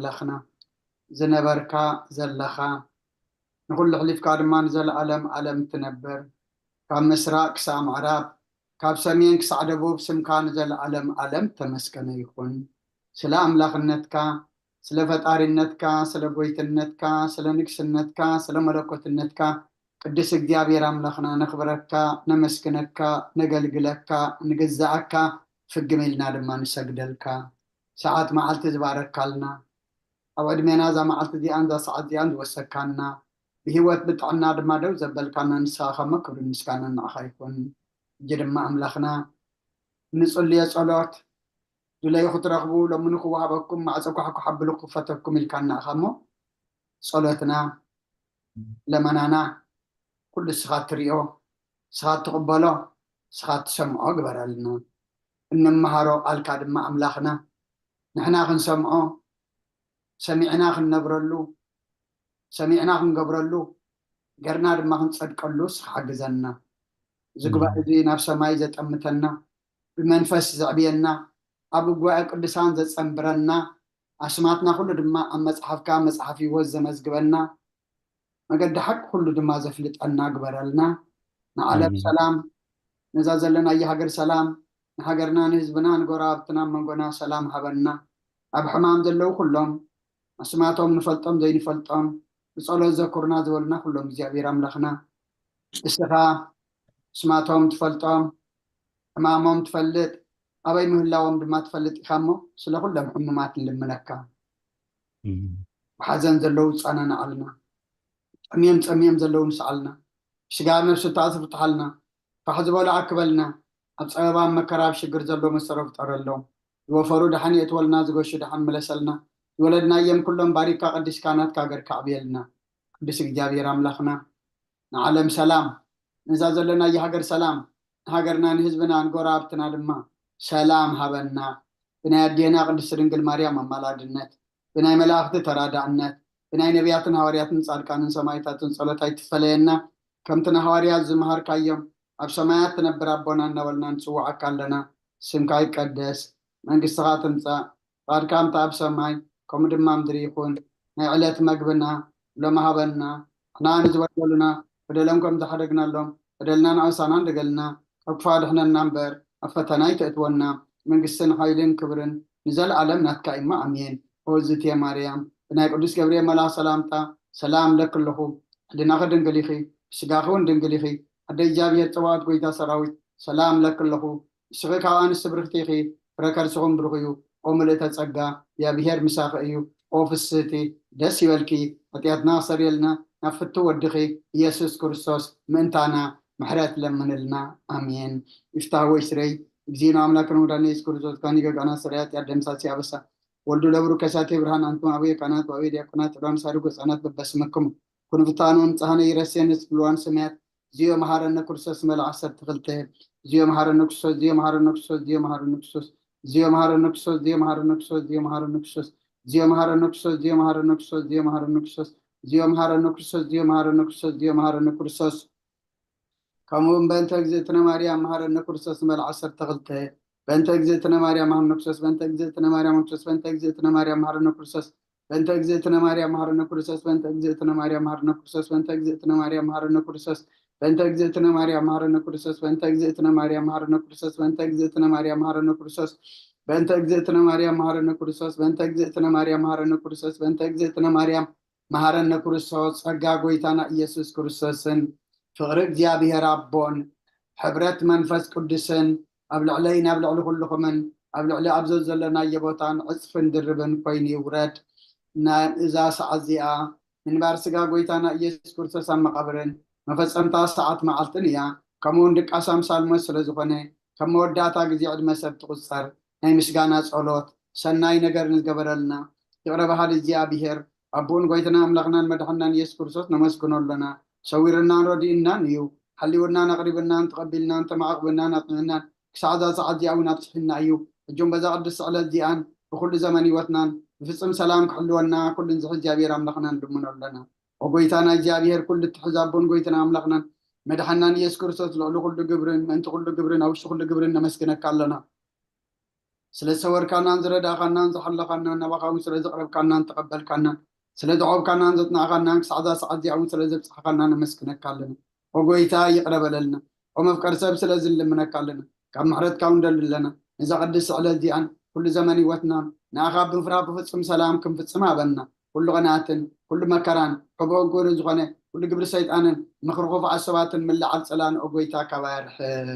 ኣምላኽና፣ ዝነበርካ ዘለኻ፣ ንኹሉ ኣሕሊፍካ ድማ ንዘለኣለም ኣለም ትነብር፣ ካብ ምስራቕ ክሳብ ምዕራብ፣ ካብ ሰሜን ክሳዕ ደቡብ ስምካ ንዘለኣለም ኣለም ተመስገነ ይኹን። ስለ ኣምላኽነትካ፣ ስለ ፈጣሪነትካ፣ ስለ ጎይትነትካ፣ ስለ ንግስነትካ፣ ስለ መለኮትነትካ ቅዱስ እግዚኣብሔር ኣምላኽና ነኽብረካ፣ ነመስግነካ፣ ነገልግለካ፣ ንግዛኣካ፣ ፍግም ኢልና ድማ ንሰግደልካ። ሰዓት መዓልቲ ዝባረካልና፣ ኣብ ዕድሜና እዛ መዓልቲ እዚኣን እዛ ሰዓት እዚኣን ዝወሰካና፣ ብህይወት ብጥዕና ድማ ደው ዘበልካና ንስኻ ከሞ ክብርን ምስጋናን ንዓኻ ይኹን። እጂ ድማ ኣምላኽና ንጽልዮ ጸሎት ድለዩ ክትረኽቡ ሎሚ ንክወሃበኩም ማዕጾ ኳሕኳሕ ኣብሉ ክፈተኩም ኢልካና ኢኻ እሞ ጸሎትና ለመናና ኩሉ እስኻ ትሪኦ፣ እስኻ ትቕበሎ፣ እስኻ ትሰምዖ ግበረልና። እንመሃሮ ቃልካ ድማ ኣምላኽና ንሕና ክንሰምዖ፣ ሰሚዕና ክንነብረሉ፣ ሰሚዕና ክንገብረሉ፣ ገርና ድማ ክንጸድቀሉ እስኻ ሓግዘና። እዚ ጉባኤ እዚ ናብ ሰማይ ዘጠምተና፣ ብመንፈስ ዘዕብየና፣ ኣብ ጉባኤ ቅዱሳን ዘጸንብረና፣ ኣስማትና ኩሉ ድማ ኣብ መጽሓፍካ መጽሓፍ ህይወት ዘመዝግበና፣ መገዲ ሓቂ ኩሉ ድማ ዘፍልጠና ግበረልና። ንዓለም ኣሜን። ሰላም፣ ነዛ ዘለናያ ሃገር ሰላም፣ ንሃገርና ንህዝብና ንጎረባብትና መንጎና ሰላም ሃበና። ኣብ ሕማም ዘለዉ ኩሎም ኣስማቶም ንፈልጦም ዘይንፈልጦም ብጸሎት ዘኩርና ዝበሉና ኩሎም እግዚኣብሔር ኣምላኽና እስኻ ኣስማቶም ትፈልጦም፣ ሕማሞም ትፈልጥ፣ ኣበይ ምህላዎም ድማ ትፈልጥ ኢኻ እሞ ስለ ኩሎም ሕሙማት ንልምነካ። ብሓዘን ዘለዉ ጸናንዓልና፣ ጠምዮም ጸምዮም ዘለዉ ንስዓልና፣ ስጋ ነብሲ ተኣስሩ ፍትሓልና፣ ፋሕ ዝበሉ ኣክበልና፣ ኣብ ጸበባ ኣብ መከራ ኣብ ሽግር ዘለዉ መሰሮ ፍጠረሎም፣ ዝወፈሩ ደሓን የእትወልና፣ ዝገሹ ደሓን ምለሰልና፣ ዝወለድናዮም ኩሎም ባሪካ ቀዲስካ ናትካ ገርካ ኣዕብየልና። ቅዱስ እግዚኣብሔር ኣምላኽና ንዓለም ሰላም፣ ነዛ ዘለናያ ሃገር ሰላም፣ ንሃገርና ንህዝብና ንጎረባብትና ድማ ሰላም ሃበና። ብናይ ኣዴና ቅድስቲ ድንግል ማርያም ኣማላድነት፣ ብናይ መላእኽቲ ተራዳእነት፣ ብናይ ነቢያትን ሃዋርያትን ጻድቃንን ሰማይታትን ጸሎት ኣይትፈለየና። ከምቲ ንሃዋርያት ዝመሃርካዮም ኣብ ሰማያት ትነብር ኣቦና እናበልና ንጽውዓካ ኣለና። ስምካ ይቀደስ፣ መንግስትኻ ትምጻእ፣ ፍቓድካ ከምቲ ኣብ ሰማይ ከምኡ ድማ ምድሪ ይኹን። ናይ ዕለት መግብና ሎሚ ሃበና። ንሕና ንዝበደሉና በደሎም ከም ዝሓደግናሎም በደልና ንኣውሳና እንደገልና፣ ካብ ክፉእ ኣድሕነና እምበር ኣብ ፈተና ኣይተእትወና። መንግስትን ሓይልን ክብርን ንዘለኣለም ናትካ እዩ እሞ ኣሜን። ኦ ዝትየ ማርያም፣ ብናይ ቅዱስ ገብርኤል መልኣኽ ሰላምታ ሰላም እለኪ ኣለኹ። ሕሊናኺ ድንግል ኢኺ፣ ብስጋኺ እውን ድንግል ኢኺ። ኣደ እግዚኣብሔር ጸባኦት ጎይታ ሰራዊት ሰላም እለኪ ኣለኹ። ንስኺ ካብ ኣንስቲ ብርኽቲ ኢኺ፣ ፍረ ከርስኹም ብሩኽ እዩ። ኦ ምልእተ ጸጋ፣ እግዚኣብሔር ምሳኺ እዩ። ኦ ፍስህቲ፣ ደስ ይበልኪ፣ ሓጢኣትና ክሰርየልና ናብ ፍትው ወድኺ ኢየሱስ ክርስቶስ ምእንታና ምሕረት ለምንልና። ኣሜን። ይፍታህ ወይስረይ እግዚእነ አምላክነ ወመድኃኒነ ኢየሱስ ክርስቶስ ካኒ ገጋና ስርያት ያደምሳሲ አበሳ ወልዱ ለብሩ ከሳቴ ብርሃን አንቱም አቡየ ካህናት ወአቡየ ዲያቆናት ጥሏን ሳድጎ ህጻናት በበስመክሙ ኩኑ ፍታኑ ንጽሐነ ይረሴን ስብልዋን ሰማያት ዚዮ መሃረነ ክርስቶስ መልእ ዓሰርተ ክልተ ዚዮ መሃረነ ክርስቶስ ዚዮ መሃረነ ክርስቶስ ዚዮ መሃረነ ክርስቶስ ዚዮ መሃረነ ክርስቶስ ዚዮ መሃረነ ክርስቶስ ዚዮ መሃረነ ክርስቶስ ዚዮ መሃረነ ክርስቶስ ዚዮ መሃረነ ክርስቶስ ዚዮ መሃረነ ክርስቶስ ዚዮ መሃረነ ክርስቶስ ዚዮ መሃረነ ክርስቶስ ዚዮ መሃረነ ክርስቶስ ከምኡ እውን በእንተ እግዝእትነ ማርያም መሃረነ ክርስቶስ መልእ ዓሰርተ ክልተ በእንተ እግዝእትነ ማርያም መሃረነ ክርስቶስ በእንተ እግዝእትነ ማርያም መሃረነ ክርስቶስ በእንተ እግዝእትነ ማርያም መሃረነ ክርስቶስ በእንተ እግዝእትነ ማርያም መሃረነ ክርስቶስ በእንተ እግዝእትነ ማርያም መሃረነ ክርስቶስ በእንተ እግዝእትነ ማርያም መሃረነ ክርስቶስ በእንተ እግዝእትነ ማርያም መሃረነ ክርስቶስ በእንተ እግዝእትነ ማርያም መሃረነ ክርስቶስ በእንተ እግዝእትነ ማርያም መሃረነ ክርስቶስ በእንተ እግዝእትነ ማርያም መሃረነ ክርስቶስ በእንተ እግዝእትነ ማርያም መሃረነ ክርስቶስ በእንተ እግዝእትነ ማርያም መሃረነ ክርስቶስ ጸጋ ጎይታና ኢየሱስ ክርስቶስን ፍቕሪ እግዚኣብሔር ኣቦን ሕብረት መንፈስ ቅዱስን ኣብ ልዕለይን ኣብ ልዕሊ ኩልኹምን ኣብ ልዕሊ ኣብ ዘለናዮ ቦታን ዕጽፍን ድርብን ኮይኑ ይውረድ። እዛ ሰዓት እዚኣ ምንባር ስጋ ጎይታና ኢየሱስ ክርስቶስ ኣብ መቓብርን መፈጸምታ ሰዓት መዓልትን እያ። ከምኡ እውን ድቃስ ኣምሳል ሞት ስለ ዝኾነ ከም መወዳእታ ግዜ ዕድመ ሰብ ትቑጸር ናይ ምስጋና ጸሎት ሰናይ ነገር ንዝገበረልና ይቕረ በሃሊ እግዚኣብሔር ኣቦኡን ጎይታና ኣምላኽናን መድሓናን ኢየሱስ ክርስቶስ ነመስግኖ ኣለና። ሰዊርናን ረዲእናን እዩ። ሓልውናን ኣቕሪብናን ተቐቢልናን ተመዓቕብናን ኣጽኒዕናን ክሳዕ እዛ ሰዓት እዚኣ እውን ኣብጽሒና እዩ። ሕጂ እውን በዛ ቅድስቲ ዕለት እዚኣን ብኹሉ ዘመን ህይወትናን ብፍጽም ሰላም ክሕልወና ኩሉ ንዝሒ እግዚኣብሔር ኣምላኽና ንልምኖ ኣለና። ኦ ጎይታና እግዚኣብሔር ኩሉ እትሕዝ ኣቦን ጎይታና ኣምላኽናን መድሓናን ኢየሱስ ክርስቶስ ልዕሊ ኩሉ ግብርን ምእንቲ ኩሉ ግብርን ኣብ ውሽጢ ኩሉ ግብርን ነመስግነካ ኣለና። ስለ ዝሰወርካናን ዝረዳእካናን ዝሓለኻናን፣ ናባኻ እውን ስለ ዘቕረብካናን ተቐበልካናን፣ ስለ ዘዕቆብካናን ዘጽናዕካናን፣ ክሳዕ እዛ ሰዓት እዚኣ እውን ስለ ዘብጽሕካና ነመስግነካ ኣለና። ኦ ጎይታ፣ ይቕረ በለልና። ኦ መፍቀሪ ሰብ፣ ስለ ዝልምነካ ኣለና። ካብ ምሕረትካ እውን ደሊ ኣለና። ነዛ ቅድስቲ ዕለት እዚኣን ኩሉ ዘመን ህይወትናን ንኣኻ ብምፍራህ ብፍጹም ሰላም ክንፍጽም ሃበና። ኩሉ ቅንኣትን ኩሉ መከራን ሕቡእ እግሩ ዝኾነ ኩሉ ግብሪ ሰይጣንን ምኽሪ ክፉኣት ሰባትን ምልዓል ጸላን፣ ኦ ጎይታ፣ ካባይ ኣርሕቕ።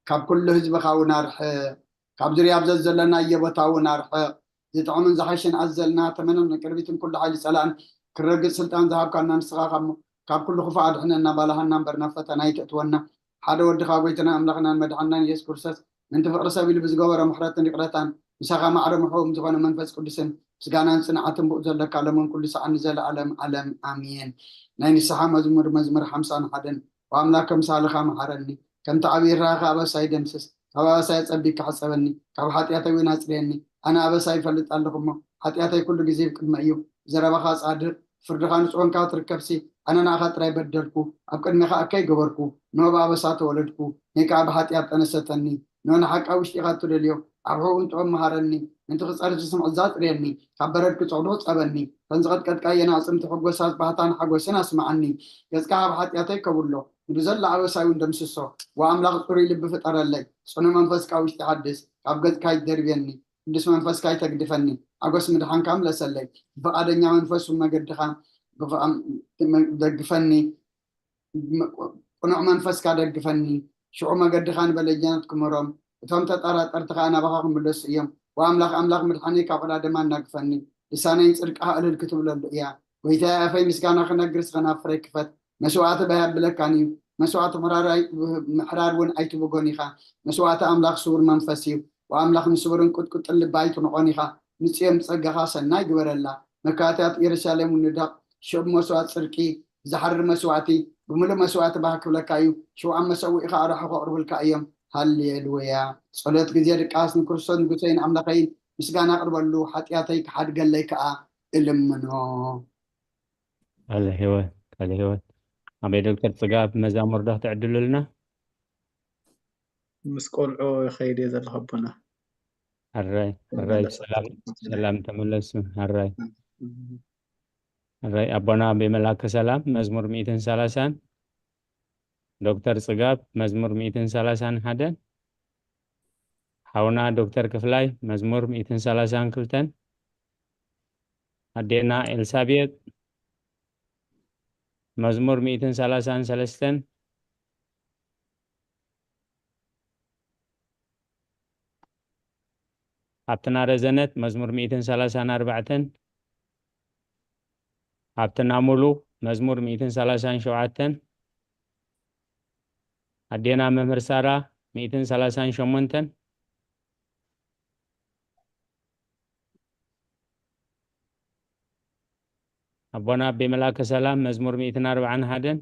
ካብ ኩሉ ህዝብኻ እውን ኣርሕቕ። ካብ ዙርያ ኣብ ዘዘለናዮ ቦታ እውን ኣርሕቕ። ዝጥዕምን ዝሓሽን ኣዘልና ተመንን ቅርቢትን ኩሉ ሓይሊ ጸላእን ክረግጽ ስልጣን ዝሃብካና ንስኻ ካብ፣ ካብ ኩሉ ክፉእ ኣድሕነና፣ ባልሃና እምበር ናብ ፈተና ኣይተእትወና። ሓደ ወድኻ ጎይታና ኣምላኽናን መድሓንናን ኢየሱስ ክርስቶስ ምእንቲ ፍቕሪ ሰብ ኢሉ ብዝገበሮ ምሕረትን ይቕረታን ምሳኻ ማዕረ ምሕውም ዝኾነ መንፈስ ቅዱስን ምስጋናን ጽንዓትን ብኡ ዘለካ ሎምን ኩሉ ሰዓት ንዘለኣለም ዓለም ኣሜን። ናይ ንስሓ መዝሙር፣ መዝሙር ሓምሳን ሓደን። ወኣምላክ ከምሳልኻ መሓረኒ፣ ከምቲ ዓብዪ ርሃኻ ኣበሳይ ደምስስ፣ ካብ ኣበሳይ ኣጸቢብካ ሕጸበኒ፣ ካብ ሓጢኣተይ እውን ኣጽርየኒ። ኣነ ኣበሳይ ይፈልጥ ኣለኹ እሞ፣ ሓጢኣተይ ኩሉ ግዜ ኣብ ቅድመይ እዩ። ብዘረባኻ ጻድቕ፣ ፍርድኻ ንጹህ ኮንካ ትርከብሲ፣ ኣነ ንኣኻ ጥራይ በደልኩ፣ ኣብ ቅድሜኻ እከይ ገበርኩ። ንሆ ብኣበሳ ተወለድኩ፣ ንይ ከኣ ብሓጢኣት ጠነሰተኒ። ንሆ ንሓቂ ኣብ ውሽጢኻ እትደልዮ፣ ኣብ ሕቖኡ ጥበብ መሃረኒ። ምእንቲ ክጸሪ ዝስምዕ እዛ ኣጽርየኒ፣ ካብ በረድ ክጽዕዱ ጸበኒ። ከም ዝቐጥቀጥካየን ኣዕጽምቲ ሕጎሳት ባህታን ሓጎስን ኣስምዓኒ። ገጽካ ካብ ሓጢኣተይ ከብሎ፣ ንብዘሎ ኣበሳይ እውን ደምስሶ። ወኣምላኽ ጽሩይ ልቢ ፍጠረለይ፣ ጽኑዕ መንፈስ ካብ ውሽጢ ሓድስ፣ ካብ ገጽካ ኣይትደርብየኒ። ቅዱስ መንፈስካ ኣይተግድፈኒ፣ ሓጎስ ምድሓንካ ምለሰለይ። ብፍቓደኛ መንፈስ እውን መገድኻ ብፍቓም-፣ ደግፈኒ፣ ቅኑዕ መንፈስካ ደግፈኒ። ሽዑ መገድኻ ንበለኛታት ክምህሮም፣ እቶም ተጠራጠርቲ ኸኣ ናባኻ ክምለሱ እዮም። ወኣምላኽ ኣምላኽ ምድሓነይ ካብ ዕዳ ደም ኣናግፈኒ። ልሳነይ ንጽድቅኻ እልል ክትብለሉ እያ። ጐይታየ፣ ኣፈይ ምስጋና ክነግር፣ ስኸ ናፍረይ ክፈት። መስዋእቲ ባይ ኣብለካን እዩ። መስዋእቲ ምሕራር ኣይ-፣ ምሕራር እውን ኣይትብጎን ኢኻ። መስዋእቲ ኣምላኽ ስዉር መንፈስ እዩ። ወኣምላኽ ንስዉርን ቁጥቁጥን ልቢ ኣይትንቖን ኢኻ። ንጽዮን ብጸጋኻ ሰናይ ግበረላ። መካትያት ኢየሩሳሌም እውን ንደቕ። ሽዑ ብመስዋእቲ ጽድቂ ዝሓርር መስዋእቲ፣ ብምሉእ መስዋእቲ ባህ ክብለካ እዩ። ሽውዓን መሰውኢኻ ኣርሑ ከቕርቡልካ እዮም። ሃሌሉያ። ጸሎት ግዜ ድቃስ ንክርስቶስ ንጉሰይን ኣምላኸይን ምስጋና ኣቕርበሉ፣ ሓጢኣተይ ክሓድገለይ ከኣ እልምኖ። ቃለ ህይወት፣ ቃለ ህይወት። ኣበይ ዶክተር ጽጋብ መዛሙር ዶ ክትዕድሉልና? ምስ ቆልዑ ይኸይድ እየ ዘለኹ ኣቦና። ሕራይ፣ ሕራይ፣ ሰላም፣ ሰላም ተመለሱ። ሕራይ፣ ሕራይ። ኣቦና ኣበይ መላከ ሰላም መዝሙር ሚእትን ሰላሳን፣ ዶክተር ጽጋብ መዝሙር ሚእትን ሰላሳን ሓደን፣ ሓውና ዶክተር ክፍላይ መዝሙር ሚእትን ሰላሳን ክልተን፣ ኣዴና ኤልሳቤጥ መዝሙር ሚእትን ሰላሳን ሰለስተን፣ ሃብትና ረዘነት መዝሙር ሚእትን ሰላሳን ኣርባዕተን፣ ሃብትና ሙሉ መዝሙር ሚእትን ሰላሳን ሸውዓተን፣ ኣዴና መምህር ሳራ ሚእትን ሰላሳን ሸሞንተን፣ ኣቦና ኣቤ መላከ ሰላም መዝሙር ሚእትን ኣርባዓን ሓደን፣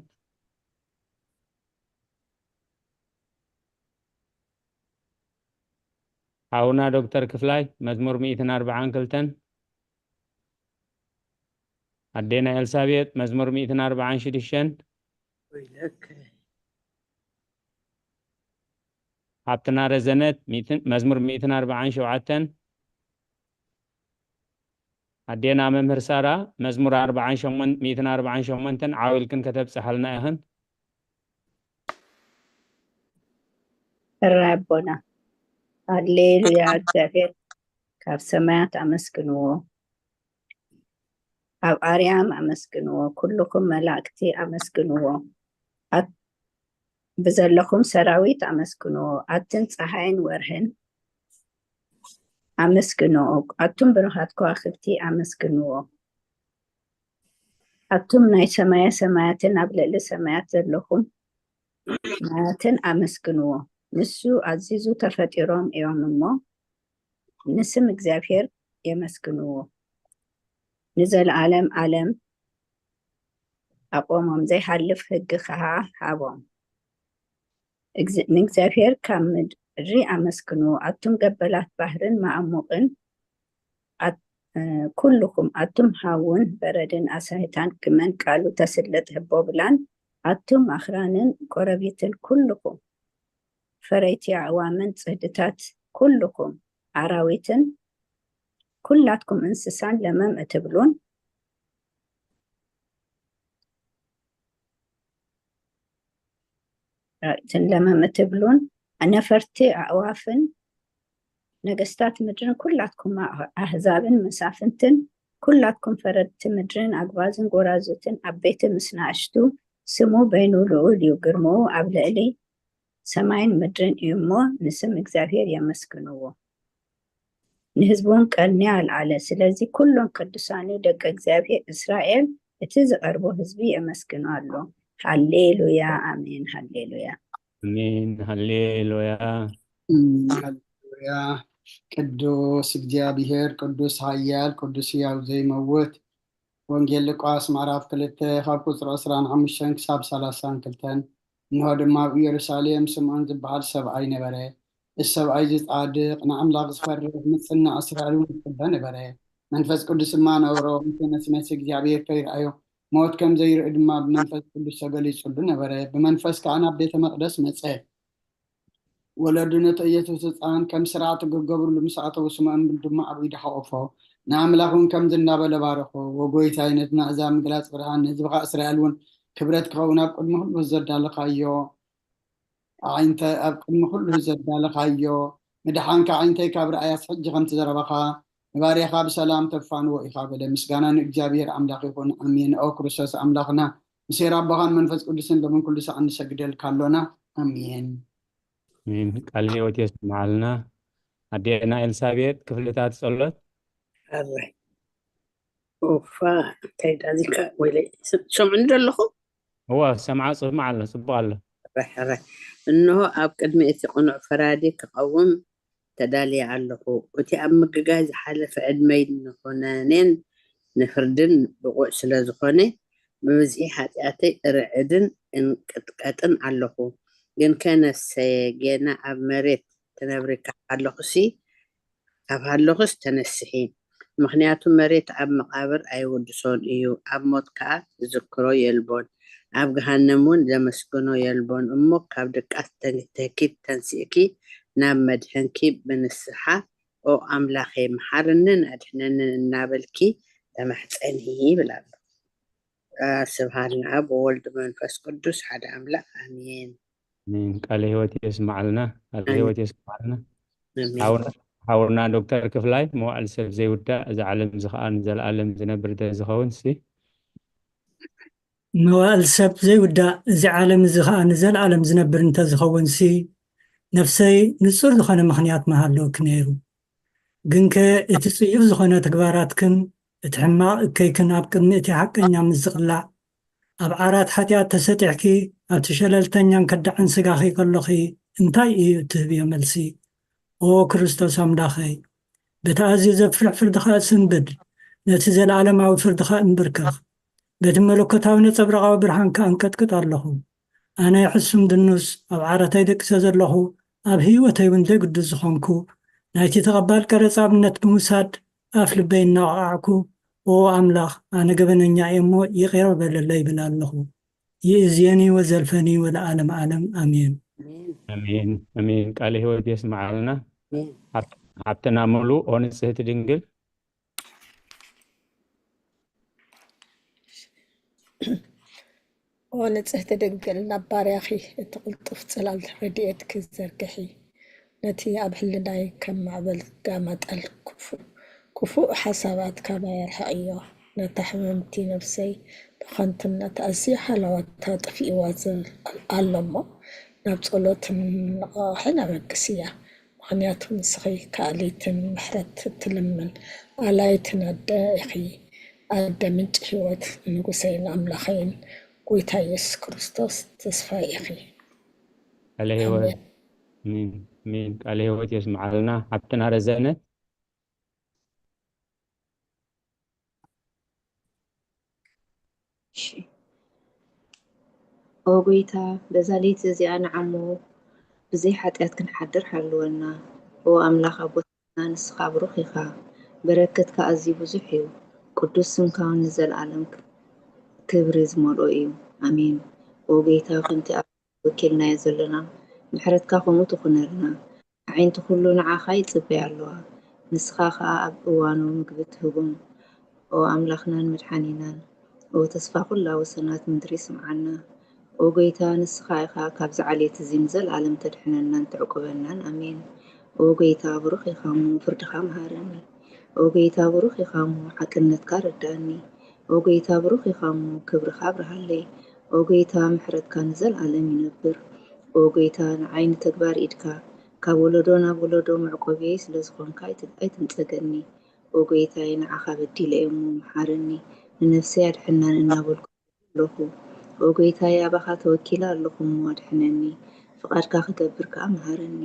ሓውና ዶክተር ክፍላይ መዝሙር ሚእትን ኣርባዓን ክልተን፣ ኣዴና ኤልሳቤጥ መዝሙር ሚእትን ኣርባዓን ሽዱሽተን፣ ሃብትና ረዘነት ሚእትን፣ መዝሙር ሚእትን ኣርባዓን ሸውዓተን፣ ኣዴና መምህር ሳራ መዝሙር ኣርባዓን ሸሞን-፣ ሚእትን ኣርባዓን ሸሞንተን ዓው ኢልክን ከተብጽሓልና ኢኽን። ሕራይ ኣቦና። ሃሌሉያ፣ እግዚኣብሔር ካብ ሰማያት ኣመስግንዎ፣ ኣብ ኣርያም ኣመስግንዎ፣ ኩልኹም መላእክቲ ኣመስግንዎ፣ ኣት-፣ ብዘለኹም ሰራዊት ኣመስግንዎ፣ ኣትን ፀሓይን ወርህን ኣመስግንዎ፣ ኣቱም ብሩኻት ከዋኽብቲ ኣመስግንዎ። ኣቱም ናይ ሰማየ ሰማያትን ኣብ ልዕሊ ሰማያት ዘለኹም ማያትን ኣመስግንዎ። ንሱ ኣዚዙ ተፈጢሮም እዮም እሞ፣ ንስም እግዚኣብሔር የመስግንዎ። ንዘለዓለም ዓለም ኣቆሞም፣ ዘይሓልፍ ህጊ ኸዓ ሃቦም። ንእግዚኣብሔር ካብ ምድሪ ኣመስግንዎ፣ ኣቱም ገበላት ባሕርን መዓሙቕን፣ ኩልኹም ኣቱም ሃውን በረድን ኣሳይታን ግመን ቃሉ ተስልጥ ህቦብላን፣ ኣቱም ኣኽራንን ጐረቢትን ኩልኹም ፈረይቲ ኣዕዋምን ጽህድታት ኩልኹም ኣራዊትን ኩላትኩም እንስሳን ለመም እትብሉን ኣራዊትን ለመም እትብሉን ነፈርቲ ኣእዋፍን ነገስታት ምድርን ኩላትኩም ኣህ- ኣህዛብን መሳፍንትን ኩላትኩም ፈረድቲ ምድርን ኣግባዝን ጎራዙትን ዓበይቲ ምስ ንኣሽቱ ስሙ በይኑ ልዑል እዩ፣ ግርምኡ ኣብ ልዕሊ ሰማይን ምድርን እዩ እሞ ንስም እግዚኣብሔር የመስግንዎ። ንህዝቡን ቀልኒ ኣልዓለ። ስለዚ ኩሎም ቅዱሳኑ ደቂ እግዚኣብሔር እስራኤል እቲ ዝቐርቦ ህዝቢ የመስግኑ ኣሎ። ሃሌሉያ ኣሜን፣ ሃሌሉያ። ኣሜን። ሃሌሉያ። ሃሌሉያ። ቅዱስ እግዚኣብሔር፣ ቅዱስ ኃያል፣ ቅዱስ ሕያው ዘይመውት። ወንጌል ሉቃስ ምዕራፍ ክልተ ካብ ቁፅሪ ዕስራን ሓሙሽተን ክሳብ ሰላሳን ክልተን። እንሆ ድማ ኣብ ኢየሩሳሌም ስምዖን ዝበሃል ሰብኣይ ነበረ። እዚ ሰብኣይ እዚ ጻድቕ፣ ንኣምላኽ ዝፈርህ፣ ምጽናዕ እስራኤል እውን ይጽበ ነበረ። መንፈስ ቅዱስ ድማ ነበሮ፣ እንተነስነስ እግዚኣብሔር ከይረኣዮ፣ ሞት ከም ዘይርኢ ድማ ብመንፈስ ቅዱስ ተገሊጹሉ ነበረ። ብመንፈስ ከዓ ናብ ቤተ መቅደስ መጸ። ወለዱ ነቲ ኢየሱስ ህፃን ከም ስርዓት ክገብርሉ ምስ ኣተዉ፣ ስምዖን ድማ ኣብ ኢዱ ሓቆፎ፣ ንኣምላኽ እውን ከምዚ እናበለ ባረኾ። ወጎይታይ፣ ነቲ ናእዛ ምግላጽ ብርሃን ንህዝብኻ እስራኤል እውን ክብረት ክኸውን ኣብ ቅድሚ ኩሉ ዘዳለኻዮ ኣዒንተ ኣብ ቅድሚ ኩሉ ዘዳለኻዮ ምድሓንካ ኣዒንተይ ካብ ረኣያስ ሕጂ ከምቲ ዘረባኻ ንባርያኻ ብሰላም ተፋንዎ ኢኻ በለ። ምስጋና ንእግዚኣብሔር ኣምላኽ ይኹን፣ ኣሜን። ኦ ክርስቶስ ኣምላኽና፣ ምስ ኣቦኻን መንፈስ ቅዱስን ሎምን ኩሉ ሰዓት ንሰግደልካ ኣሎና፣ ኣሜን። ኣሜን። ቃል ህይወት የስምዓልና። ኣዴና ኤልሳቤጥ፣ ክፍልታት ጸሎት። ኣረ ኡፋ፣ እንታይ ዳዚካ ወይለ? ሰምዑኒ ዶ ኣለኹ? እዋ፣ ሰምዓ ጽማዕ ኣሎ፣ ጽቡቕ ኣሎ። ሕረ ሕረ። እንሆ ኣብ ቅድሚ እቲ ቅኑዕ ፈራዲ ክቐውም ተዳልየ ኣለኹ። እቲ ኣብ ምግጋይ ዝሓለፈ ዕድመይ ንኹነኔን ንፍርድን ብቑዕ ስለ ዝኾነ፣ ብብዝሒ ሓጢኣተይ እርዕድን እንቅጥቀጥን ኣለኹ። ግንከ ነፍሰየ፣ ጌና ኣብ መሬት ትነብሪ ካብ ኣለኹሲ፣ ካብ ሃለኹስ ተነስሒ። ምኽንያቱ መሬት ኣብ መቓብር ኣይውድሶን እዩ፣ ኣብ ሞት ከኣ ዝዝክሮ የልቦን፣ ኣብ ገሃነም እውን ዘመስግኖ የልቦን። እሞ ካብ ድቃስ ተንኪት ተንሲእኪ ናብ መድሕንኪ ብንስሓ፣ ኦ ኣምላኸይ፣ መሓርንን ኣድሕነንን እናበልኪ ተማሕጸኒ ይብል ኣሎ። አ፣ ስብሃት ንኣብ ወወልድ መንፈስ ቅዱስ ሓደ ኣምላኽ ኣሜን። ኣሜን። ቃለ ህይወት የስምዓልና፣ ቃለ ኣሜን። ህይወት የስምዓልና። ኣሜን። ሓውና- ሓውና ዶክተር ክፍላይ፣ መዋዕል ሰብ ዘይውዳእ፣ እዚ ዓለም እዚ ኸዓ ንዘለኣለም ዝነብር እንተዝኸውን ሲ? መዋእል ሰብ ዘይውዳእ፣ እዚ ዓለም እዚ ኸዓ ንዘለኣለም ዝነብር እንተዝኸውን ሲ፣ ነፍሰይ ንጹር ዝኾነ ምኽንያት ምሃለወኪ ነይሩ። ግንከ እቲ ጽዩፍ ዝኾነ ተግባራትክን እቲ ሕማቕ እከይክን ኣብ ቅድሚ እቲ ሓቀኛ ምስ ዝቕላዕ፣ ኣብ ዓራት ሓጢኣት ተሰጢሕኪ ኣብቲ ሸለልተኛን ከዳዕን ስጋኺ ከሎኺ እንታይ እዩ እትህብዮ መልሲ? ኦ ክርስቶስ ኣምላኸይ፣ በቲ ኣዝዩ ዘፍርሕ ፍርድኻ ስንብድ፣ ነቲ ዘለኣለማዊ ፍርድኻ እንብርከኽ። በቲ መለኮታዊ ነጸብራቓዊ ብርሃንካ ኣንቀጥቅጥ ኣለኹ። ኣነ ሕሱም ድኑስ ኣብ ዓረተይ ደቂሰ ዘለኹ፣ ኣብ ህይወተይ እውን ዘይግዱስ ዝኾንኩ፣ ናይቲ ተቐባል ቀረጽ ኣብነት ብምውሳድ ኣፍ ልበይ እናወቓዕኩ፣ ኦ ኣምላኽ፣ ኣነ ገበነኛ እየ እሞ ይቕረ በለለይ ይብል ኣለኹ። ይእዝየኒ ወዘልፈኒ ወለዓለም ዓለም ኣሜን። ኣሜን ኣሜን። ቃለ ህይወት የስምዓልና። ኣሜን። ሓብ- ሓብትና ሙሉ፣ ኦ ንጽህቲ ድንግል። ኦ ንጽህቲ ድንግል፣ ናብ ባርያኺ እቲ ቅልጡፍ ጽላል ረድኤትኪ ዘርግሒ። ነቲ ኣብ ህልናይ ከም ማዕበል ጋመጠል ክፉ- ክፉእ ሓሳባት ካባይ ኣርሕቕዮ። ነታ ሕምምቲ ነፍሰይ ብኸንቱነት ኣዝዩ ሃለዋታ ጠፊእዋ ዝብል ኣሎ እሞ፣ ናብ ጸሎትን ምንቕቓሕን ኣበግስያ። ምኽንያቱ ንስኺ ከኣሊትን ምሕረት እትልምን ኣላይትን ኣደ ኢኺ። ኣደ ምንጪ ህይወት፣ ንጉሰይን ኣምላኸይን ጐይታ ኢየሱስ ክርስቶስ ተስፋይ ኢኺ። ቃለ ህይወት ኣሜን። ኣሜን፣ ኣሜን። ቃለ ህይወት የስምዓልና። ሓብትና ረዘነት። እሺ። ኦ ጐይታ፣ በዛ ለይቲ እዚኣ ንዓሞ ብዘይ ሓጢኣት ክንሓድር ሓልወና። ኦ ኣምላኽ ኣቦታትና፣ ንስኻ ብሩኽ ኢኻ፣ በረከትካ ኣዝዩ ብዙሕ እዩ፣ ቅዱስ ስምካ እውን ንዘለኣለም ክብሪ ዝመልኦ እዩ። ኣሜን። ኦ ጐይታ፣ ከምቲ ኣብ ወኪልናዮ ዘለና፣ ምሕረትካ ከምኡ ትኹነልና። ኣዒንቲ ኩሉ ንዓኻ ይጽበያ ኣለዋ። ንስኻ ኸኣ ኣብ እዋኑ ምግቢ ትህቦም። ኦ ኣምላኽናን መድሓኒናን፣ ኦ ተስፋ ኩላ ወሰናት ምድሪ ስምዓና። ኦ ጎይታ ንስኻ ኢኻ ካብዚ ዓሌት እዚ ንዘለኣለም ተድሕነናን ተዕቁበናን። ኣሜን። ኦ ጎይታ ብሩኽ ኢኻ እሞ ፍርድኻ መሃረኒ። ኦ ጎይታ ብሩኽ ኢኻ እሞ ሓቅነትካ ረዳኒ። ኦ ጎይታ ብሩኽ ኢኻ እሞ ክብርኻ ኣብርሃለይ። ኦ ጎይታ ምሕረትካ ንዘለኣለም ይነብር። ኦ ጎይታ ንዓይ ንተግባር ኢድካ ካብ ወለዶ ናብ ወለዶ መዕቆብየይ ስለ ዝኾንካ ኣይት- ኣይትንጸገኒ። ኦ ጎይታየ ንዓኻ በዲለ እየ እሞ መሓረኒ። ንነፍሰይ ኣድሕናን እናበልኩ ኣለኹ። ኦ ጎይታየ ኣባኻ ተወኪለ ኣለኹ እሞ ኣድሕነኒ። ፍቓድካ ክገብር ከኣ መሃረኒ።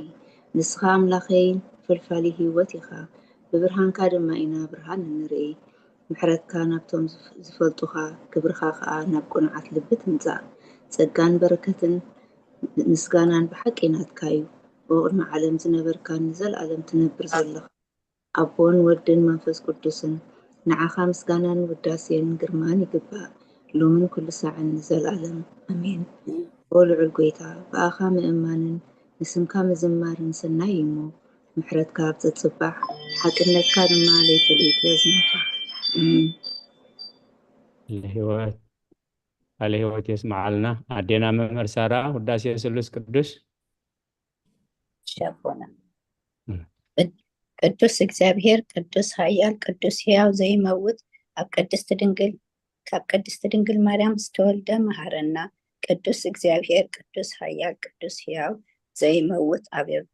ንስኻ ኣምላኸይን ፈልፋሊ ህይወት ኢኻ። ብብርሃንካ ድማ ኢና ብርሃን እንርኢ። ምሕረትካ ናብቶም ዝፍ- ዝፈልጡኻ፣ ክብርኻ ከኣ ናብ ቅኑዓት ልቢ ትምጻእ። ጸጋን በረከትን ምስጋናን ብሓቂ ናትካ እዩ። ኦ ቅድሚ ዓለም ዝነበርካን ንዘለኣለም ትነብር ዘለኻ ኣቦን ወድን መንፈስ ቅዱስን፣ ንዓኻ ምስጋናን ውዳሴን ግርማን ይግባእ፣ ሎምን ኩሉ ሳዕን ንዘለኣለም ኣሜን። ኦ ልዑል ጎይታ፣ ብኣኻ ምእማንን ንስምካ ምዝማርን ሰናይ እዩ እሞ፣ ምሕረትካ ኣብ ጸጽባሕ፣ ሓቅነትካ ድማ ለይቲ ለይቲ የዝንካ። ኣሜን። ቃለ ህይወት ቃለ ህይወት የስምዓልና። ኣዴና መምህር ሳራ፣ ውዳሴ ስሉስ ቅዱስ። ሸቦና እም። ቅድ- ቅዱስ እግዚኣብሔር፣ ቅዱስ ኃያል፣ ቅዱስ ሕያው ዘይመውት፣ ኣብ ቅድስት ድንግል ካብ ቅድስት ድንግል ማርያም ዝተወልደ መሃረና። ቅዱስ እግዚኣብሔር፣ ቅዱስ ኃያል፣ ቅዱስ ሕያው ዘይመውት ኣብ ዮር-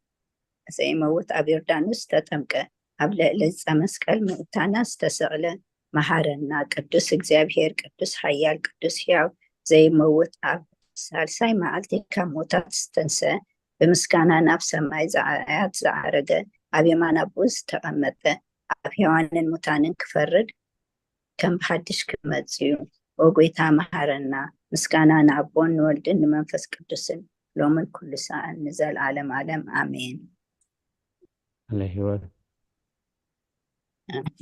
ዘይመውት ኣብ ዮርዳኖስ ተጠምቀ፣ ኣብ ልዕሊ ዕፀ መስቀል ምእንታና ዝተሰቕለ መሃረና። ቅዱስ እግዚኣብሔር፣ ቅዱስ ኃያል፣ ቅዱስ ሕያው ዘይመውት ኣብ ሳልሳይ መዓልቲ ካብ ሙታት ዝተንስአ፣ ብምስጋና ናብ ሰማይ ዝዓያት ዝዓረገ፣ ኣብ የማን ኣቦኡ ዝተቐመጠ፣ ኣብ ሕያዋንን ሙታንን ክፈርድ ከም ብሓድሽ ክመጽእ እዩ። ኦ ጎይታ መሃረና። ምስጋና ንኣቦን ንወልድን ንመንፈስ ቅዱስን ሎምን ኩሉ ሰዓን ንዘለዓለም ዓለም ኣሜን። ቃለ ህይወት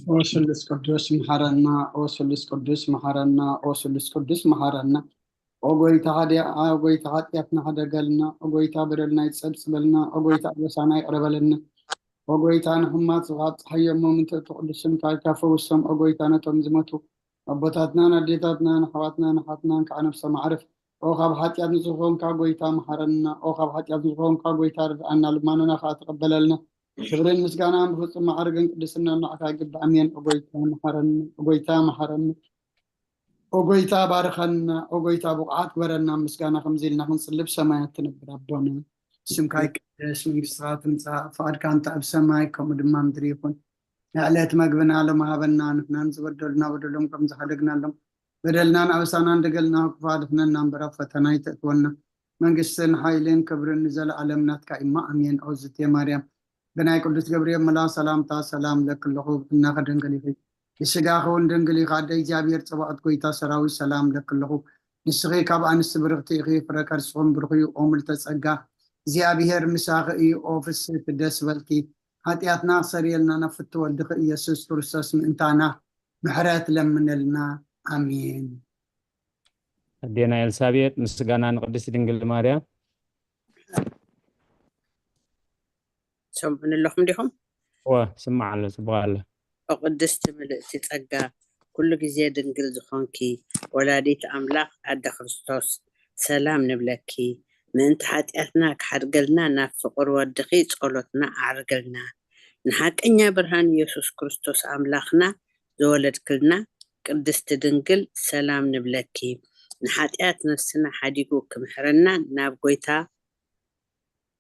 ኦ ስሉስ ቅዱስ መሓረና፣ ኦ ስሉስ ቅዱስ መሓረና፣ ኦ ስሉስ ቅዱስ መሓረና። ኦ ጎይታ ሓጢኣ፣ ኦ ጎይታ ሓጢኣትና ሓደገልና፣ ኦ ጎይታ በደልና ይጸብጽበልና፣ ኦ ጎይታ ኣበሳና ይቕረበልና። ኦ ጎይታ ንሕማት ዝኻብ ጸሓዮም ምእንቲ እቲ ቅዱስ ስምካ ኢልካ ፈውሶም። ኦ ጎይታ ነቶም ዝመቱ ኣቦታትናን ኣዴታትናን ኣሕዋትናን ኣሓትናን ከዓ ነፍሶም ኣዕርፍ። ኦ ካብ ሓጢኣት ንጹህ ዝኾንካ ጎይታ መሓረና። ኦ ካብ ሓጢኣት ንጹህ ዝኾንካ ጎይታ ርድኣና፣ ልማኖና ከዓ ተቐበለልና። ክብርን ምስጋናን ብፍጹም ማዕርግን ቅድስናን ንዓኻ ይግባእ። ኣሜን። ኦ ጎይታ መሓረና፣ ኦ ጎይታ መሓረና፣ ኦ ጎይታ ባርኸና፣ ኦ ጎይታ ብቑዓት ግበረና። ምስጋና ከምዚ ኢልና ክንጽልብ ሰማያት ትነብር ኣቦና፣ ስምካ ይቀደስ፣ መንግስትኻ ትምጻእ፣ ፍቓድካ እንተ ኣብ ሰማይ ከምኡ ድማ ምድሪ ይኹን። ንዕለት መግብና ሎም ሃበና፣ ንሕናን ዝበደሉና በደሎም ከም ዝሓደግናሎም በደልናን ኣበሳናን ደገልና ክፋ ድሕነና እምበር ኣብ ፈተና ይተእትወና። መንግስትን ሓይልን ክብርን ንዘለኣለም ናትካ እማ ኣሜን። ኦዝቴ ማርያም ብናይ ቅዱስ ገብርኤል መልኣ ሰላምታ ሰላም ለኪ ኣለኹ፣ ብጥዕናኺ ድንግል ኢኺ፣ ብስጋኺ እውን ድንግል ኢኺ። ኣደ እግዚኣብሔር ጸባኦት ጎይታ ሰራዊት ሰላም ለኪ ኣለኹ፣ ንስኺ ካብ ኣንስቲ ብርኽቲ ኢኺ፣ ፍረ ከርስኹም ብሩኽ እዩ። ኦ ምልዕተ ጸጋ እግዚኣብሔር ምሳኺ እዩ። ኦ ፍስሕቲ ደስ በልኪ፣ ሓጢኣትና ክሰርየልና ናብ ፍትወ ወድኺ ኢየሱስ ክርስቶስ ምእንታና ምሕረት ለምነልና። ኣሜን። ኣዴና ኤልሳቤጥ ምስጋና ንቅድስቲ ድንግል ማርያም። ሰምዑኒ ኣለኹም ዲኹም? እወ ስማዕ ኣሎ፣ ጽቡቕ ኣሎ። ኦ ቅድስቲ ምልእቲ ጸጋ፣ ኩሉ ግዜ ድንግል ዝኾንኪ ወላዲት ኣምላኽ ኣደ ክርስቶስ፣ ሰላም ንብለኪ። ምእንቲ ሓጢኣትና ክሓድገልና ናብ ፍቕር ወድኺ ጸሎትና ኣዕርግልና። ንሓቀኛ ብርሃን ኢየሱስ ክርስቶስ ኣምላኽና ዘወለድክልና ቅድስቲ ድንግል ሰላም ንብለኪ። ንሓጢኣት ነፍስና ሓዲጉ ክምሕረና ናብ ጎይታ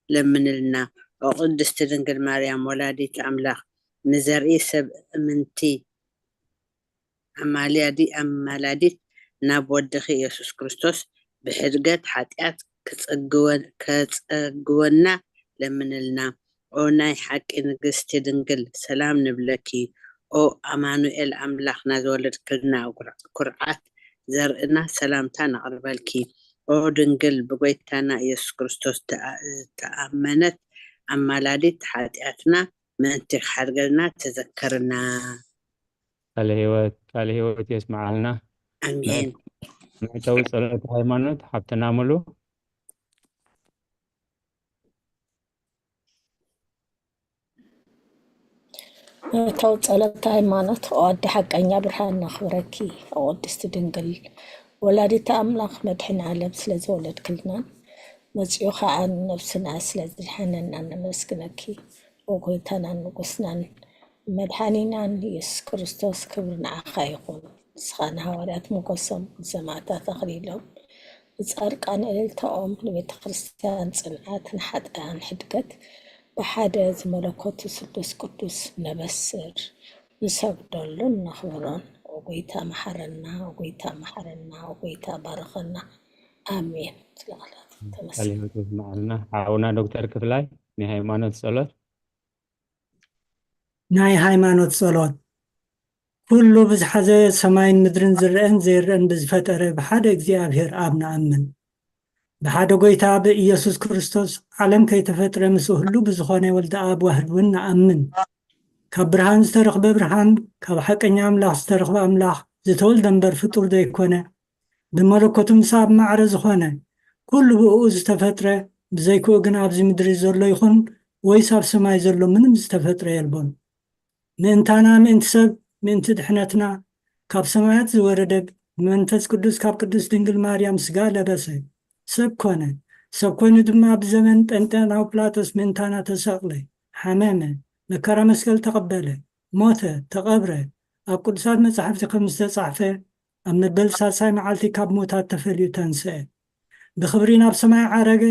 ለምንልና። ኦ ቅድስቲ ድንግል ማርያም ወላዲት ኣምላኽ፣ ንዘርኢ ሰብ እምንቲ ኣማልያዲ ኣማላዲት ናብ ወድኺ ኢየሱስ ክርስቶስ ብሕድገት ሓጢኣት ክጸግወ- ከጸግወና ለምንልና። ኦ ናይ ሓቂ ንግስቲ ድንግል ሰላም ንብለኪ። ኦ ኣማኑኤል ኣምላኽና ዝወለድክልና ኩር- ኩርዓት ዘርእና ሰላምታ ነቕርበልኪ። ኦ ድንግል ብጎይታና ኢየሱስ ክርስቶስ ተኣ- ዝተኣመነት ኣማላዲት ሓጢኣትና ምእንቲ ክሓድገልና ተዘከርና። ቃለ ህይወት ቃለ ህይወት የስምዓልና። ኣሜን። መእተዊ ጸሎት ሃይማኖት ሓብትና ሙሉ። እተው ጸሎተ ሃይማኖት። ኦ ኣደ ሓቀኛ ብርሃን ነኽብረኪ፣ ኦ ቅድስቲ ድንግል ወላዲተ ኣምላኽ መድሕን ዓለም ስለ ዝወለድክልናን መጺኡ ኸዓ ንነብስና ስለ ዝድሓነና ነመስግነኪ። ኦ ጎይታናን ንጉስናን መድሓኒናን ኢየሱስ ክርስቶስ ክብሪ ንዓኻ ይኹን። ንስኻ ንሃዋርያት ሞገሶም፣ ንሰማዕታት ኣኽሊሎም፣ ንጻድቃን እልልታኦም፣ ንቤተ ክርስቲያን ጽንዓት፣ ንሓጥኣን ሕድገት፣ ብሓደ ዝመለኮቱ ስሉስ ቅዱስ ነበስር፣ ንሰግደሉን ነኽብሮን። ኦ ጎይታ መሓረና፣ ኦ ጎይታ መሓረና፣ ኦ ጎይታ ባርኸና። ኣሜን። ስለ ቃላት ተመስገን። ቃለ ሕይወት የስምዓልና። ሓውና ዶክተር ክፍላይ ናይ ሃይማኖት ጸሎት። ናይ ሃይማኖት ጸሎት። ኩሉ ብዝሓዘ ሰማይን ምድርን ዝረአን ዘይረአን ብዝፈጠረ ብሓደ እግዚኣብሔር ኣብ ንኣምን። ብሓደ ጎይታ ብኢየሱስ ክርስቶስ ዓለም ከይተፈጥረ ምስኡ ህሉ ብዝኾነ ወልደ ኣብ ዋህድ እውን ንኣምን። ካብ ብርሃን ዝተረኽበ ብርሃን፣ ካብ ሓቀኛ ኣምላኽ ዝተረኽበ ኣምላኽ፣ ዝተወልደ እምበር ፍጡር ዘይኮነ፣ ብመለኮቱ ምስ ኣብ ማዕረ ዝኾነ፣ ኩሉ ብእኡ ዝተፈጥረ፣ ብዘይክኡ ግን ኣብዚ ምድሪ ዘሎ ይኹን ወይስ ኣብ ሰማይ ዘሎ ምንም ዝተፈጥረ የልቦን። ምእንታና፣ ምእንቲ ሰብ፣ ምእንቲ ድሕነትና፣ ካብ ሰማያት ዝወረደ፣ ብመንፈስ ቅዱስ ካብ ቅድስት ድንግል ማርያም ስጋ ለበሰ፣ ሰብ ኮነ። ሰብ ኮይኑ ድማ ብዘመን ጴንጤናው ጲላጦስ ምእንታና ተሰቕለ፣ ሓመመ፣ መከራ መስቀል ተቐበለ፣ ሞተ፣ ተቐብረ። ኣብ ቅዱሳት መጻሕፍቲ ከም ዝተጻሕፈ፣ ኣብ መበል ሳልሳይ መዓልቲ ካብ ሙታት ተፈልዩ ተንስአ። ብኽብሪ ናብ ሰማይ ዓረገ፣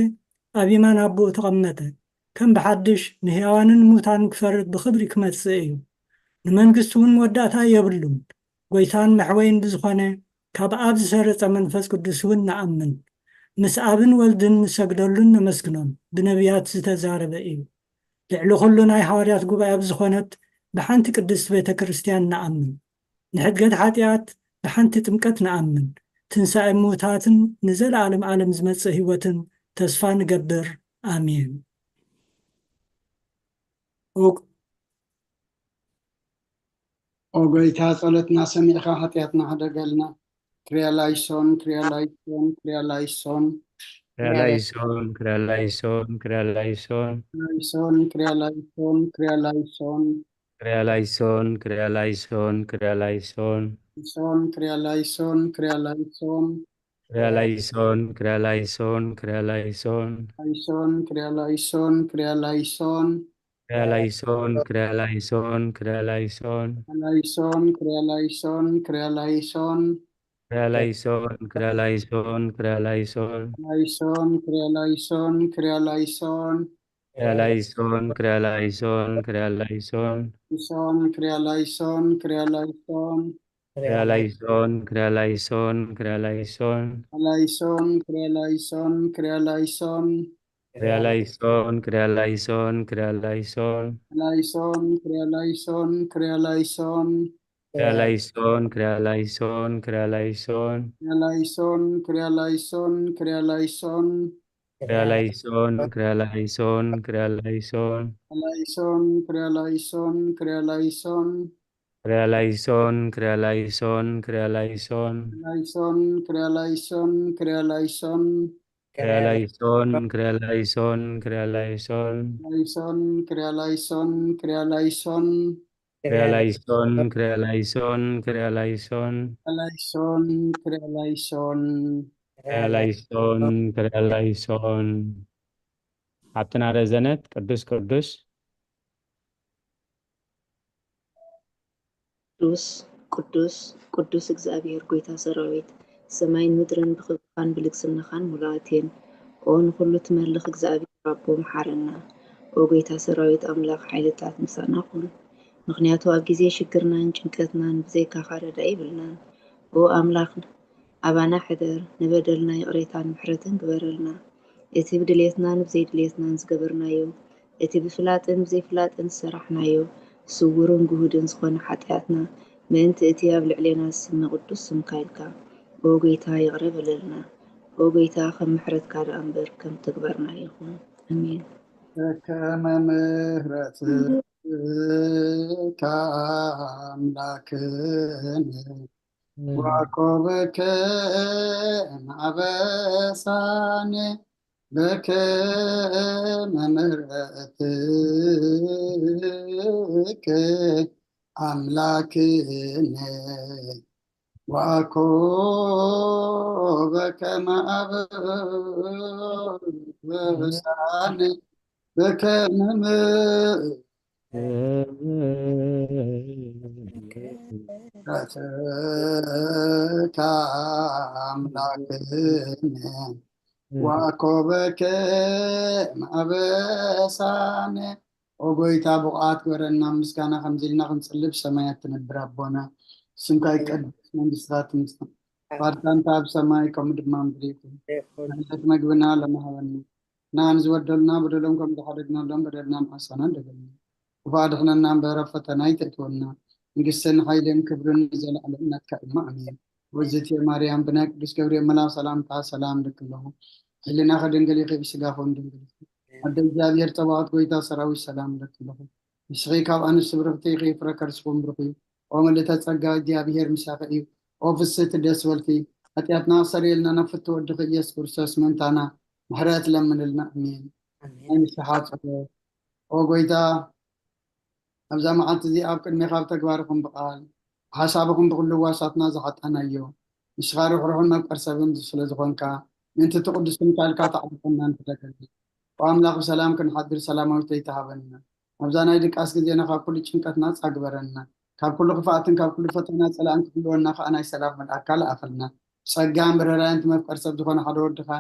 ኣብ የማን ኣቦኡ ተቐመጠ። ከም ብሓድሽ ንህያዋንን ሙታንን ክፈርድ ብኽብሪ ክመጽእ እዩ። ንመንግስቱ እውን መወዳእታ የብሉን። ጎይታን መሕወይን ብዝኾነ ካብ ኣብ ዝሰረጸ መንፈስ ቅዱስ እውን ንኣምን። ምስ ኣብን ወልድን ንሰግደሉን ነመስግኖን ብነቢያት ዝተዛረበ እዩ። ልዕሊ ኩሉ ናይ ሃዋርያት ጉባኤ ብዝኾነት ብሓንቲ ቅድስት ቤተ ክርስቲያን ንኣምን። ንሕድገት ሓጢኣት ብሓንቲ ጥምቀት ንኣምን። ትንሳኤ ምውታትን ንዘለኣለም ዓለም ዝመጽእ ህይወትን ተስፋ ንገብር። ኣሜን። ኦ ኦ ጎይታ፣ ጸሎትና ሰሚዕኻ ሓጢኣትና ሕደገልና። ክሪያ ላይሶን፣ ክሪያ ላይሶን፣ ክሪያ ላይሶን። ክሪያ ላይሶን፣ ክሪያ ላይሶን፣ ክሪያ ላይሶን። ላይሶን፣ ክሪያ ላይሶን፣ ክሪያ ላይሶን። ክሪያ ላይሶን፣ ክሪያ ላይሶን፣ ክሪያ ላይሶን። ላይሶን፣ ክሪያ ላይሶን፣ ክሪያ ላይሶን። ክሪያ ላይሶን፣ ክሪያ ላይሶን፣ ክሪያ ላይሶን። ላይሶን፣ ክሪያ ላይሶን፣ ክሪያ ላይሶን። ክሪያ ላይሶን፣ ክሪያ ላይሶን፣ ክሪያ ላይሶን። ላይሶን፣ ክሪያ ላይሶን፣ ክሪያ ላይሶን። ክሪያ ላይሶን፣ ክሪያ ላይሶን፣ ክሪያ ላይሶን። ላይሶን፣ ክሪያ ላይሶን፣ ክሪያ ላይሶን። ክሪያ ላይሶን፣ ክሪያ ላይሶን፣ ክሪያ ላይሶን። ላይሶን፣ ክሪያ ላይሶን፣ ክሪያ ላይሶን። ክሪያ ላይሶን፣ ክሪያ ላይሶን፣ ክሪያ ላይሶን። ላይሶን፣ ክሪያ ላይሶን፣ ክሪያ ላይሶን። ክሪያ ላይሶን፣ ክሪያ ላይሶን፣ ክሪያ ላይሶን። ላይሶን፣ ክሪያ ላይሶን፣ ክሪያ ላይሶን። ክሪያ ላይሶን፣ ክሪያ ላይሶን፣ ክሪያ ላይሶን። ላይሶን፣ ክሪያ ላይሶን፣ ክሪያ ላይሶን። ክሪያ ላይሶን፣ ክሪያ ላይሶን፣ ክሪያ ላይሶን። ላይሶን፣ ክሪያ ላይሶን፣ ክሪያ ላይሶን። ክሪያ ላይሶን፣ ክሪያ ላይሶን፣ ክሪያ ላይሶን። ላይሶን፣ ክሪያ ላይሶን፣ ክሪያ ላይሶን። ክሪያ ላይሶን፣ ክሪያ ላይሶን፣ ክሪያ ላይሶን። ላይሶን፣ ክሪያ ላይሶን፣ ክሪያ ላይሶን። ክሪያ ላይሶን፣ ክሪያ ላይሶን፣ ክሪያ ላይሶን። ላይሶን፣ ክሪያ ላይሶን። ክሪያ ላይሶን፣ ክሪያ ላይሶን። ሓብትና ረዘነት፣ ቅዱስ ቅዱስ። ቅዱስ፣ ቅዱስ፣ ቅዱስ እግዚኣብሔር ጐይታ ሰራዊት፣ ሰማይን ምድርን ብኽብርኻን ብልግስናኻን ምሉኣት እየን። ኦ ንኹሉ ትመልኽ እግዚኣብሔር ኣቦ፣ መሓረና። ኦ ጐይታ ሰራዊት ኣምላኽ፣ ሓይልታት ምሳና ኩን። ምኽንያቱ ኣብ ግዜ ሽግርናን ጭንቀትናን ብዘይካኻ ረዳኢ የብልናን። ኦ ኣምላኽና፣ ኣባና ሕደር፣ ንበደልና ይቕሬታን ምሕረትን ግበረልና። እቲ ብድልየትናን ብዘይድልየትናን ዝገበርናዮ፣ እቲ ብፍላጥን ብዘይፍላጥን ዝሰራሕናዮ፣ ስዉርን ግሁድን ዝኾነ ሓጢኣትና፣ ምእንቲ እቲ ኣብ ልዕሌና ዝስነ ቅዱስ ስምካ ኢልካ፣ ኦ ጐይታ፣ ይቕረ በለልና። ኦ ጐይታ፣ ከም ምሕረትካ ደኣ እምበር ከም ተግባርና ኣይኹን። ኣሜን። ከመ ምሕረትከ ኣምላክነ ዋኮበከ ማበሳነ በከመ ምሕረትከ ኣምላክነ ወአኮ በከመ አበሳነ በከመ ምሕረትከ አምላክነ ወአኮ በከመ አበሳነ። ኦ ጎይታ፣ ብቑዓት ግበረና ምስጋና ከምዚ ኢልና ክንጽልብ ሰማያት ትነብር ኣቦና፣ ስምካ ይቀደስ፣ መንግስትካ ትምጻእ፣ ፍቓድካ እንተ ኣብ ሰማይ ከምኡ ድማ ምድሪ ይኹን። ዕለት መግብና ለማሃበና፣ ንዓና ዝበደሉና በደሎም ከም ዝሓደግናሎም በደልና ንዓሳና እንደገና ክፉእ ኣድሕነና እምበር ኣብ ፈተና ኣይተእትወና። መንግስትን ሓይልን ክብርን ንዘለኣለም ናትካ እዩ። ኣሜን። ወዝቴ ማርያም ብናይ ቅዱስ ገብርኤል መልኣኽ ሰላምታ ሰላም እልኪ ኣለኹ። ሕሊናኺ ድንግል ኢኺ፣ ብስጋኺ እውን ድንግል ኢኺ። ኣደ እግዚኣብሔር ጸባኦት ጎይታ ሰራዊት ሰላም እልኪ ኣለኹ። ንስኺ ካብ ኣንስቲ ብርኽቲ ኢኺ፣ ፍረ ከርስኹም ብሩኽ እዩ። ኦ ምልእተ ጸጋ እግዚኣብሔር ምሳኺ እዩ። ኦ ፍስሕቲ ደስ በልኪ። ሓጢኣትና ክሰርየልና ናብ ፍትው ወድኺ ኢየሱስ ክርስቶስ ምእንታና ምሕረት ለምንልና። ኣሜን። ናይ ንስሓ ጸሎት። ኦ ጎይታ፣ ኣብዛ መዓልቲ እዚኣ ኣብ ቅድሜኻ ብተግባርኹም ብቓል ብሓሳብኹም ብኹሉ ዋሳትና ዝሓጣናዮ፣ ንስኻ ርሕሩሕን መፍቀር ሰብን ስለ ዝኾንካ፣ ምእንቲ እቲ ቅዱስን ቃልካ ተዓርቀና ንሕደገልና። ኦ ኣምላኽ፣ ብሰላም ክንሓድር ሰላማዊት ለይቲ ሃበና። ኣብዛ ናይ ድቃስ ግዜና ካብ ኩሉ ጭንቀት ናጻ ግበረና። ካብ ኩሉ ክፍኣትን ካብ ኩሉ ፈተና ጸላእን ክሕልወና ከኣ ናይ ሰላም መልኣካ ለኣኸልና። ጸጋን ብርህራይን እቲ መፍቀር ሰብ ዝኾነ ሓደ ወድኻ፣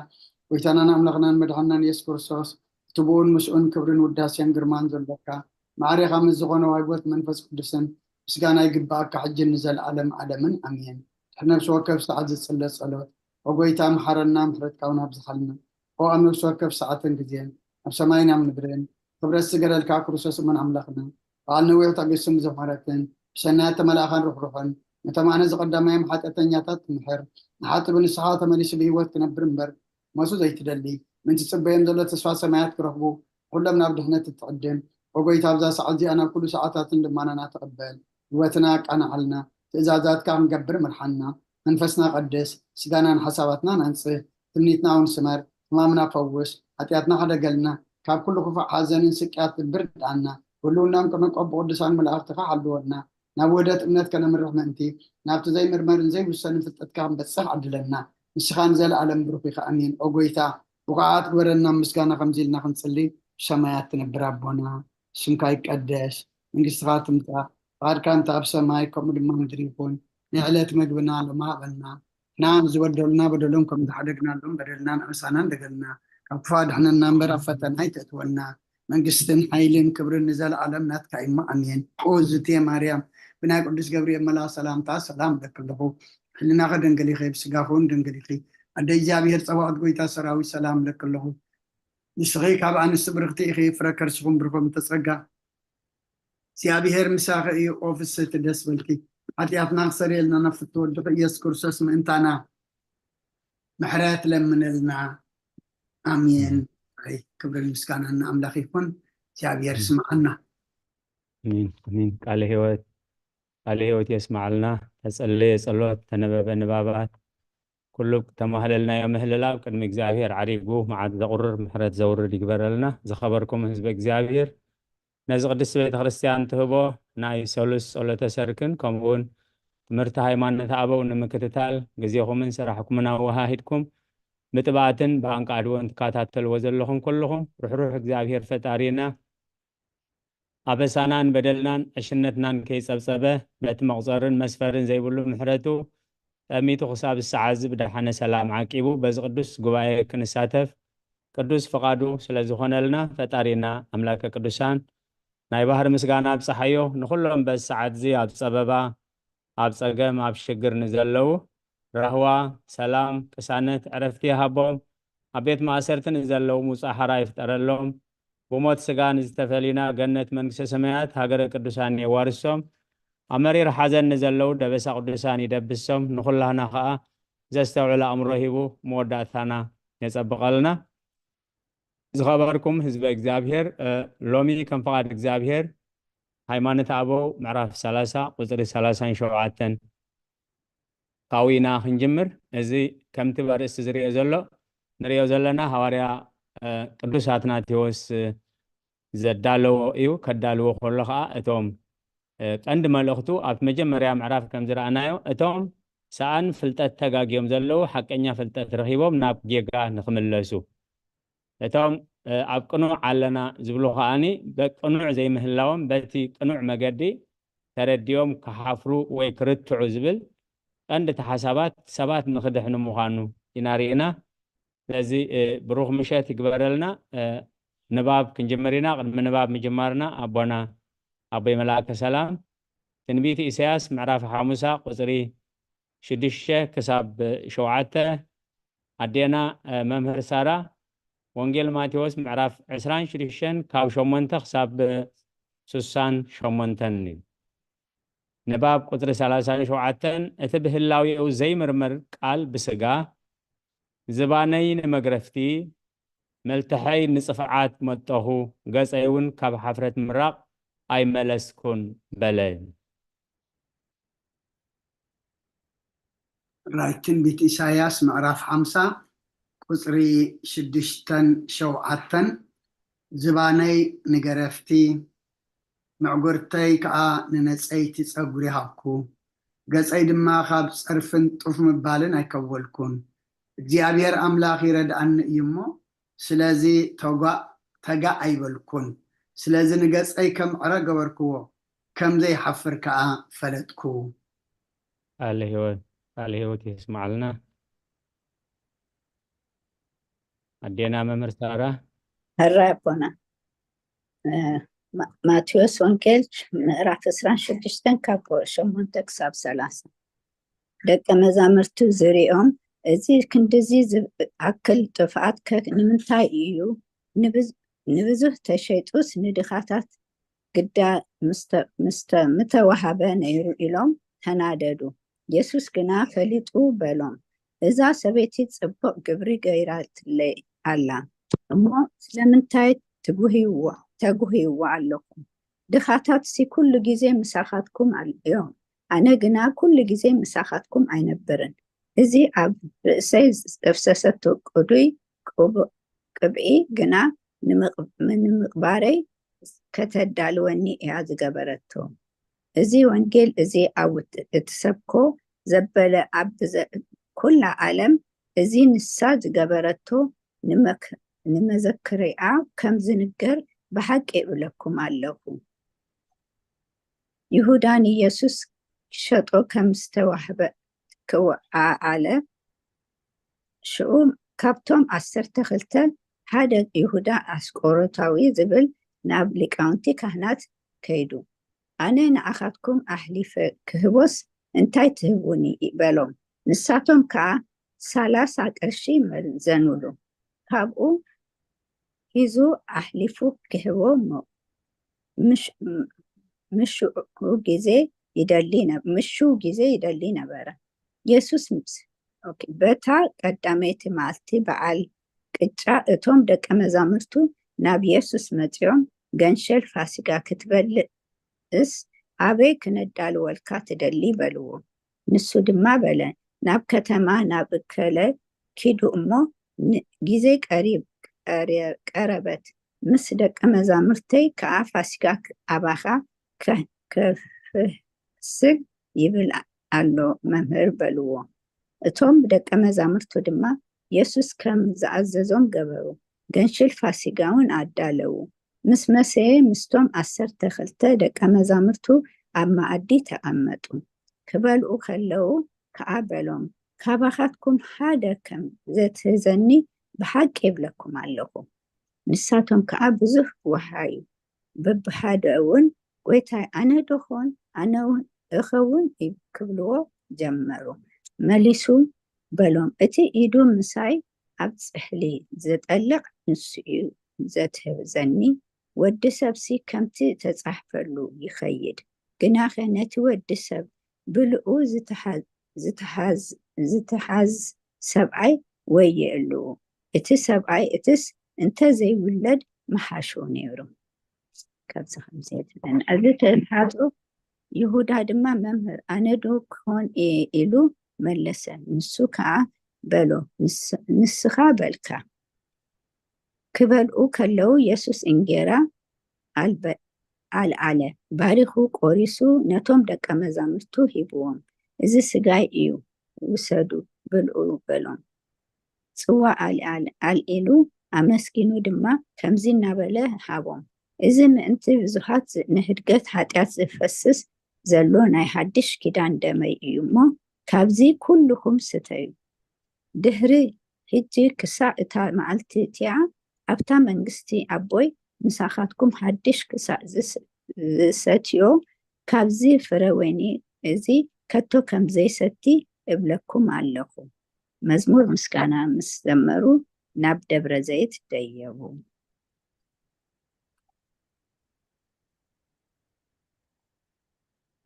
ጎይታናን ኣምላኽናን መድሓንናን የሱስ ክርስቶስ፣ እቲ ብኡን ምስኡን ክብርን ውዳሴን ግርማን ዘሎካ፣ ማዕሬኻ ምስ ዝኾነ ዋህቦት መንፈስ ቅዱስን ምስጋና ይግብኣካ፣ ሕጂ ንዘለኣለም ዓለምን ኣሜን። ድሕሪ ነፍሲ ወከፍ ሰዓት ዝጽለ ጸሎት። ኦ ጎይታ፣ መሓረና፣ ምሕረትካ እውን ኣብዝሓልና። ኦ ኣብ ነፍሲ ወከፍ ሰዓትን ግዜን፣ ኣብ ሰማይን ኣብ ምድርን፣ ክብረት ዝገረልካ ክርስቶስ እሙን ኣምላኽና፣ በዓል ነዊሕ ትዕግስትን ብዙሕ ምሕረትን፣ ብሰናያት ተመላእኻን ርሕሩሕን፣ ነቶም ኣነ ዝቐዳማዮም ሓጢኣተኛታት ትምሕር፣ ንሓጥእ ብንስሓ ተመሊሱ ብህይወት ክነብር እምበር፣ ሞቱ ዘይትደሊ፣ ምእንቲ ትጽበዮም ዘሎ ተስፋ ሰማያት ክረኽቡ፣ ኩሎም ናብ ድሕነት እትዕድም። ኦ ጎይታ፣ ኣብዛ ሰዓት እዚኣ ናብ ኩሉ ሰዓታትን ልማናና ተቐበል። ህይወትና ኣቃንዓልና፣ ትእዛዛትካ ክንገብር ምርሓና። መንፈስና ቀድስ፣ ስጋናን ሓሳባትናን ኣንጽህ፣ ትምኒትና እውን ስመር፣ ሕማምና ፈውስ፣ ሓጢኣትና ሕደገልና፣ ካብ ኩሉ ክፉእ ሓዘንን ስቅያት እርድኣና። ህልውናን ቅኑዕ ቀቡ ቅዱሳን መላእኽትኻ ሓልወና። ናብ ውህደት እምነት ከነምርሕ ምእንቲ፣ ናብቲ ዘይምርመርን ዘይውሰንን ፍልጠትካ ክንበጽሕ ዓድለና። ንስኻ ንዘለኣለም ብሩኽ ኢኻ። ኣሜን። ኦ ጎይታ፣ ብቑዓት ግበረና ምስጋና ከምዚ ኢልና ክንጽሊ፣ ብሰማያት ትነብር ኣቦና፣ ስምካ ይቀደስ፣ መንግስትኻ ትምጻእ፣ ፍቓድካ እንተ ኣብ ሰማይ ከምኡ ድማ ምድሪ ይኹን። ናይ ዕለት መግብና ሎሚ ሃበና። ንዓና ዝበደሉና በደሎም ከም ዝሓደግናሎም በደልና ንኣሳና እንደገልና። ካብ ክፉእ ኣድሕነና እምበር ኣብ ፈተና ኣይተእትወና። መንግስትን ሓይልን ክብርን ንዘለኣለም ናትካ እዩ። ኣሜን። ኦ ዝቴ ማርያም፣ ብናይ ቅዱስ ገብርኤል መልኣኽ ሰላምታ ሰላም እለኪ ኣለኹ። ሕልናኺ ድንግል ኢኺ፣ ብስጋኺ እውን ድንግል ኢኺ። ኣደ እግዚኣብሔር ጸባኦት ጎይታ ሰራዊት ሰላም እለኪ ኣለኹ። ንስኺ ካብ ኣንስቲ ብርኽቲ ኢኺ፣ ፍረ ከርስኹም ብሩኽ እምተ ጸጋ እግዚኣብሔር ምሳኺ እዩ። ኦ ፍስሕቲ ደስ በልኪ፣ ሓጢኣትና ክሰርየልና ናብ ፍትው ወድኺ ኢየሱስ ክርስቶስ ምእንታና ምሕረት ለምነልና። ኣሜን። ኣይ፣ ክብርን ምስጋናን ንኣምላኽ ይኹን። እግዚኣብሔር ስምዓና። ኣሜን፣ ኣሜን። ቃለ ህይወት፣ ቃለ ህይወት የስምዓልና። ተጸለየ ጸሎት፣ ተነበበ ንባባት፣ ኩሉ ተማህለልናዮ ምህልላ ኣብ ቅድሚ እግዚኣብሔር ዓሪጉ መዓት ዘቑርር ምሕረት ዘውርድ ይግበረልና። ዝኸበርኩም ህዝበ እግዚኣብሔር፣ ነዚ ቅድስቲ ቤተ ክርስቲያን ትህቦ ናይ ሰሉስ ጸሎተ ሰርክን ከምኡ እውን ትምህርቲ ሃይማኖት ኣበው ንምክትታል ግዜኹምን ስራሕኩምን ኣወሃሂድኩም ብጥብኣትን ብኣንቃድዎን ትከታተልዎ ዘለኹም ኩልኹም ርሕሩሕ እግዚኣብሔር ፈጣሪና ኣበሳናን በደልናን ዕሽነትናን ከይጸብጸበ ነቲ መቑጸርን መስፈርን ዘይብሉ ምሕረቱ ጠሚቱ ክሳብ ዝሰዓዚ ብደሓነ ሰላም ዓቂቡ በዚ ቅዱስ ጉባኤ ክንሳተፍ ቅዱስ ፍቓዱ ስለ ዝኾነልና ፈጣሪና ኣምላከ ቅዱሳን ናይ ባህሪ ምስጋና ኣብጽሓዮ። ንኹሎም በዚ ሰዓት እዚ ኣብ ጸበባ፣ ኣብ ጸገም፣ ኣብ ሽግር ንዘለዉ ራህዋ፣ ሰላም፣ ቅሳነት፣ ዕረፍቲ ይሃቦም። ኣብ ቤት ማእሰርቲ ንዘለዉ ምውጻእ ሓራ ይፍጠረሎም። ብሞት ስጋ ንዝተፈሊና ገነት መንግስተ ሰማያት ሃገረ ቅዱሳን የዋርሶም። ኣብ መሪር ሓዘን ንዘለዉ ደበሳ ቅዱሳን ይደብሶም። ንኹላህና ኸኣ ዘስተውዕል ኣእምሮ ሂቡ መወዳእታና የጸብቐልና። ዝኸበርኩም ህዝበ እግዚኣብሔር፣ እ፣ ሎሚ ከም ፍቓድ እግዚኣብሔር ሃይማኖት ኣበው ምዕራፍ ሰላሳ ቁጽሪ ሰላሳን ሸውዓተን ካብኡ ኢና ክንጅምር። እዚ ከምቲ በርእስቲ ዝርኦ ዘሎ ንሪኦ ዘለና ሃዋርያ ቅዱስ ኣትናቴዎስ ዘዳለዎ እዩ። ከዳልዎ ከሎ ከዓ እቶም ቀንዲ መልእኽቱ ኣብቲ መጀመርያ ምዕራፍ ከም ዝረኣናዮ፣ እቶም ሰኣን ፍልጠት ተጋግዮም ዘለዉ ሓቀኛ ፍልጠት ረኺቦም ናብ ጌጋ ንክምለሱ፣ እቶም ኣብ ቅኑዕ ኣለና ዝብሉ ከዓኒ ቅኑዕ ዘይምህላዎም በቲ ቅኑዕ መገዲ ተረዲኦም ክሓፍሩ ወይ ክርትዑ ዝብል ቀንዲ ተሓሳባት ሰባት ንክድሕኑ ምዃኑ ኢና ርኢና። ስለዚ ብሩኽ ምሸት ይግበረልና። ንባብ ክንጅምር ኢና። ቅድሚ ንባብ ምጅማርና ኣቦና ኣቦይ መልኣከ ሰላም ትንቢት ኢሳያስ ምዕራፍ ሓሙሳ ቁፅሪ ሽዱሽተ ክሳብ ሸውዓተ፣ ኣዴና መምህር ሳራ ወንጌል ማቴዎስ ምዕራፍ ዕስራን ሽዱሽተን ካብ ሸሞንተ ክሳብ ሱሳን ሸሞንተን እዩ። ንባብ ቁፅሪ ሰላሳን ሸውዓተን፣ እቲ ብህላዌኡ ዘይምርመር ቃል ብስጋ፣ ዝባነይ ንመግረፍቲ፣ መልትሐይ ንፅፍዓት መጠኹ፣ ገፀይ እውን ካብ ሓፍረት ምራቕ ኣይመለስኩን በለ። ራይ ትንቢት ኢሳያስ ምዕራፍ ሓምሳ ቁፅሪ ሽዱሽተን ሸውዓተን፣ ዝባነይ ንገረፍቲ፣ ምዕጉርተይ ከዓ ንነፀይቲ ፀጉሪ ሃብኩ፣ ገፀይ ድማ ካብ ፀርፍን ጡፍ ምባልን ኣይከወልኩን። እግዚኣብሔር ኣምላኽ ይረድኣኒ እዩ እሞ፣ ስለዚ ተጓእ ተጋእ ኣይበልኩን። ስለዚ ንገፀይ ከም ዕረ ገበርክዎ፣ ከም ዘይሓፍር ከዓ ፈለጥኩ። ቃለ ህይወት ቃለ ህይወት የስማዓልና። ኣዴና መምህር ሳራ። ሕራይ ኣቦና። ማቴዎስ ወንጌል ምዕራፍ ዕስራን ሽዱሽተን ካብ ሸሞንተ ክሳብ ሰላሳ። ደቀ መዛሙርቱ ዝሪኦም፣ እዚ ክንድዚ ዝኣክል ጥፍኣት ከ ንምንታይ እዩ? ንብዙህ ተሸይጡስ ንድኻታት ግዳ ምስተዋሃበ ነይሩ ኢሎም ተናደዱ። የሱስ ግና ፈሊጡ በሎም፣ እዛ ሰበይቲ ጽቡቕ ግብሪ ገይራትለይ ኣላ እሞ ስለምንታይ ተጉህይዋ ኣለኩም? ድኻታትሲ ኩሉ ግዜ ምሳኻትኩም እዮም፣ ኣነ ግና ኩሉ ግዜ ምሳኻትኩም ኣይነብርን። እዚ ኣብ ርእሰይ ዘፍሰሰቶ ቅዱይ ቅብኢ ግና ንምቕባረይ ከተዳልወኒ እያ ዝገበረቶ። እዚ ወንጌል እዚ ኣብ እትሰብኮ ዘበለ ኣብ ኩላ ዓለም እዚ ንሳ ዝገበረቶ ንመዘክርኣ ከም ዝንገር ብሓቂ እብለኩም ኣለኹ። ይሁዳ ንየሱስ ክሸጦ ከም ዝተዋህበ ክውዓዓለ ሽዑ ካብቶም ዓሰርተ ክልተ ሓደ ይሁዳ ኣስቆሮታዊ ዝብል ናብ ሊቃውንቲ ካህናት ከይዱ፣ ኣነ ንኣኻትኩም ኣሕሊፈ ክህቦስ እንታይ ትህቡኒ? በሎም። ንሳቶም ከኣ ሰላሳ ቅርሺ መዘኑሉ። ካብኡ ሒዙ ኣሕሊፉ ክህቦ ምሽኡ ግዜ ይደሊ ምሽው ግዜ ይደሊ ነበረ። የሱስ ምስ ኦኬ፣ በታ ቀዳመይቲ መዓልቲ በዓል ቅጫ እቶም ደቀ መዛሙርቱ ናብ የሱስ መጺኦም፣ ገንሸል ፋሲጋ ክትበልዕስ ኣበይ ክነዳልወልካ ትደሊ? በልዎ። ንሱ ድማ በለ፣ ናብ ከተማ ናብ እከለ ኪዱ እሞ፣ ግዜይ ቀረበት፣ ምስ ደቀ መዛሙርተይ ከኣ ፋሲጋ ኣባኻ ከፍስግ ይብል ኣሎ መምህር በልዎ። እቶም ደቀ መዛሙርቱ ድማ የሱስ ከም ዝኣዘዞም ገበሩ። ገንሽል ፋሲጋ እውን ኣዳለዉ። ምስ መሰየ ምስቶም ዓሰርተ ክልተ ደቀ መዛሙርቱ ኣብ መኣዲ ተቐመጡ። ክበልኡ ከለዉ ከኣ በሎም፣ ካባኻትኩም ሓደ ከም ዘትህዘኒ ብሓቂ እብለኩም ኣለኹ። ንሳቶም ከኣ ብዙሕ ወሃዩ። በብሓደ እውን ጎይታይ ኣነ ዶኾን ኣነ እውን እኸውን ክብልዎ ጀመሩ። መሊሱ በሎም፣ እቲ ኢዱ ምሳይ ኣብ ጽሕሊ ዝጠልቕ ንሱ እዩ ዘትህዘኒ። ወዲ ሰብሲ ከምቲ ተጻሕፈሉ ይኸይድ። ግናኸ ነቲ ወዲ ሰብ ብልኡ ዝተሓዝ ሰብኣይ ወየእሉ። እቲ ሰብኣይ እትስ እንተዘይውለድ ምሓሾ ነይሩ። ካብዚ ከምዚ ትብለና። እዚ ተሓቶ ይሁዳ ድማ መምህር ኣነ ዶ ክኾን እየ ኢሉ መለሰ። ንሱ ከኣ በሎ ንስኻ በልካ። ክበልኡ ከለዉ የሱስ እንጌራ ኣልበ ኣልዓለ፣ ባሪኹ ቆሪሱ ነቶም ደቀ መዛሙርቱ ሂብዎም፣ "እዚ ስጋይ እዩ፣ ውሰዱ፣ ብልዑ" በሎም። ጽዋእ ኣልዓል ኣልዒሉ ኣመስጊኑ ድማ ከምዚ እናበለ ሃቦም፣ "እዚ ምእንቲ ብዙሃት ንህድገት ሓጢኣት ዝፈስስ ዘሎ ናይ ሓድሽ ኪዳን ደመይ እዩ እሞ ካብዚ ኩልኹም ስተዩ። ድሕሪ ሕጂ ክሳዕ እታ መዓልቲ እቲኣ ኣብታ መንግስቲ ኣቦይ ምሳኻትኩም ሓድሽ ክሳዕ ዝሰትዮ ካብዚ ፍረ ወይኒ እዚ ከቶ ከም ዘይሰቲ እብለኩም ኣለኹ። መዝሙር ምስጋና ምስ ዘመሩ ናብ ደብረ ዘይት ደየቡ።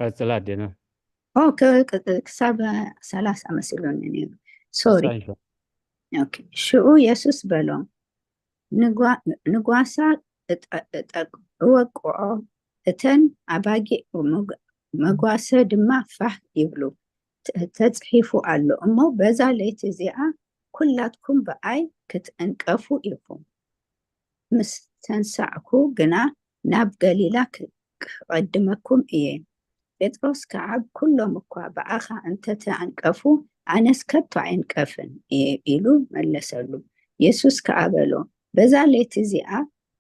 ቀጽላ ኣዴና። ኦ፣ ክሳብ ሰላሳ መሲሉኒ ነይሩ። ሶሪ። ሽዑ የሱስ በሎም፣ ንጓሳ እወቅዖ፣ እተን ኣባጊዕ መጓሰ ድማ ፋህ ይብሉ፣ ተጽሒፉ ኣሎ እሞ በዛ ለይቲ እዚኣ ኩላትኩም ብኣይ ክትዕንቀፉ ኢኹም። ምስ ተንሳዕኩ ግና ናብ ገሊላ ክቐድመኩም እየ። ጴጥሮስ ከዓ፣ ኩሎም እኳ ብኣኻ እንተተዓንቀፉ ኣነስ ከቶ ኣይንቀፍን እየ ኢሉ መለሰሉ። የሱስ ከዓ በሎ፣ በዛ ለይቲ እዚኣ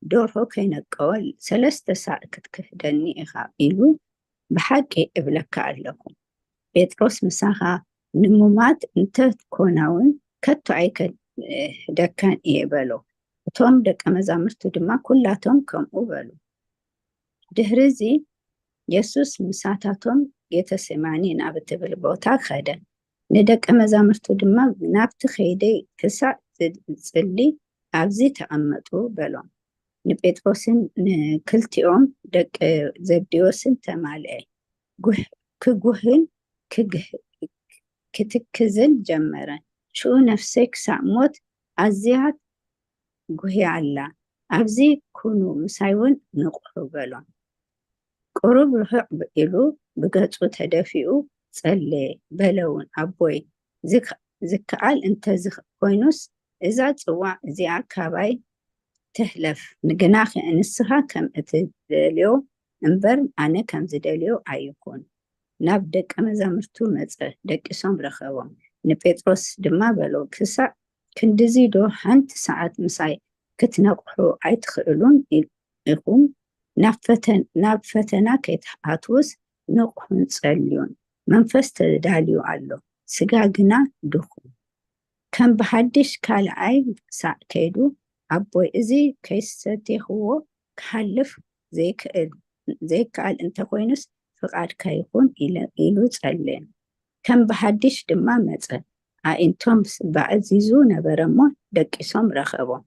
ደርሆ ከይነቀወ ሰለስተ ሳዕ ክትክህደኒ ኢኻ ኢሉ ብሓቂ እብለካ ኣለኹ። ጴጥሮስ ምሳኻ ንሙማት እንተኮናውን ከቶ ኣይክህደካን እየ በሎ። እቶም ደቀ መዛሙርቱ ድማ ኩላቶም ከምኡ በሉ። ድሕሪ እዚ የሱስ ምሳታቶም ጌተሴማኒ ናብ እትብል ቦታ ከደ። ንደቀ መዛሙርቱ ድማ፣ "ናብቲ ከይደ ክሳዕ ዝጽሊ ኣብዚ ተቐመጡ" በሎም። ንጴጥሮስን ንክልቲኦም ደቂ ዘብዴዎስን ተማልአ። ክጉህን ክትክዝን ጀመረ። ሽኡ ነፍሰይ ክሳዕ ሞት ኣዝያ ጉህያ ኣላ፣ ኣብዚ ኩኑ፣ ምሳይ እውን ንቕሑ በሎም። ቁሩብ ርሑቕ ኢሉ ብገጹ ተደፊኡ ጸለየ፣ በለ እውን፣ ኣቦይ፣ ዝከኣል እንተ ኮይኑስ እዛ ጽዋዕ እዚኣ ካባይ ትሕለፍ፣ ግናኸ ንስኻ ከም እትደልዮ እምበር ኣነ ከም ዝደልዮ ኣይኹን። ናብ ደቀ መዛሙርቱ መጸ፣ ደቂሶም ረኸቦም። ንጴጥሮስ ድማ በሎ፣ ክሳዕ ክንድዚ ዶ ሓንቲ ሰዓት ምሳይ ክትነቕሑ ኣይትኽእሉን ኢኹም? ናብ ፈተና ከይትኣትዉስ ንቕሑን ጸልዩን። መንፈስ ተዳልዩ ኣሎ፣ ስጋ ግና ድኹም። ከም ብሓድሽ ካልኣይ ሳዕ ከይዱ፣ ኣቦይ፣ እዚ ከይሰቴኽዎ ክሓልፍ ዘይክእል ዘይከኣል እንተኾይኑስ ፍቓድካ ይኹን ኢሉ ጸለየ። ከም ብሓድሽ ድማ መጸ። ኣዒንቶም ብዕዚዙ ነበረ እሞ ደቂሶም ረኸቦም።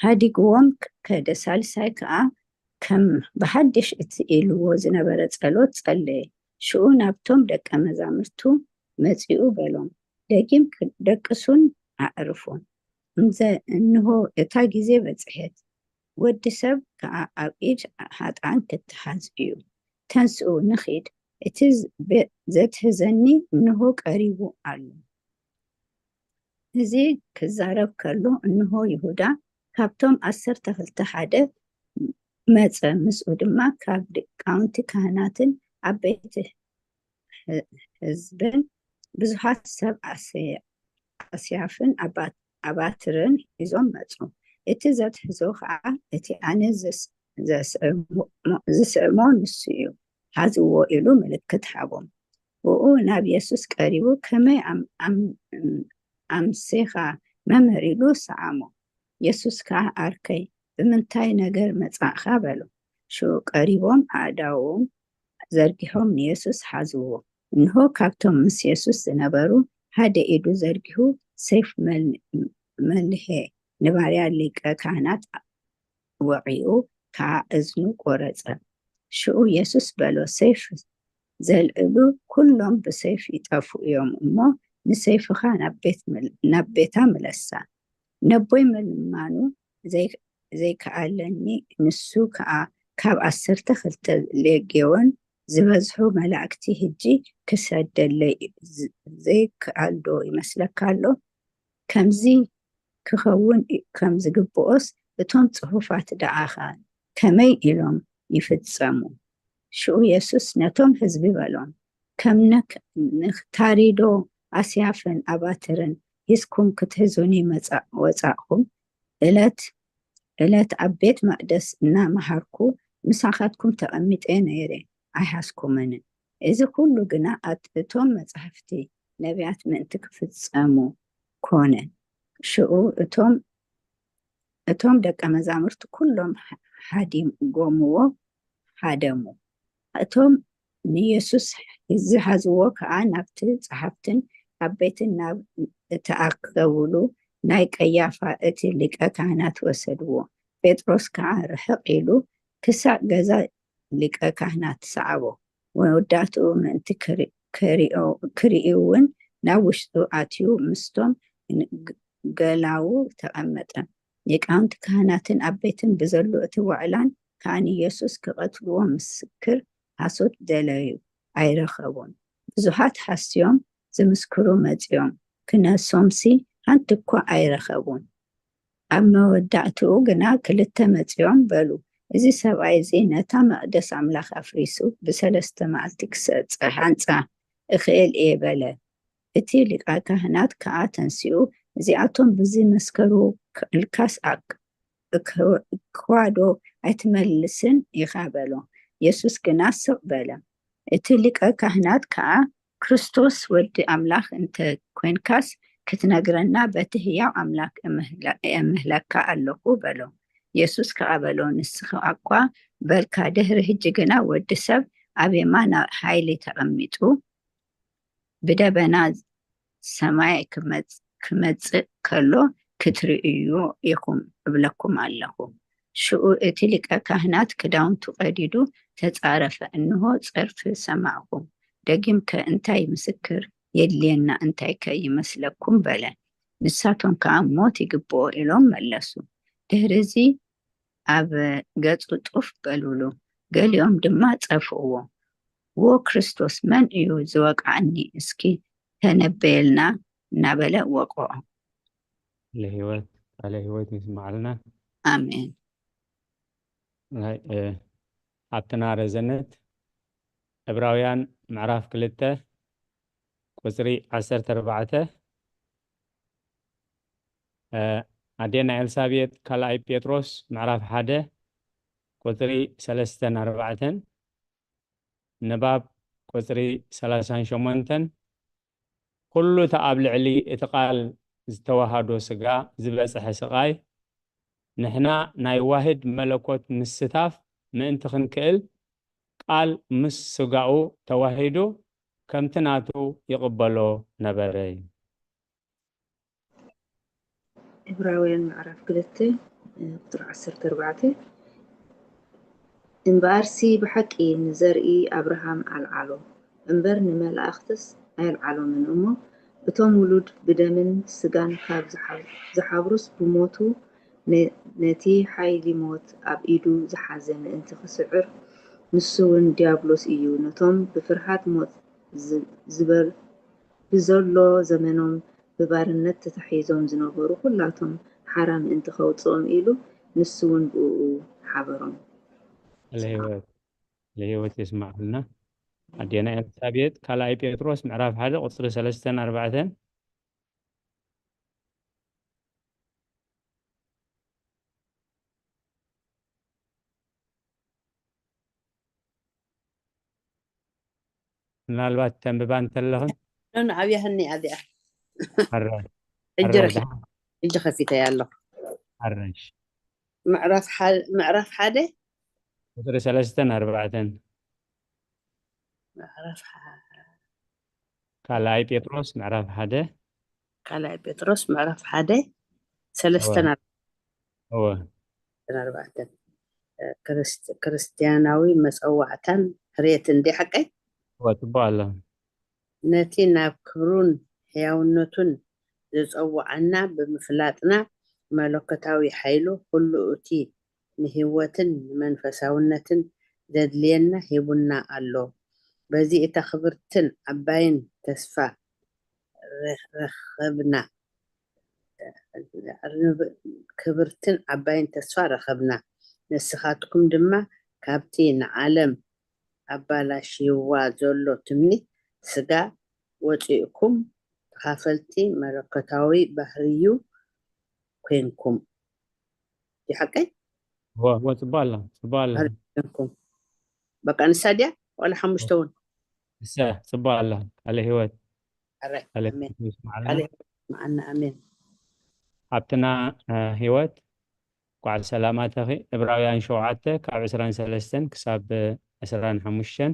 ሃዲግዎም ከደ። ሳልሳይ ከኣ ከም ብሓድሽ እቲ ኢልዎ ዝነበረ ጸሎት ጸለየ። ሽኡ ናብቶም ደቀ መዛሙርቱ መጺኡ በሎም፣ ደጊም ደቅሱን ኣዕርፉን። እንሆ እታ ግዜ በጽሐት፣ ወዲ ሰብ ከኣ ኣብ ኢድ ሃጣን ክትሓዝ እዩ። ተንስኡ ንኺድ፣ እቲ ዘትህዘኒ እንሆ ቀሪቡ ኣሎ። እዚ ክዛረብ ከሎ እንሆ ይሁዳ ካብቶም ዓሰርተ ክልተ ሓደ መጸ፣ ምስኡ ድማ ካብ ሊቃውንቲ ካህናትን ዓበይቲ ህዝብን ብዙሓት ሰብ ኣስያፍን ኣባትርን ሒዞም መጹ። እቲ ዘትሕዞ ኸኣ እቲ ኣነ ዝስዕሞ ንሱ እዩ፣ ሓዝዎ ኢሉ ምልክት ሃቦም። ብኡ ናብ የሱስ ቀሪቡ፣ ከመይ ኣምሴኻ መምህር? ኢሉ ሰዓሞ። የሱስ ከኣ፣ ዓርከይ፣ ብምንታይ ነገር መጻእኻ? በሎ። ሽዑ ቀሪቦም ኣእዳዎም ዘርጊሖም ንየሱስ ሓዝዎ። እንሆ ካብቶም ምስ የሱስ ዝነበሩ ሓደ ኢዱ ዘርጊሑ ሰይፍ መልሄ ንባርያ ሊቀ ካህናት ወቒኡ ከኣ እዝኑ ቆረጸ። ሽኡ የሱስ በሎ፣ ሰይፍ ዘልዕሉ ኩሎም ብሰይፍ ይጠፍኡ እዮም እሞ ንሰይፍኻ ናብ ቤታ ምለሳ። ነቦይ ምልማኑ ዘይከኣለኒ፣ ንሱ ከኣ ካብ ዓሰርተ ክልተ ሌጌዎን ዝበዝሑ መላእክቲ ህጂ ክሰደለይ ዘይከኣል ዶ ይመስለካ ኣሎ? ከምዚ ክኸውን ከም ዝግብኦስ እቶም ጽሑፋት ደኣ ኸ ከመይ ኢሎም ይፍጸሙ? ሽኡ የሱስ ነቶም ህዝቢ በሎም፣ ከም ነክ-፣ ንታሪዶ ኣስያፍን ኣባትርን ሒዝኩም ክትሕዙኒ መጻ-፣ ወጻእኩም? እለት እለት ኣብ ቤት መቕደስ እናመሃርኩ ምሳኻትኩም ተቐሚጠ ነይረ፣ ኣይሓዝኩምንን። እዚ ኩሉ ግና ኣት-፣ እቶም መጻሕፍቲ ነቢያት ምእንቲ ክፍጸሙ ኮነ። ሽኡ እቶም፣ እቶም ደቀ መዛሙርቲ ኩሎም ሓዲጎምዎ ሃደሙ። እቶም ንየሱስ ዝሓዝዎ ከኣ ናብቲ ጸሓፍትን ዓበይትን ናብ እተኣከቡሉ ናይ ቀያፋ እቲ ሊቀ ካህናት ወሰድዎ። ጴጥሮስ ከኣ ርሕቕ ኢሉ ክሳዕ ገዛ ሊቀ ካህናት ሰዓቦ። መወዳእትኡ ምእንቲ ክሪ-፣ ክሪኦ-፣ ክርኢ እውን ናብ ውሽጡ ኣትዩ ምስቶም ን-፣ ግ-፣ ገላዉ ተቐመጠ። ሊቃውንቲ ካህናትን ዓበይትን ብዘሎ እቲ ዋዕላን ከኣ ንየሱስ ክቐትልዎ ምስክር ሓሶት ደለዩ፣ ኣይረኸቡን። ብዙሓት ሓስዮም ዝምስክሩ መጺኦም፣ ክነሶምሲ ሓንቲ እኳ ኣይረኸቡን። ኣብ መወዳእትኡ ግና ክልተ መጺኦም በሉ፣ እዚ ሰብኣይ እዚ ነታ መቕደስ ኣምላኽ ኣፍሪሱ ብሰለስተ መዓልቲ ክሰ-፣ ክሃንጻ እኽእል እየ በለ። እቲ ሊቀ ካህናት ከኣ ተንሲኡ፣ እዚኣቶም ብዝመስከሩ ከ-፣ ኢልካስ ኣክ-፣ እክ-፣ እኳዶ ኣይትመልስን ኢኻ በሎ። የሱስ ግና ስቕ በለ። እቲ ሊቀ ካህናት ከኣ፣ ክርስቶስ ወዲ ኣምላኽ እንተ ኰንካስ፣ ክትነግረና በቲ ህያው ኣምላኽ እምህለ-፣ እምህለካ ኣለኹ በሎ። የሱስ ከኣ በሎ፣ ንስኻ እኳ በልካ፣ ድሕሪ ሕጂ ግና ወዲ ሰብ ኣብ የማን ሓይሊ ተቐሚጡ፣ ብደበና ሰማይ ክመጽ-፣ ክመጽእ ከሎ ክትርእይዎ ኢኹም እብለኩም ኣለኹ። ሽኡ እቲ ሊቀ ካህናት ክዳውንቱ ቀዲዱ ተጻረፈ፣ እንሆ፣ ጸርፊ ሰማዕኹ። ደጊምከ እንታይ ምስክር የድልየና? እንታይከ ይመስለኩም? በለ። ንሳቶም ከኣ፣ ሞት ይግብኦ ኢሎም መለሱ። ድሕሪ እዚ ኣብ ገጹ ጡፍ በሉሉ፣ ገሊኦም ድማ ጸፍእዎ። ዎ ክርስቶስ መን እዩ ዝወቅዓኒ? እስኪ ተነበየልና እናበለ ወቅዖ። ለህይወት፣ ቃለ ህይወት ይስማዕልና። ኣሜን። ናይ፣ እ፣ ኣብትና ረዘነት ዕብራውያን ምዕራፍ ክልተ ቁጽሪ ዓሰርተ ኣርባዕተ፣ እ፣ ኣዴና ኤልሳቤጥ ካልኣይ ጴጥሮስ ምዕራፍ ሓደ ቁጽሪ ሰለስተን ኣርባዕተን፣ ንባብ ቁጽሪ ሰላሳን ሸሞንተን፣ ኩሉ እቲ ኣብ ልዕሊ እቲ ቃል ዝተዋሃዶ ስጋ ዝበጽሐ ስቓይ፣ ንሕና ናይ ዋህድ መለኮት ምስታፍ ምእንቲ ክንክእል፣ ቃል ምስ ስጋኡ ተዋሂዱ ከምቲ ናቱ ይቕበሎ ነበረ። ዕብራውያን ምዕራፍ ክልተ ቁጽሪ ዓሰርተ ኣርባዕተ፣ እምበኣርሲ ብሓቂ ንዘርኢ ኣብርሃም ኣልዓሎ እምበር ንመላእኽትስ ኣየልዓሎምን እሞ፣ እቶም ውሉድ ብደምን ስጋን ካብ ዝሓ-፣ ዝሓብሩስ ብሞቱ ነ-፣ ነቲ ሓይሊ ሞት ኣብ ኢዱ ዝሓዘ ምእንቲ ክስዕር፣ ንሱ እውን ዲያብሎስ እዩ። ነቶም ብፍርሃት ሞት ዝ-፣ ዝበል-፣ ብዘሎ ዘመኖም ብባርነት ተታሒዞም ዝነበሩ ኩላቶም ሓራ ምእንቲ ከውፅኦም ኢሉ ንሱ እውን ብእኡ ሓበሮም። ለህይወት ለህይወት የስማዕልና። ኣዴና ኤልሳቤጥ ካልኣይ ጴጥሮስ ምዕራፍ ሓደ ቁፅሪ ሰለስተን ኣርባዕተን። ምናልባት ተንብባ እንተለኽን ኖ፣ ዓብያህኒ እያ እዚኣ። ኣረ ሕጂ ኣረ ረኺ-፣ ሕጂ ከፊተያ ኣለኹ። ኣረሽ ምዕራፍ ሓ-፣ ምዕራፍ ሓደ ቁፅሪ ሰለስተን ኣርባዕተን። ምዕራፍ ሓ-፣ ካልኣይ ጴጥሮስ ምዕራፍ ሓደ። ካልኣይ ጴጥሮስ ምዕራፍ ሓደ ሰለስተን እወ። ኣርባዕተን። ክርስት-፣ ክርስትያናዊ መፀዋዕታን ሕርየትን እንዲ ሓቀይ? እወ፣ ፅቡቅ ኣሎ። ነቲ ናብ ክብሩን ሕያውነቱን ዝጸውዓና ብምፍላጥና፣ መለኮታዊ ሓይሉ ኩሉ እቲ ንህይወትን ንመንፈሳውነትን ዘድልየና ሂቡና ኣሎ። በዚ እታ ክብርትን ዓባይን ተስፋ ረኸብና። ክብርትን ዓባይን ተስፋ ረኸብና። ንስኻትኩም ድማ ካብቲ ንዓለም ኣባላሽይዋ ዘሎ ትምኒት ስጋ ወፂእኩም ተኻፈልቲ መለኮታዊ ባህርዩ ኮንኩም። ይሓቀይ? እወ፣ እወ፣ ጽቡቕ ኣላ፣ ጽቡቕ ኣላ። ኮንኩም። በቃ ንሳ ድያ? ዋላ ሓሙሽተ እውን? እሰ፣ ጽቡቕ ኣላ። ቃለ ህይወት። ኣረ፣ ቃለ ኣሜን። ህይወት ይስምዓልና። ቃለ ህይወት ይስምዓና። ኣሜን። ሓብትና፣ እ፣ ህይወት፣ እንኳዕ ሰላም ኣተኺ። ዕብራውያን ሸውዓተ ካብ ዕስራን ሰለስተን ክሳብ ዕስራን ሓሙሽተን፣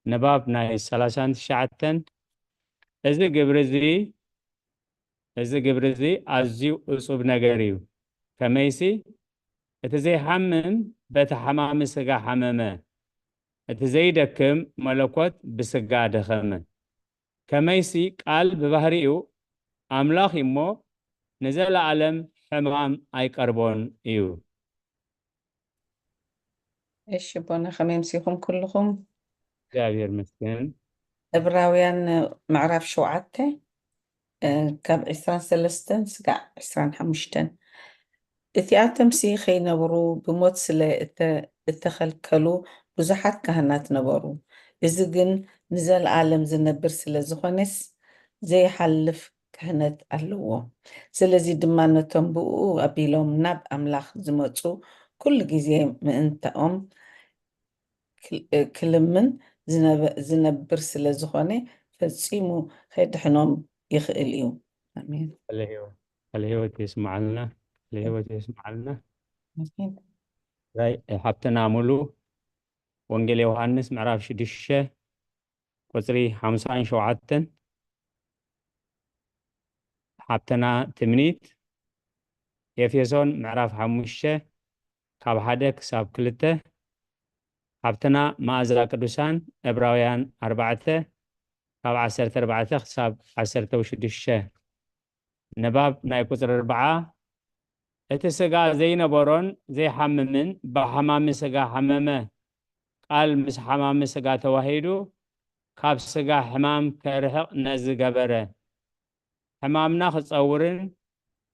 ንባብ ናይ ሰላሳን ትሽዓተን። እዚ ግብሪ እዚ፣ እዚ ግብሪ እዚ ኣዝዩ እጹብ ነገር እዩ። ከመይሲ፣ እቲ ዘይሓምም በቲ ሓማሚ ስጋ ሓመመ፣ እቲ ዘይደክም መለኮት ብስጋ ደኸመ። ከመይሲ፣ ቃል ብባህሪኡ ኣምላኽ እዩ እሞ፣ ንዘለኣለም ሕማም ኣይቀርቦን እዩ። እሺ ኣቦና፣ ከመይ ኣምሲኹም ኩልኹም? እግዚኣብሔር ይመስገን። ዕብራውያን ምዕራፍ ሸውዓተ፣ እ፣ ካብ ዕስራን ሰለስተን ስጋዕ ዕስራን ሓሙሽተን። እቲኣቶምሲ ኸይነብሩ ብሞት ስለ እተ-፣ እተኸልከሉ ብዙሓት ካህናት ነበሩ። እዚ ግን ንዘለኣለም ዝነብር ስለ ዝኾነስ ዘይሓልፍ ክህነት ኣለዎ። ስለዚ ድማ ነቶም ብእኡ ኣቢሎም ናብ ኣምላኽ ዝመጹ ኩሉ ግዜ ምእንታኦም ክል-፣ እ፣ ክልምን ዝነበ-፣ ዝነብር ስለ ዝኾነ ፈጺሙ ኸድሕኖም ይኽእል እዩ። ኣሜን። ቃለ ህይወት፣ ቃለ ህይወት የስምዓልና፣ ቃለ ህይወት የስምዓልና። ኣሜን። ራይ፣ እ፣ ሓብትና ሙሉ፣ ወንጌል ዮሃንስ ምዕራፍ ሽዱሽተ ቁጽሪ ሓምሳን ሸውዓተን። ሓብትና ትምኒት፣ ኤፌሶን ምዕራፍ ሓሙሽተ ካብ ሓደ ክሳብ ክልተ። ሓብትና መኣዛ ቅዱሳን፣ ዕብራውያን ኣርባዕተ ካብ ዓሰርተ ኣርባዕተ ክሳብ ዓሰርተ ሽዱሽተ። ንባብ ናይ ቁጽሪ ኣርብዓ፣ እቲ ስጋ ዘይነበሮን ዘይሓምምን ብሓማሚ ስጋ ሓመመ። ቃል ምስ ሓማሚ ስጋ ተዋሂዱ፣ ካብ ስጋ ሕማም ከርሕቕ ነዚ ገበረ። ሕማምና ክጸውርን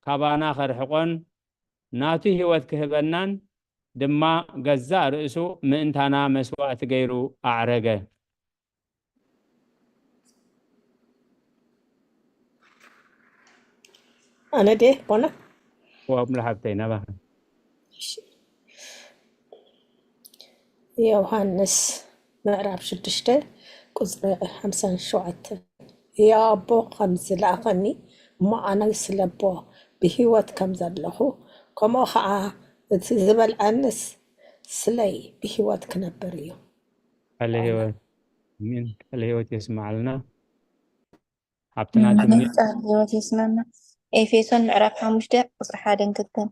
ካባና ከርሕቆን ናቱ ህይወት ክህበናን ድማ ገዛእ ርእሱ ምእንታና መስዋእቲ ገይሩ ኣዕረገ። ኣነ ድየ ኣቦና? ወሙሉ ሓብተይ ናባኻ። እሺ። ዮሃንስ ምዕራፍ ሽዱሽተ ቁጽሪ ሓምሳን ሸውዓተን። ያው ኣቦ ከም ዝለኣኸኒ እሞ ኣነ ስለ ኣቦ ብህይወት ከም ዘለኹ ከምኡ ኸዓ እቲ ዝበልዐንስ ስለይ ብህይወት ክነብር እዩ። ቃለ ህይወት። ኣሜን። ቃለ ህይወት የስምዓልና። ሓብትና ኣሜን። ትምኒት። ቃል ህይወት የስመና። ኤፌሶን ምዕራፍ ሓሙሽተ ቁጽሪ ሓደን ክልተን።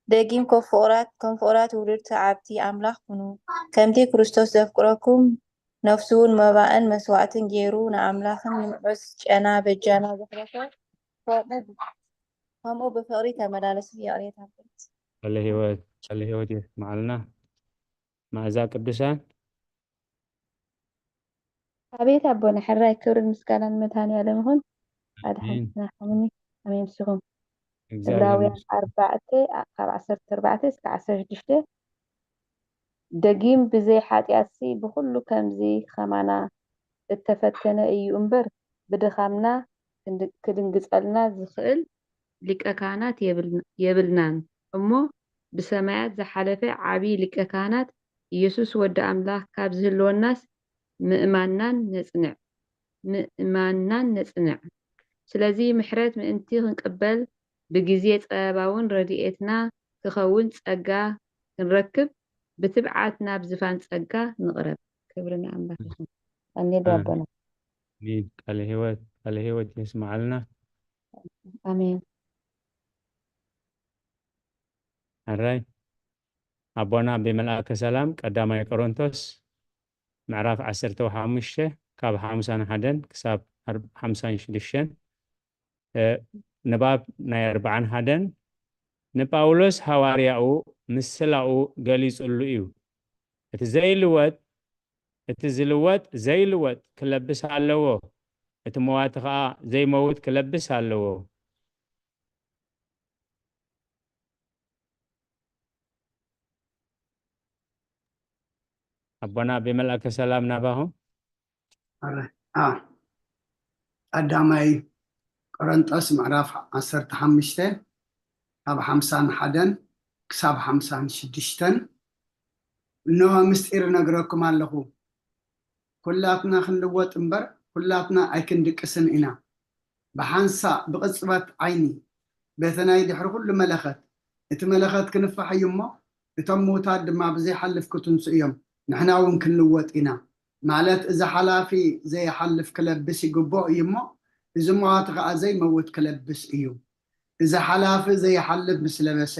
ደጊም ከም ፍቑራት፣ ከም ፍቑራት ውሉድ ሰዓብቲ ኣምላኽ ኩኑ። ከምቲ ክርስቶስ ዘፍቅረኩም ነፍሱ እውን መባእን መስዋእትን ገይሩ ንኣምላኽን ንምዑዝ ጨና በጃና ዘሕለፈ፣ ከምኡ፣ ከምኡ ብፍቕሪ ተመላለሱ። ይቕሬታ። ቃለ ህይወት፣ ቃለ ህይወት የስምዓልና። መኣዛ ቅዱሳን። ኣቤት ኣቦና ሕራይ ክብርን ምስጋናን መድሃኔ ዓለም ይኹን። ኣድሓን ኣሜን። ጽናሕኩምኒ ኣሜን ምስኹም። እግዚኣብሔር ዕብራውያን ይመስገን። ኣርባዕተ ኣ-፣ ካብ ዓሰርተ ኣርባዕተ እስከ ዓሰርተ ሽዱሽተ። ደጊም ብዘይ ሓጢኣትሲ ብኹሉ ከምዚ ኸማና እተፈተነ እዩ እምበር፣ ብድኻምና ክንድ-፣ ክድንግጸልና ዝኽእል ሊቀ ካህናት የብልና-፣ የብልናን እሞ፣ ብሰማያት ዝሓለፈ ዓቢ ሊቀ ካህናት ኢየሱስ ወዲ ኣምላኽ ካብ ዝህልወናስ ምእማንናን ነጽንዕ፣ ምእማንናን ነጽንዕ። ስለዚ ምሕረት ምእንቲ ክንቅበል ብግዜ ጸበባውን ረድኤትና ክኸውን ጸጋ ክንረክብ ብትብዓት ናብ ዝፋን ጸጋ ንቕረብ። ክብሪ ንኣምላኽ ይኹን። ቀኒል ኣቦና። ኣሜን። ቃለ ህይወት፣ ቃለ ህይወት የስምዓልና። ኣሜን። ሕራይ ኣቦና ብመልኣከ ሰላም ቀዳማይ ቆሮንቶስ ምዕራፍ ዓሰርተ ሓሙሽተ ካብ ሓምሳን ሓደን ክሳብ ኣር-፣ ሓምሳን ሽዱሽተን፣ እ፣ ንባብ ናይ ኣርብዓን ሓደን ንጳውሎስ ሃዋርያኡ ምስላኡ ገሊጹሉ እዩ። እቲ ዘይልወጥ፣ እቲ ዝልወጥ ዘይልወጥ ክለብስ ኣለዎ፣ እቲ መዋቲ ኸኣ ዘይመውት ክለብስ ኣለዎ። ኣቦና ብመልኣከ ሰላም ናባኹም። ኣረ፣ ኣ፣ ቀዳማይ ቆሮንጦስ ምዕራፍ ዓሰርተ ሓሙሽተ ካብ ሓምሳን ሓደን ክሳብ ሓምሳን ሽዱሽተን። እንሆ ምስጢር እነግረኩም ኣለኹ፣ ኩላትና ክንልወጥ እምበር ኩላትና ኣይክንድቅስን ኢና። ብሓንሳእ ብቕጽበት ዓይኒ በቲ ናይ ድሕሪ ኩሉ መለኸት፣ እቲ መለኸት ክንፋሕ እዩ እሞ፣ እቶም ምዉታት ድማ ብዘይሓልፍ ክትንሱ እዮም፣ ንሕና እውን ክንልወጥ ኢና። ማለት እዚ ሓላፊ ዘይሓልፍ ክለብስ ይግብኦ እዩ እሞ፣ እዚ መዋቲ ከኣ ዘይመውት ክለብስ እዩ። እዚ ሓላፊ ዘይሓልፍ ምስ ለበሰ፣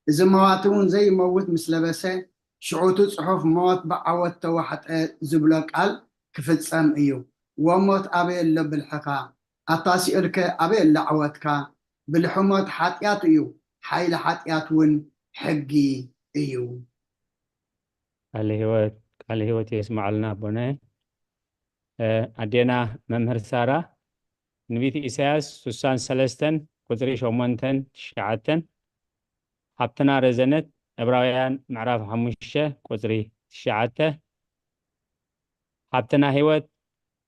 እዚ መዋቲ እውን ዘይመውት ምስ ለበሰ፣ ሽዑ እቲ ጽሑፍ ሞት ብዓወት ተዋሕጠ ዝብሎ ቃል ክፍጸም እዩ። ወሞት ኣበይ ኣሎ ብልሕኻ? ኣታ ሲኦልከ ኣበይ ኣሎ ዓወትካ? ብልሒ ሞት ሓጢኣት እዩ፣ ሓይሊ ሓጢኣት እውን ሕጊ እዩ። ቃለ ህይወት ቃለ ህይወት የስማዓልና ኣቦና። ኣዴና መምህር ሳራ፣ ትንቢት ኢሳያስ ሱሳን ሰለስተን ቁጽሪ ሸሞንተን ትሽዓተን፣ ሓብትና ረዘነት ዕብራውያን ምዕራፍ ሓሙሽተ ቁጽሪ ትሽዓተ፣ ሓብትና ህይወት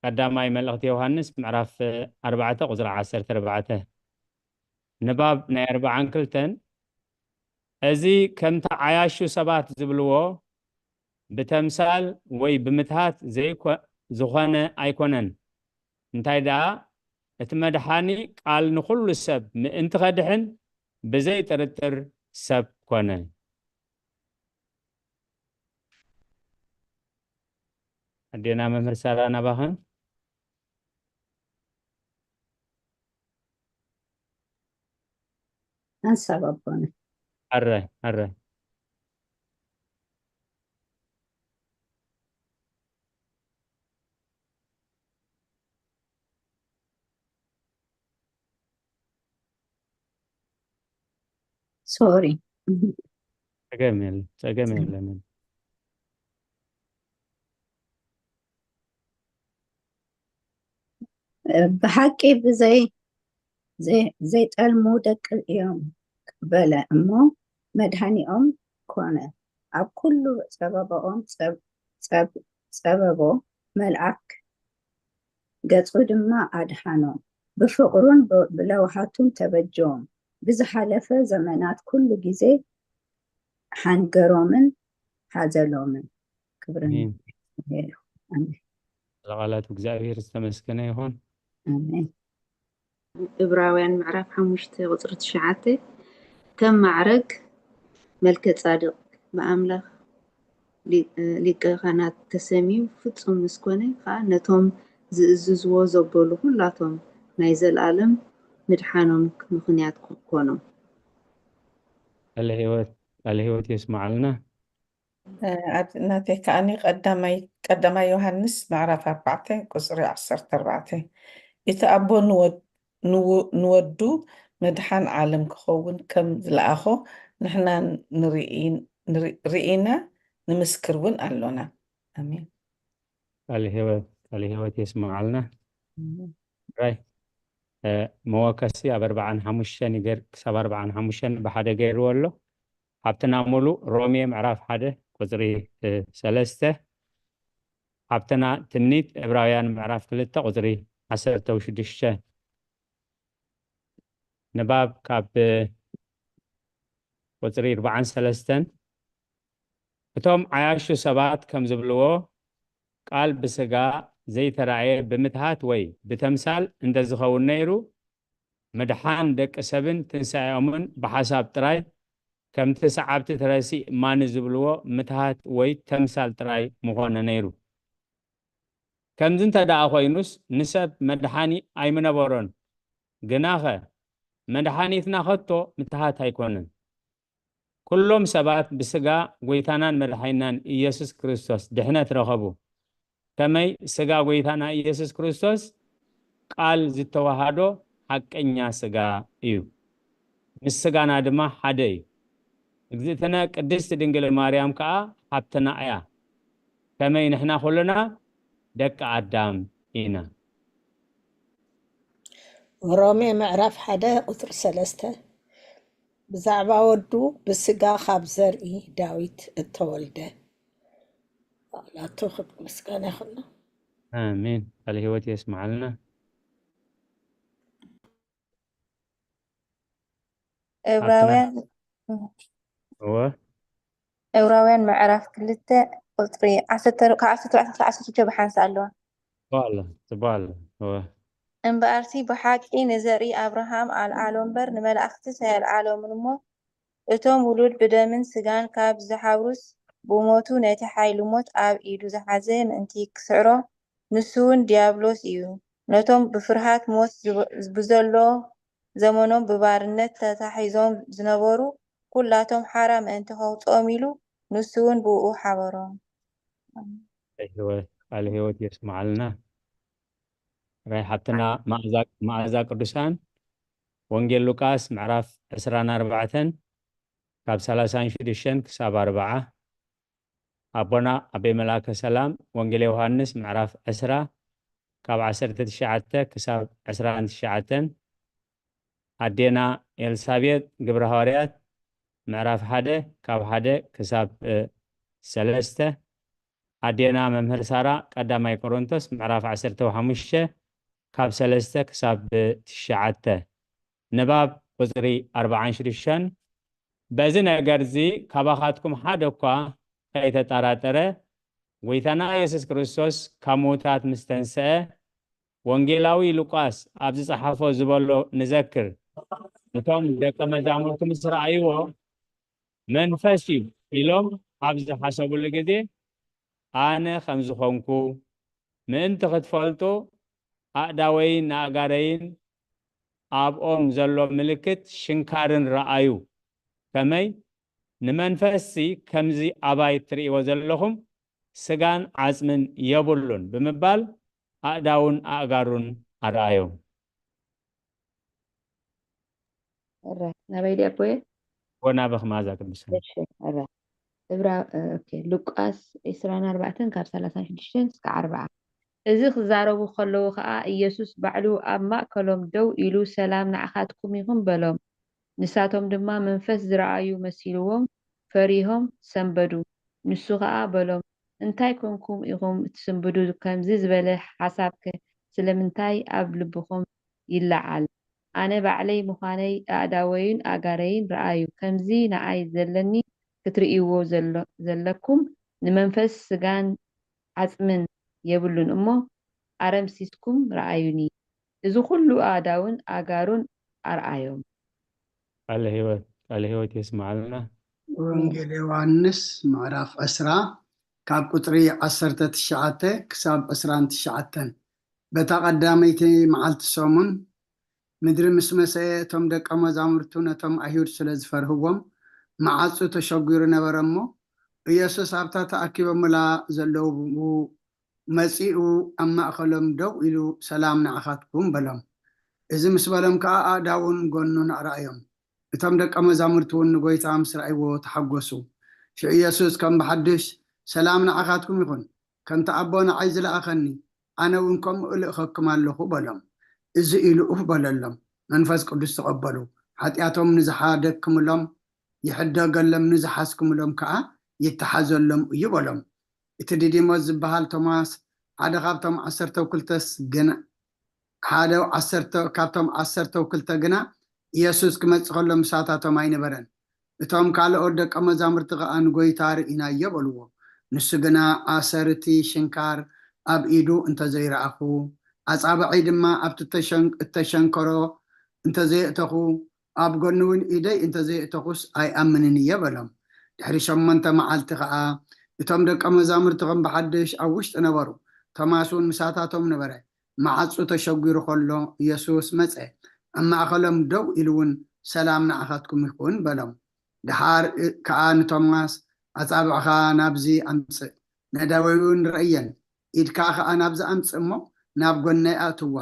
ቀዳማይ መልእኽቲ ዮሃንስ ምዕራፍ ኣርባዕተ ቁጽሪ ዓሰርተ ኣርባዕተ። ንባብ ናይ ኣርባዓን ክልተን። እዚ ከምቲ ዓያሹ ሰባት ዝብልዎ ብተምሳል ወይ ብምትሃት ዘይኮ-፣ ዝኾነ ኣይኮነን። እንታይ ደኣ፣ እቲ መድሓኒ ቃል ንኹሉ ሰብ ምእንቲ ኸድሕን ብዘይ ጥርጥር ሰብ ኮነ። ኣዴና መምህር ሳራ ናባኽን። ሓንሳብ ኣቦነ። ኣረ ኣረ ሶሪ። ጸገም የለ ጸገም የለንን። ብሓቂ ብዘይ ዘይ- ዘይጠልሙ ደቂ እዮም በለ እሞ መድሃኒኦም ኮነ። ኣብ ኩሉ ጸበባኦም ጸብ- ጸብ- ጸበቦ መልኣክ ገጹ ድማ ኣድሓኖም። ብፍቕሩን ብ- ብለውሃቱን ተበጀዎም። ብዝሓለፈ ዘመናት ኩሉ ግዜ ሓንገሮምን ሓዘሎምን። ክብርን ኣሜን። ይግባእ። ኣሜን። ቃላቱ እግዚኣብሔር ዝተመስገነ ይኹን። ኣሜን። ዕብራውያን ምዕራፍ ሓሙሽተ ቁጽሪ ትሽዓተ፣ ከም ማዕረግ መልከ ጻድቅ ብኣምላኽ ሊ- ሊቀ ካህናት ተሰምዩ ፍጹም ምስ ኮነ ከኣ ነቶም ዝእዝዝዎ ዘበሉ ኩላቶም ናይ ዘለኣለም ምድሓኖም ምኽንያት ኮኖም። ቃለ ህይወት ቃለ ህይወት የስማዓልና። ኣብ ናተይ ከኣኒ ቀዳማይ ቀዳማይ ዮሃንስ ምዕራፍ ኣርባዕተ ቁጽሪ ዓሰርተ ኣርባዕተ፣ እቲ ኣቦ ንወድ- ንው- ንወዱ መድሓን ዓለም ክኸውን ከም ዝለኣኾ ንሕና ንርኢ- ንርኢ- ርኢና ንምስክር እውን ኣሎና። ኣሜን። ቃለ ህይወት ቃለ ህይወት የስማዓልና። ራይ መወከሲ ኣብ ኣርባዓን ሓሙሽተን ይገር ክሳብ ኣርባዓን ሓሙሽተን ብሓደ ገይርዎ ኣሎ። ሓብትና ሙሉ ሮሜ ምዕራፍ ሓደ ቁጽሪ ሰለስተ፣ ሓብትና ትምኒት ዕብራውያን ምዕራፍ ክልተ ቁጽሪ ዓሰርተ ሽዱሽተ። ንባብ ካብ ቁጽሪ ኣርባዓን ሰለስተን። እቶም ዓያሹ ሰባት ከም ዝብልዎ፣ ቃል ብስጋ ዘይተራእየ ብምትሃት ወይ ብተምሳል እንተዝኸውን ነይሩ፣ ምድሓን ደቂ ሰብን ትንሳኤኦምን ብሓሳብ ጥራይ፣ ከምቲ ሰዓብቲ ተረሲእ ማኒ ዝብልዎ፣ ምትሃት ወይ ተምሳል ጥራይ ምኾነ ነይሩ። ከምዚ እንተ ደኣ ኮይኑስ፣ ንሰብ መድሓኒ ኣይምነበሮን። ግናኸ፣ መድሓኒትና ኸቶ ምትሃት ኣይኮነን። ኩሎም ሰባት ብስጋ ጎይታናን መድሓኒናን ኢየሱስ ክርስቶስ ድሕነት ረኸቡ። ከመይ ስጋ ጎይታና ኢየሱስ ክርስቶስ ቃል ዝተዋሃዶ ሓቀኛ ስጋ እዩ። ምስ ስጋና ድማ ሓደ እዩ። እግዝእትነ ቅድስቲ ድንግል ማርያም ከኣ ሓብትና እያ። ከመይ ንሕና ኩልና ደቂ ኣዳም ኢና። ሮሜ ምዕራፍ ሓደ ቁጽሪ ሰለስተ፣ ብዛዕባ ወዱ ብስጋ ካብ ዘርኢ ዳዊት እተወልደ። ኣላቱ ክብሪ ምስጋና ይኹን። ኣሜን። ቃለ ህይወት የስምዓልና። ዕብራውያን እወ ዕብራውያን ምዕራፍ ክልተ ቁፅሪ ዓሰርተ ካብ ዓሰርተ ኣርባዕተ ክሳብ ዓሰርተ ሽዱሽተ ብሓንሳእ ኣለዋ። ጽቡቕ ኣሎ፣ ጽቡቕ ኣሎ። እወ እምበኣርሲ ብሓቂ ንዘርኢ ኣብርሃም ኣልዓሎ እምበር ንመላእኽትስ ኣየልዓሎምን እሞ እቶም ውሉድ ብደምን ስጋን ካብ ዝሓብሩስ ብሞቱ ነቲ ሓይሊ ሞት ኣብ ኢዱ ዝሓዘ ምእንቲ ክስዕሮ ንሱ እውን ዲያብሎስ እዩ። ነቶም ብፍርሃት ሞት ዝብ- ብዘሎ ዘመኖም ብባርነት ተታሒዞም ዝነበሩ ኩላቶም ሓራ ምእንቲ ከውፅኦም ኢሉ ንሱ እውን ብእኡ ሓበሮም። ቃለ ህይወት ቃለ ህይወት የስምዓልና። ራይ ሓብትና መዓዛ መዓዛ ቅዱሳን ወንጌል ሉቃስ ምዕራፍ ዕስራን ኣርባዕተን ካብ ሰላሳን ሽዱሽተን ክሳብ ኣርብዓ ኣቦና ኣቤ መልኣከ ሰላም ወንጌል ዮሃንስ ምዕራፍ ዕስራ ካብ ዓሰርተ ትሽዓተ ክሳብ ዕስራን ትሽዓተን ኣዴና ኤልሳቤጥ ግብረ ሃዋርያት ምዕራፍ ሓደ ካብ ሓደ ክሳብ እ፣ ሰለስተ ኣዴና መምህር ሳራ ቀዳማይ ቆሮንቶስ ምዕራፍ ዓሰርተ ሓሙሽተ ካብ ሰለስተ ክሳብ ትሽዓተ ንባብ ቁፅሪ ኣርባዓን ሽዱሽተን በዚ ነገር እዚ ካባኻትኩም ሓደ እኳ ከይተጠራጠረ ጎይታና የሱስ ክርስቶስ ካብ ምዉታት ምስ ተንስአ ወንጌላዊ ሉቃስ ኣብ ዝጸሓፎ ዝበሎ ንዘክር። እቶም ደቀ መዛሙርቱ ምስ ረኣይዎ መንፈስ እዩ ኢሎም ኣብ ዝሓሰብሉ ግዜ ኣነ ከም ዝኾንኩ ምእንቲ ክትፈልጡ ኣእዳወይን ንኣእጋረይን ኣብኦም ዘሎ ምልክት ሽንካርን ረኣዩ። ከመይ ንመንፈስሲ ከምዚ ኣባይ እትርእይዎ ዘለኹም ስጋን ዓጽምን የብሉን ብምባል ኣእዳውን ኣእጋሩን ኣርኣዮም። እረ ናበይ ድያ ኣቦየ? ወናብኽ መዓዛ ቅዱሳን። እሺ እረ እብራ ኦኬ ሉቃስ ዕስራን ኣርባዕተን ካብ ሰላሳን ሽዱሽተን እስከ ኣርብዓ። እዚ ክዛረቡ ከለዉ ከኣ ኢየሱስ ባዕሉ ኣብ ማእከሎም ደው ኢሉ ሰላም ንዓኻትኩም ይኹን በሎም። ንሳቶም ድማ መንፈስ ዝረኣዩ መሲልዎም ፈሪሆም ሰንበዱ። ንሱ ኸኣ በሎም እንታይ ኮንኩም ኢኹም እትስንብዱ ከምዚ ዝበለ ሓሳብከ ስለምንታይ ኣብ ልብኹም ይለዓል? ኣነ ባዕለይ ምዃነይ ኣእዳወይን ኣእጋረይን ረኣዩ። ከምዚ ንኣይ ዘለኒ ክትርእይዎ ዘለኩም ንመንፈስ ስጋን ዓጽምን የብሉን እሞ ኣረምሲስኩም ረኣዩኒ። እዚ ኹሉ ኣእዳውን ኣእጋሩን ኣርኣዮም። ቃለ ህይወት ቃለ ህይወት የስምዓልና። ወንጌል ዮሃንስ ምዕራፍ ዕስራ ካብ ቁፅሪ ዓሰርተ ትሽዓተ ክሳብ ዕስራን ትሽዓተን በታ ቀዳመይቲ መዓልቲ ሰሙን ምድሪ ምስ መሰየ እቶም ደቀ መዛሙርቱ ነቶም ኣይሁድ ስለ ዝፈርህዎም መዓጹ ተሸጒሩ ነበረ እሞ ኢየሱስ ኣብታ ተኣኪቦምላ ዘለዉ መጺኡ ኣብ ማእከሎም ደው ኢሉ ሰላም ንዓኻትኩም በሎም። እዚ ምስ በሎም ከኣ ኣእዳውን ጎኑን ኣርኣዮም። እቶም ደቀ መዛሙርቲ እውን ንጎይታ ምስ ረኣይዎ ተሓጎሱ። ሽዑ ኢየሱስ ከም ብሓድሽ ሰላም ንዓኻትኩም ይኹን፣ ከምቲ ኣቦ ንዓይ ዝለኣኸኒ ኣነ እውን ከምኡ እልእኸኩም ኣለኹ በሎም። እዚ ኢሉ ኡፍ በለሎም። መንፈስ ቅዱስ ተቐበሉ። ሓጢኣቶም ንዝሓደክምሎም ይሕደገሎም፣ ንዝሓዝክምሎም ከኣ ይተሓዘሎም እዩ በሎም። እቲ ዲዲሞስ ዝበሃል ቶማስ ሓደ ካብቶም ዓሰርተው ክልተስ ግና ሓደ ዓሰርተ ካብቶም ዓሰርተው ክልተ ግና ኢየሱስ ክመጽእ ከሎ ምሳታቶም ኣይነበረን። እቶም ካልኦት ደቀ መዛሙርቲ ከኣ ንጎይታ ርኢናዮ በልዎ። ንሱ ግና ኣሰር እቲ ሽንካር ኣብ ኢዱ እንተዘይረኣኹ ኣጻብዐይ ድማ ኣብቲ እተሸንከሮ እንተዘየእተኹ ኣብ ጎኒ እውን ኢደይ እንተዘየእተኹስ ኣይኣምንን እየ በሎም። ድሕሪ ሸሞንተ መዓልቲ ኸዓ እቶም ደቀ መዛሙርቲ ከም ብሓድሽ ኣብ ውሽጢ ነበሩ። ቶማስ እውን ምሳታቶም ነበረ። መዓጹ ተሸጒሩ ከሎ ኢየሱስ መጸ፣ ኣብ ማእከሎም ደው ኢሉ እውን ሰላም ንዓኻትኩም ይኹን በሎም። ደሓር ከኣ ንቶማስ ኣጻብዕኻ ናብዚ ኣምጽእ፣ ነዳወይ እውን ረእየን፣ ኢድካ ኸኣ ናብዚ ኣምጽእ እሞ ናብ ጎነይ ኣእትዋ፣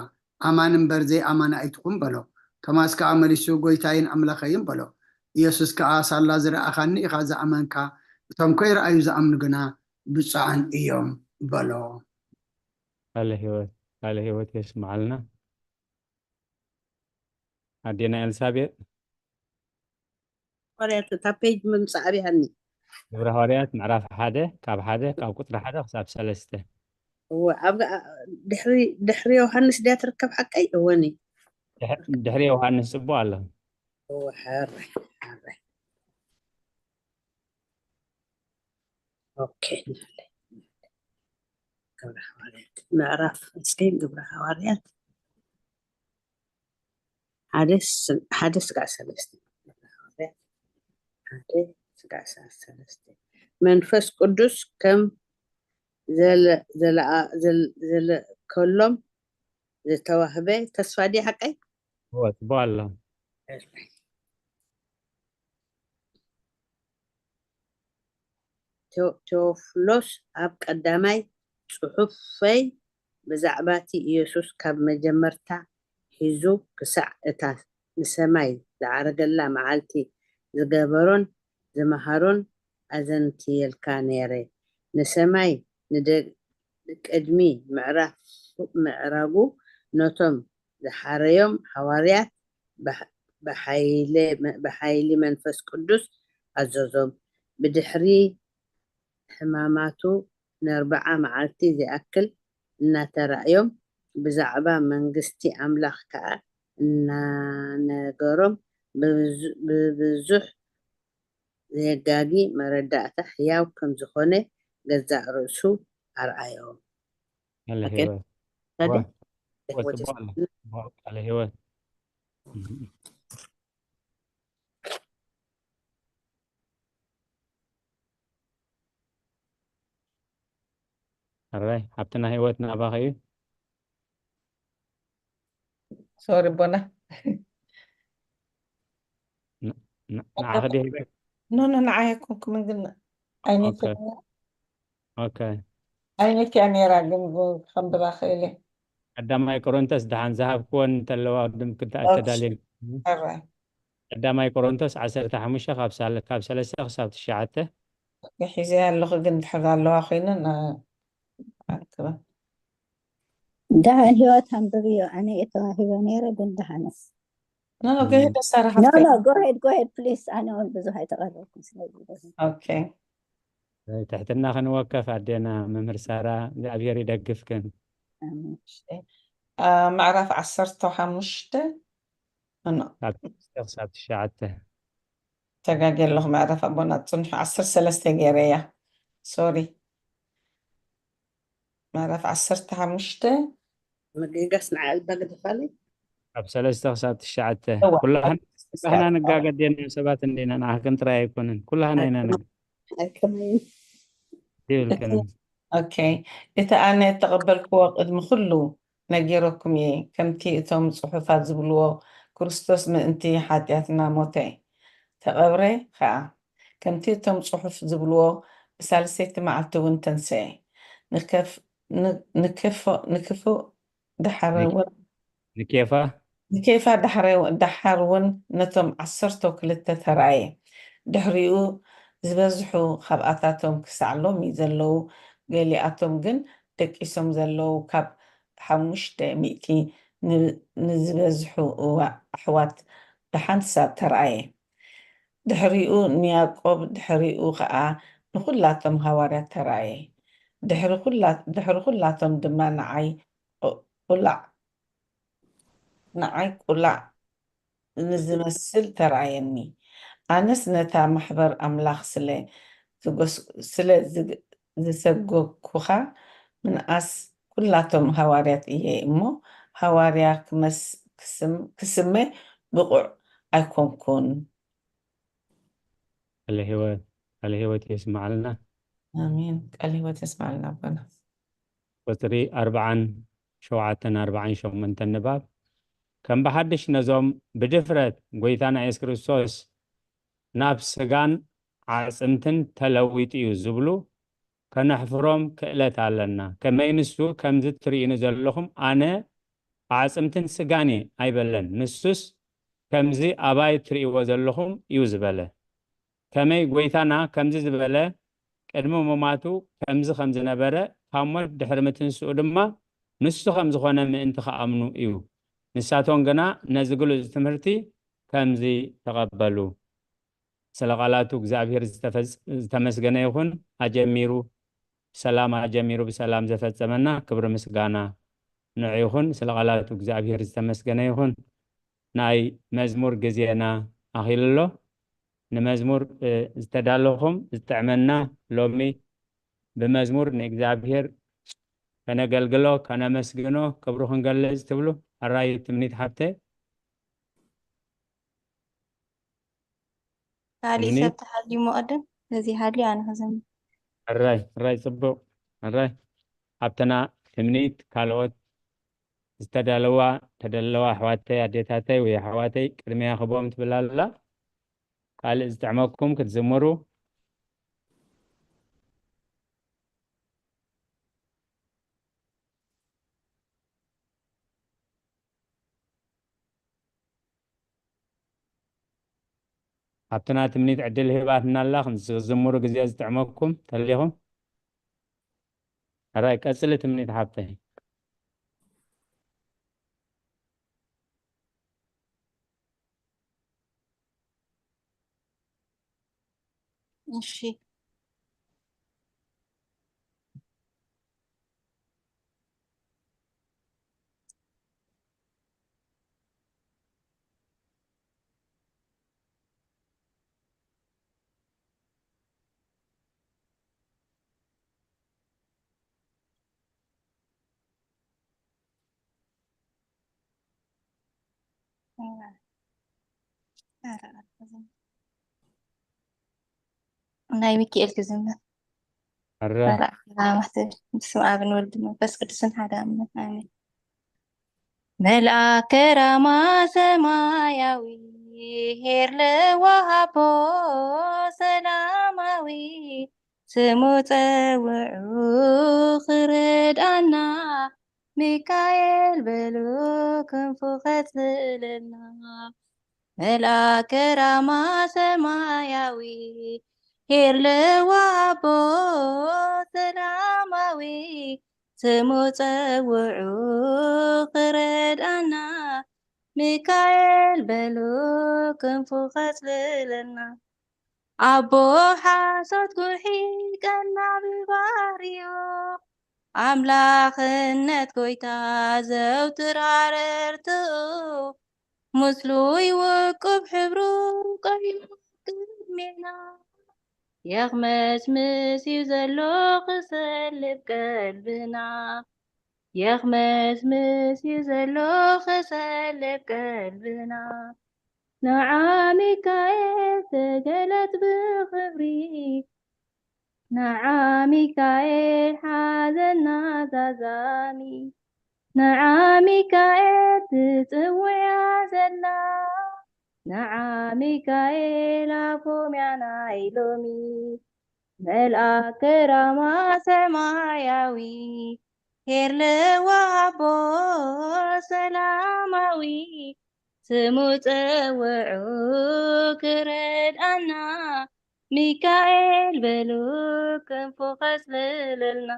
ኣማን እምበር ዘይኣማን ኣይትኹን በሎ። ቶማስ ከኣ መሊሱ ጎይታይን ኣምላኸይን በሎ። ኢየሱስ ከኣ ሳላ ዝረኣኻኒ ኢኻ ዝኣመንካ፣ እቶም ከይረኣዩ ዝኣምኑ ግና ብፁዓን እዮም በሎ። ቃለ ህይወት ቃለ ህይወት የስምዓልና። ኣዴና ኤልሳቤጥ ቆርያት እታ ፔጅ ምምፃእ ኣብያኒ ግብረ ሃዋርያት ምዕራፍ ሓደ፣ ካብ ሓደ፣ ካብ ቁፅሪ ሓደ ክሳብ ሰለስተ። እወ፣ ኣብ ድሕሪ ድሕሪ ዮሃንስ ድያ ትርከብ ሓቀይ? እወኒ። ድሕሪ ዮሃንስ ፅቡቅ ኣሎ። እወ፣ ሕራይ፣ ሕራይ። ኦኬ፣ ግብረ ሃዋርያት ምዕራፍ፣ እስኪ ግብረ ሃዋርያት ሓደ ስ-፣ ሓደ ስጋዕ ሰለስተ። ግብረ ሃዋርያት ሓደ ስጋዕ ሰለስተ። መንፈስ ቅዱስ ከም ዘለ-፣ ዘለኣ-፣ ዘል-፣ ዘለከሎም ዝተዋህበ ተስፋ ድዩ ሓቀይ? እወ፣ ፅቡቅ ኣሎ። ቴዎ-፣ ቴዎፍሎስ፣ ኣብ ቀዳማይ ጽሑፈይ ብዛዕባ እቲ ኢየሱስ ካብ መጀመርታ ሒዙ ክሳዕ እታ ንሰማይ ዝዓረገላ መዓልቲ ዝገበሮን ዝመሃሮን ኣዘንትየልካ ነይረ። ንሰማይ ንደ-፣ ንቅድሚ ምዕራፍ-፣ ምዕራጉ ነቶም ዝሓረዮም ሃዋርያት ብሓ-፣ ብሓይለ-፣ ብሓይሊ መንፈስ ቅዱስ ኣዘዞም። ብድሕሪ ሕማማቱ ንኣርብዓ መዓልቲ ዝኣክል እናተራእዮም፣ ብዛዕባ መንግስቲ ኣምላኽ ከኣ እናነገሮም፣ ብብዙ-፣ ብብዙሕ ዘየጋጊ መረዳእታ ሕያው ከም ዝኾነ ገዛእ ርእሱ ኣርኣዮም። ቃለ ኦኬ። ህይወት። ታዲያ ዋ፣ ዋ፣ ጽቡቅ ኣሎ። ጽቡቅ ቃለ ህይወት። ኣረይ፣ ሓብትና ህይወት ናባኺ እዩ። ሶሪ ቦና። ን-፣ ን-፣ ንዓኺ ድየ ህይወት? ኖ፣ ኖ፣ ንዓይ ኣይኮንኩምን፣ ግን ዓይነይ ኦኬ። ኦኬ። ዓይነይ እያ ነይራ፣ ግን ከንብባ ክእል እየ። ቀዳማይ ቆሮንቶስ ደሓን ዝሃብክወን እንተለዋ ቅድም ክልተ ኦኬ። ተዳልየ። ሕራይ። ቀዳማይ ቆሮንቶስ ዓሰርተ ሓሙሽተ ካብ ሳለ-፣ ካብ ሰለስተ ክሳብ ትሽዓተ። ኦኬ፣ ሒዘ ኣለኹ፣ ግን ድሕር ኣለዋ ኮይነን፣ አ-፣ ኣንክበ። ደሓን ህይወት ኣንብብዮ። ኣነ እየ ተዋሂበ ነይረ፣ ግን ደሓንስ። ኖ፣ ኖ፣ go ahead፣ ሳራ No, ሓፍተይ። no, go ahead, go ahead, please. ኣነ እውን ብዙሕ ኣይተቐረብኩን፣ ስለዚ go ahead። ኦኬ። ትሕትና ክንወከፍ ኣዴና መምህር ሳራ፣ እግዚኣብሔር ይደግፍክን። ኣሜን። አ፣ ምዕራፍ ዓሰርተ ሓሙሽተ፣ ኖ፣ ኖ፣ ካብ ሰለስተ ክሳብ ትሽዓተ። ተጋግየ ኣለኹ። ምዕራፍ ኣቦና ጽንሑ ዓሰርተ ሰለስተ ገይረ እያ። ሶሪ። ምዕራፍ ዓሰርተ ሓሙሽተ። ምግጋስ ንዓ እባ ግድፋለይ። ካብ ሰለስተ ክሳብ ትሽዓተ። እዋ፣ ኩላህን-፣ ዓሰርተ ኩላህና ትሽዓተ። ንጋገ ኣዴና ሰባት እንዲና፣ ንዓኺ ክንጥራይ ኣይኮንን። ኩላህና ኢና ንጋገ። ኣይከመይን። ይብልክን። ኦኬ። እቲ ኣነ እተቐበልክዎ ቅድሚ ኩሉ ነጊረኩም እየ፣ ከምቲ እቶም ጽሑፋት ዝብልዎ፣ ክርስቶስ ምእንቲ ሓጢኣትና ሞተ፣ ተቐብረ ኸኣ። ከምቲ እቶም ጽሑፍ ዝብልዎ፣ ብሳልሰይቲ መዓልቲ እውን ተንስኤ። ንከፍ-፣ ን-፣ ንክፎ-፣ ንክፉእ ደሓር ንክ-፣ እውን ንኬፋ? ንኬፋ ደሓር፣ ደሓር እውን ነቶም ዓሰርተ ክልተ ተራእየ። ድሕሪኡ ዝበዝሑ ካብኣታቶም ክሳዕ ሎሚ ዘለዉ፣ ገሊኣቶም ግን ደቂሶም ዘለዉ ካብ ሓሙሽተ ሚእቲ ን-፣ ንዝበዝሑ እዋ-፣ ኣሕዋት ደሓን ክሳብ ተራእየ። ድሕሪኡ ንያዕቆብ፣ ድሕሪኡ ኸኣ ንኹላቶም ሃዋርያት ተራእየ። ድሕሪ ኩላ-፣ ድሕሪ ኩላቶም ድማ ንዓይ ቁ-፣ ቁላዕ፣ ንዓይ ቁላዕ ንዝመስል ተራእየኒ። ኣነስ ነታ ማሕበር ኣምላኽ ስለ ዝጎስ-፣ ስለ ዝግ-፣ ዝሰጎግኩኻ፣ ምንኣስ ኩላቶም ሃዋርያት እየ እሞ፣ ሃዋርያ ክመስ-፣ ክስም-፣ ክስመ ብቑዕ ኣይኮንኩን። ቃለ ህይወት፣ ቃለ ህይወት የስምዓልና። ኣሜን። ቃለ ህይወት የስምዓልና ኣቦና። ቁጽሪ ኣርብዓን ሸውዓተን ኣርብዓን ሸሞንተን ንባብ። ከም ብሓድሽ ነዞም ብድፍረት ጎይታና የሱስ ክርስቶስ ናብ ስጋን ኣዕጽምትን ተለዊጡ እዩ ዝብሉ ከነሕፍሮም ክእለት ኣለና። ከመይ ንሱ ከምዚ ትርእዩኒ ዘለኹም ኣነ ኣዕጽምትን ስጋን እየ ኣይበለን። ንሱስ ከምዚ ኣባይ ትርእይዎ ዘለኹም እዩ ዝበለ። ከመይ ጎይታና ከምዚ ዝበለ ቅድሚ ምማቱ ከምዚ ከም ዝነበረ ካብ ሞት ድሕሪ ምትንስኡ ድማ ንሱ ከም ዝኾነ ምእንቲ ክኣምኑ እዩ። ንሳቶም ግና ነዚ ግሉጽ ትምህርቲ ከምዚ ተቐበሉ። ስለ ቃላቱ እግዚኣብሔር ዝተፈጽ-፣ ዝተመስገነ ይኹን። ኣጀሚሩ ብሰላም ኣጀሚሩ ብሰላም ዘፈጸመና ክብሪ ምስጋና ንዑ ይኹን። ስለ ቃላቱ እግዚኣብሔር ዝተመስገነ ይኹን። ናይ መዝሙር ግዜና ኣኺሉ ኣሎ። ንመዝሙር፣ እ፣ ዝተዳለኹም ዝጥዕመና ሎሚ ብመዝሙር ንእግዚኣብሔር ከነገልግሎ፣ ከነመስግኖ፣ ክብሩ ክንገልጽ ትብሉ? ኣራይ ትምኒት ሓብተ። ካሊእ ትምኒት? ሰብ ተሃልዩ መቐደም፣ ነዚ ሃልዩ ኣነ ክዘምር። ኣራይ፣ ኣራይ፣ ጽቡቕ። ኣራይ። ኣብተና ትምኒት ካልኦት ዝተዳለዋ፣ ተደለዋ ኣሕዋተይ፣ ኣዴታተይ ወይ ኣሕዋተይ ቅድሚያ ክቦም ትብል ኣላ። ካልእ ዝጥዕመኩም ክትዝምሩ? ኣብትና ትምኒት ዕድል ሂባትና ኣላ፣ ክትዝምሩ ግዜ ዝጥዕመኩም ተሊኹም። ኣራይ፣ ቀጽሊ ትምኒት ሓብተይ። እሺ። ናይ ሚካኤል ክዝምር። ኣረ። ኣረ፣ ኣክራማት። በስመ ኣብን ወልድን መንፈስ ቅዱስን ሓደ ኣምላክ ኣሜን። መልኣከ ራማ ሰማያዊ፣ ሄር ለዋሃቦ ሰላማዊ፣ ስሙ ጸውዑ ክረድኣና፣ ሚካኤል በሉ ክንፉ ከጽልለና። መልኣከ ራማ ሰማያዊ፣ ሄር ለዋሃቦ ሰላማዊ፣ ስሙ ጸውዑ ክረድኣና፣ ሚካኤል በሉ ክንፉ ከጽልለና። ኣቦ ሓሶት ጉሒ ቀና ብባህሪኡ፣ ኣምላኽነት ጎይታ ዘውትር ኣረርትኡ፣ ምስሉይ ውቁብ ሕብሩ ቀይሙ ቅድሜና፣ የኽመስምስ እዩ ዘሎ ክሰልብ ቀልብና። የኽመስምስ እዩ ዘሎ ክሰልብ ቀልብና። ንዓ ሚካኤል ተገለጽ ብኽብሪ፣ ንዓ ሚካኤል ሓዘንና ዛዛሚ፣ ንዓ ሚካኤል ትጽውያ ዘላ፣ ንዓ ሚካኤል ኣፎምያ ናይ ሎሚ። መልኣከ ራማ ሰማያዊ፣ ሄር ለዋሃቦ ሰላማዊ፣ ስሙ ጸውዑ ክረድኣና፣ ሚካኤል በሉ ክንፉ ከጽልለልና።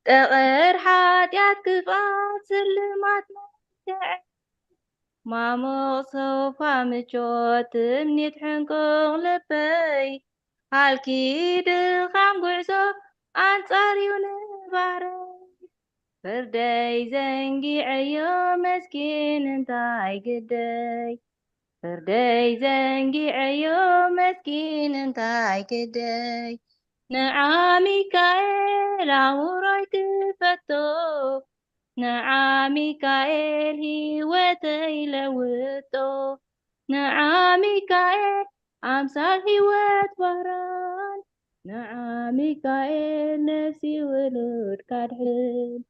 ጠቐር ሓጢኣት ክፍኣት ስልማት መልክዕ፣ ማሙቕ ሶፋ ምቾት ትምኒት ሕንቁቕ ልበይ፣ ሃልኪ ድኻም ጉዕዞ ኣንጻር እዩ ንባረይ። ፍርደይ ዘንጊዐዮ መስኪን እንታይ ግደይ፣ ፍርደይ ዘንጊዐዮ መስኪን እንታይ ግደይ። ንዓ ሚካኤል ኣውሮይ ክፈቶ፣ ንዓ ሚካኤል ህይወተይ ለውጦ፣ ንዓ ሚካኤል ኣምሳል ህይወት ባህራን፣ ንዓ ሚካኤል ነፍሲ ውሉድ ካድሕን።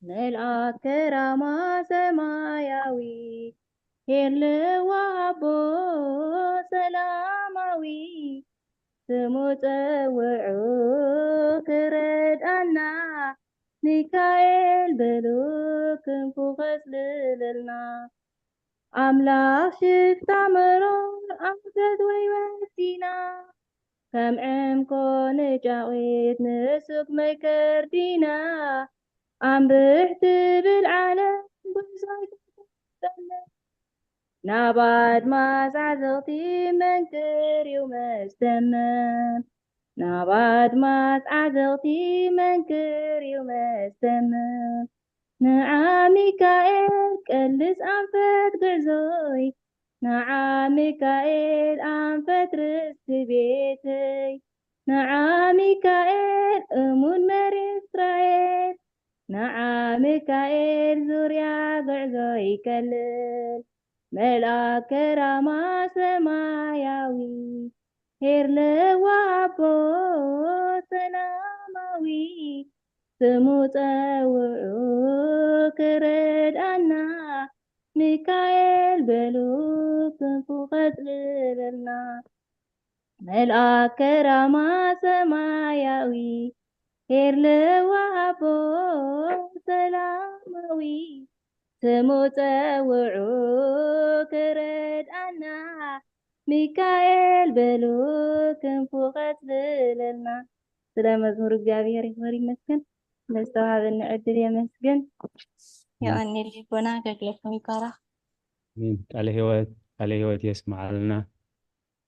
መልኣከ ራማ ሰማያዊ፣ ሄለዋ ኣቦ ሰላማዊ፣ ስሙ ጸውዑ ክረድኣና፣ ሚካኤል በሉ ክንፉ ከጽልለልና። ኣምላኽ ሽፍታ መሮር ኣንፈት ወይ ወሲና፣ ከም ዕምኮ ንጫቒት ንሱቅ መይከር ዲና፣ ኣምብሕ ትብል ዓለም ጉዕዞ ኣይትጠልም። ናብ ኣድማስ ዓዘቕቲ መንክር እዩ መስተመም። ናብ ኣድማስ ዓዘቕቲ መንክር እዩ መስተመም። ንዓ ሚካኤል ቀልስ ኣንፈት ጉዕዞይ፣ ንዓ ሚካኤል ኣንፈት ርስቲ ቤተይ፣ ንዓ ሚካኤል እሙን መሪ እስራኤል፣ ንዓ ሚካኤል ዙርያ ጉዕዞ ይከልል። መልኣከ ራማ ሰማያዊ፣ ሄር ለዋቦ ሰላማዊ፣ ስሙ ጸውዑ ክረድኣና፣ ሚካኤል በሉ ክንፉ ከጽልለልና። መልኣከ ራማ ሰማያዊ፣ ሄር ለዋቦ ሰላማዊ፣ ስሙ ጸውዑ ክረድኣና፣ ሚካኤል በሉ ክንፉ ከጽልለልና። ስለ መዝሙር እግዚኣብሔር ይኽበር ይመስገን። ለዝተዋሃበኒ ዕድል የመስግን። የቐኔል ልቦና ኣገልግሎትኩም ይባረኽ። ኣሜን። ቃለ ህይወት ቃለ ህይወት የስምዓልና።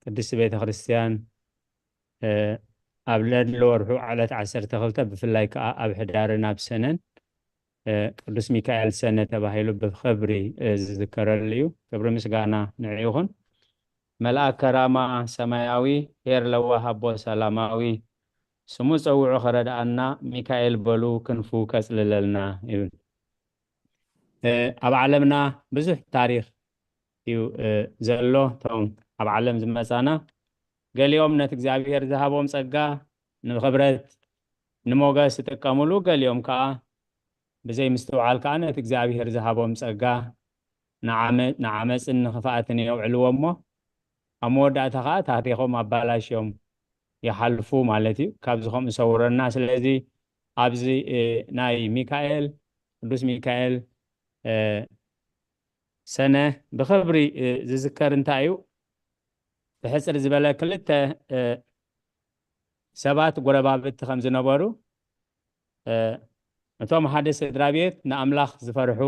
ቅድስት ቤተ ክርስቲያን ኣብ ለድሊ ወርሑ ዕለት ዓሰርተ ክልተ ብፍላይ ከዓ ኣብ ሕዳርን ኣብ ሰነን ቅዱስ ሚካኤል ሰነ ተባሂሉ ብኽብሪ ዝዝከረሉ እዩ። ክብሪ ምስጋና ንዕ ይኹን። መልኣከ ራማ ሰማያዊ ሄር ለዋህ ኣቦ ሰላማዊ ስሙ ጸውዑ ኸረድኣና ሚካኤል በሉ ክንፉ ከጽልለልና ይብል። ኣብ ዓለምና ብዙሕ ታሪኽ እዩ ዘሎ። እቶም ኣብ ዓለም ዝመጻና ገሊኦም ነቲ እግዚኣብሔር ዝሃቦም ጸጋ ንኽብረት ንሞገስ ይጥቀምሉ፣ ገሊኦም ከዓ ብዘይ ምስትውዓል ከዓ ነቲ እግዚኣብሔር ዝሃቦም ጸጋ ንዓመፅን ንኽፍኣትን የውዕልዎ እሞ ኣብ መወዳእታ ከዓ ታሪኾም ኣባላሽዮም ይሓልፉ ማለት እዩ። ካብዚ ከምኡ ሰውረና። ስለዚ ኣብዚ ናይ ሚካኤል ቅዱስ ሚካኤል ሰነ ብኽብሪ ዝዝከር እንታይ እዩ? ብሕፅር ዝበለ ክልተ ሰባት ጎረባብቲ ከም ዝነበሩ፣ እቶም ሓደ ስድራ ቤት ንኣምላኽ ዝፈርሑ፣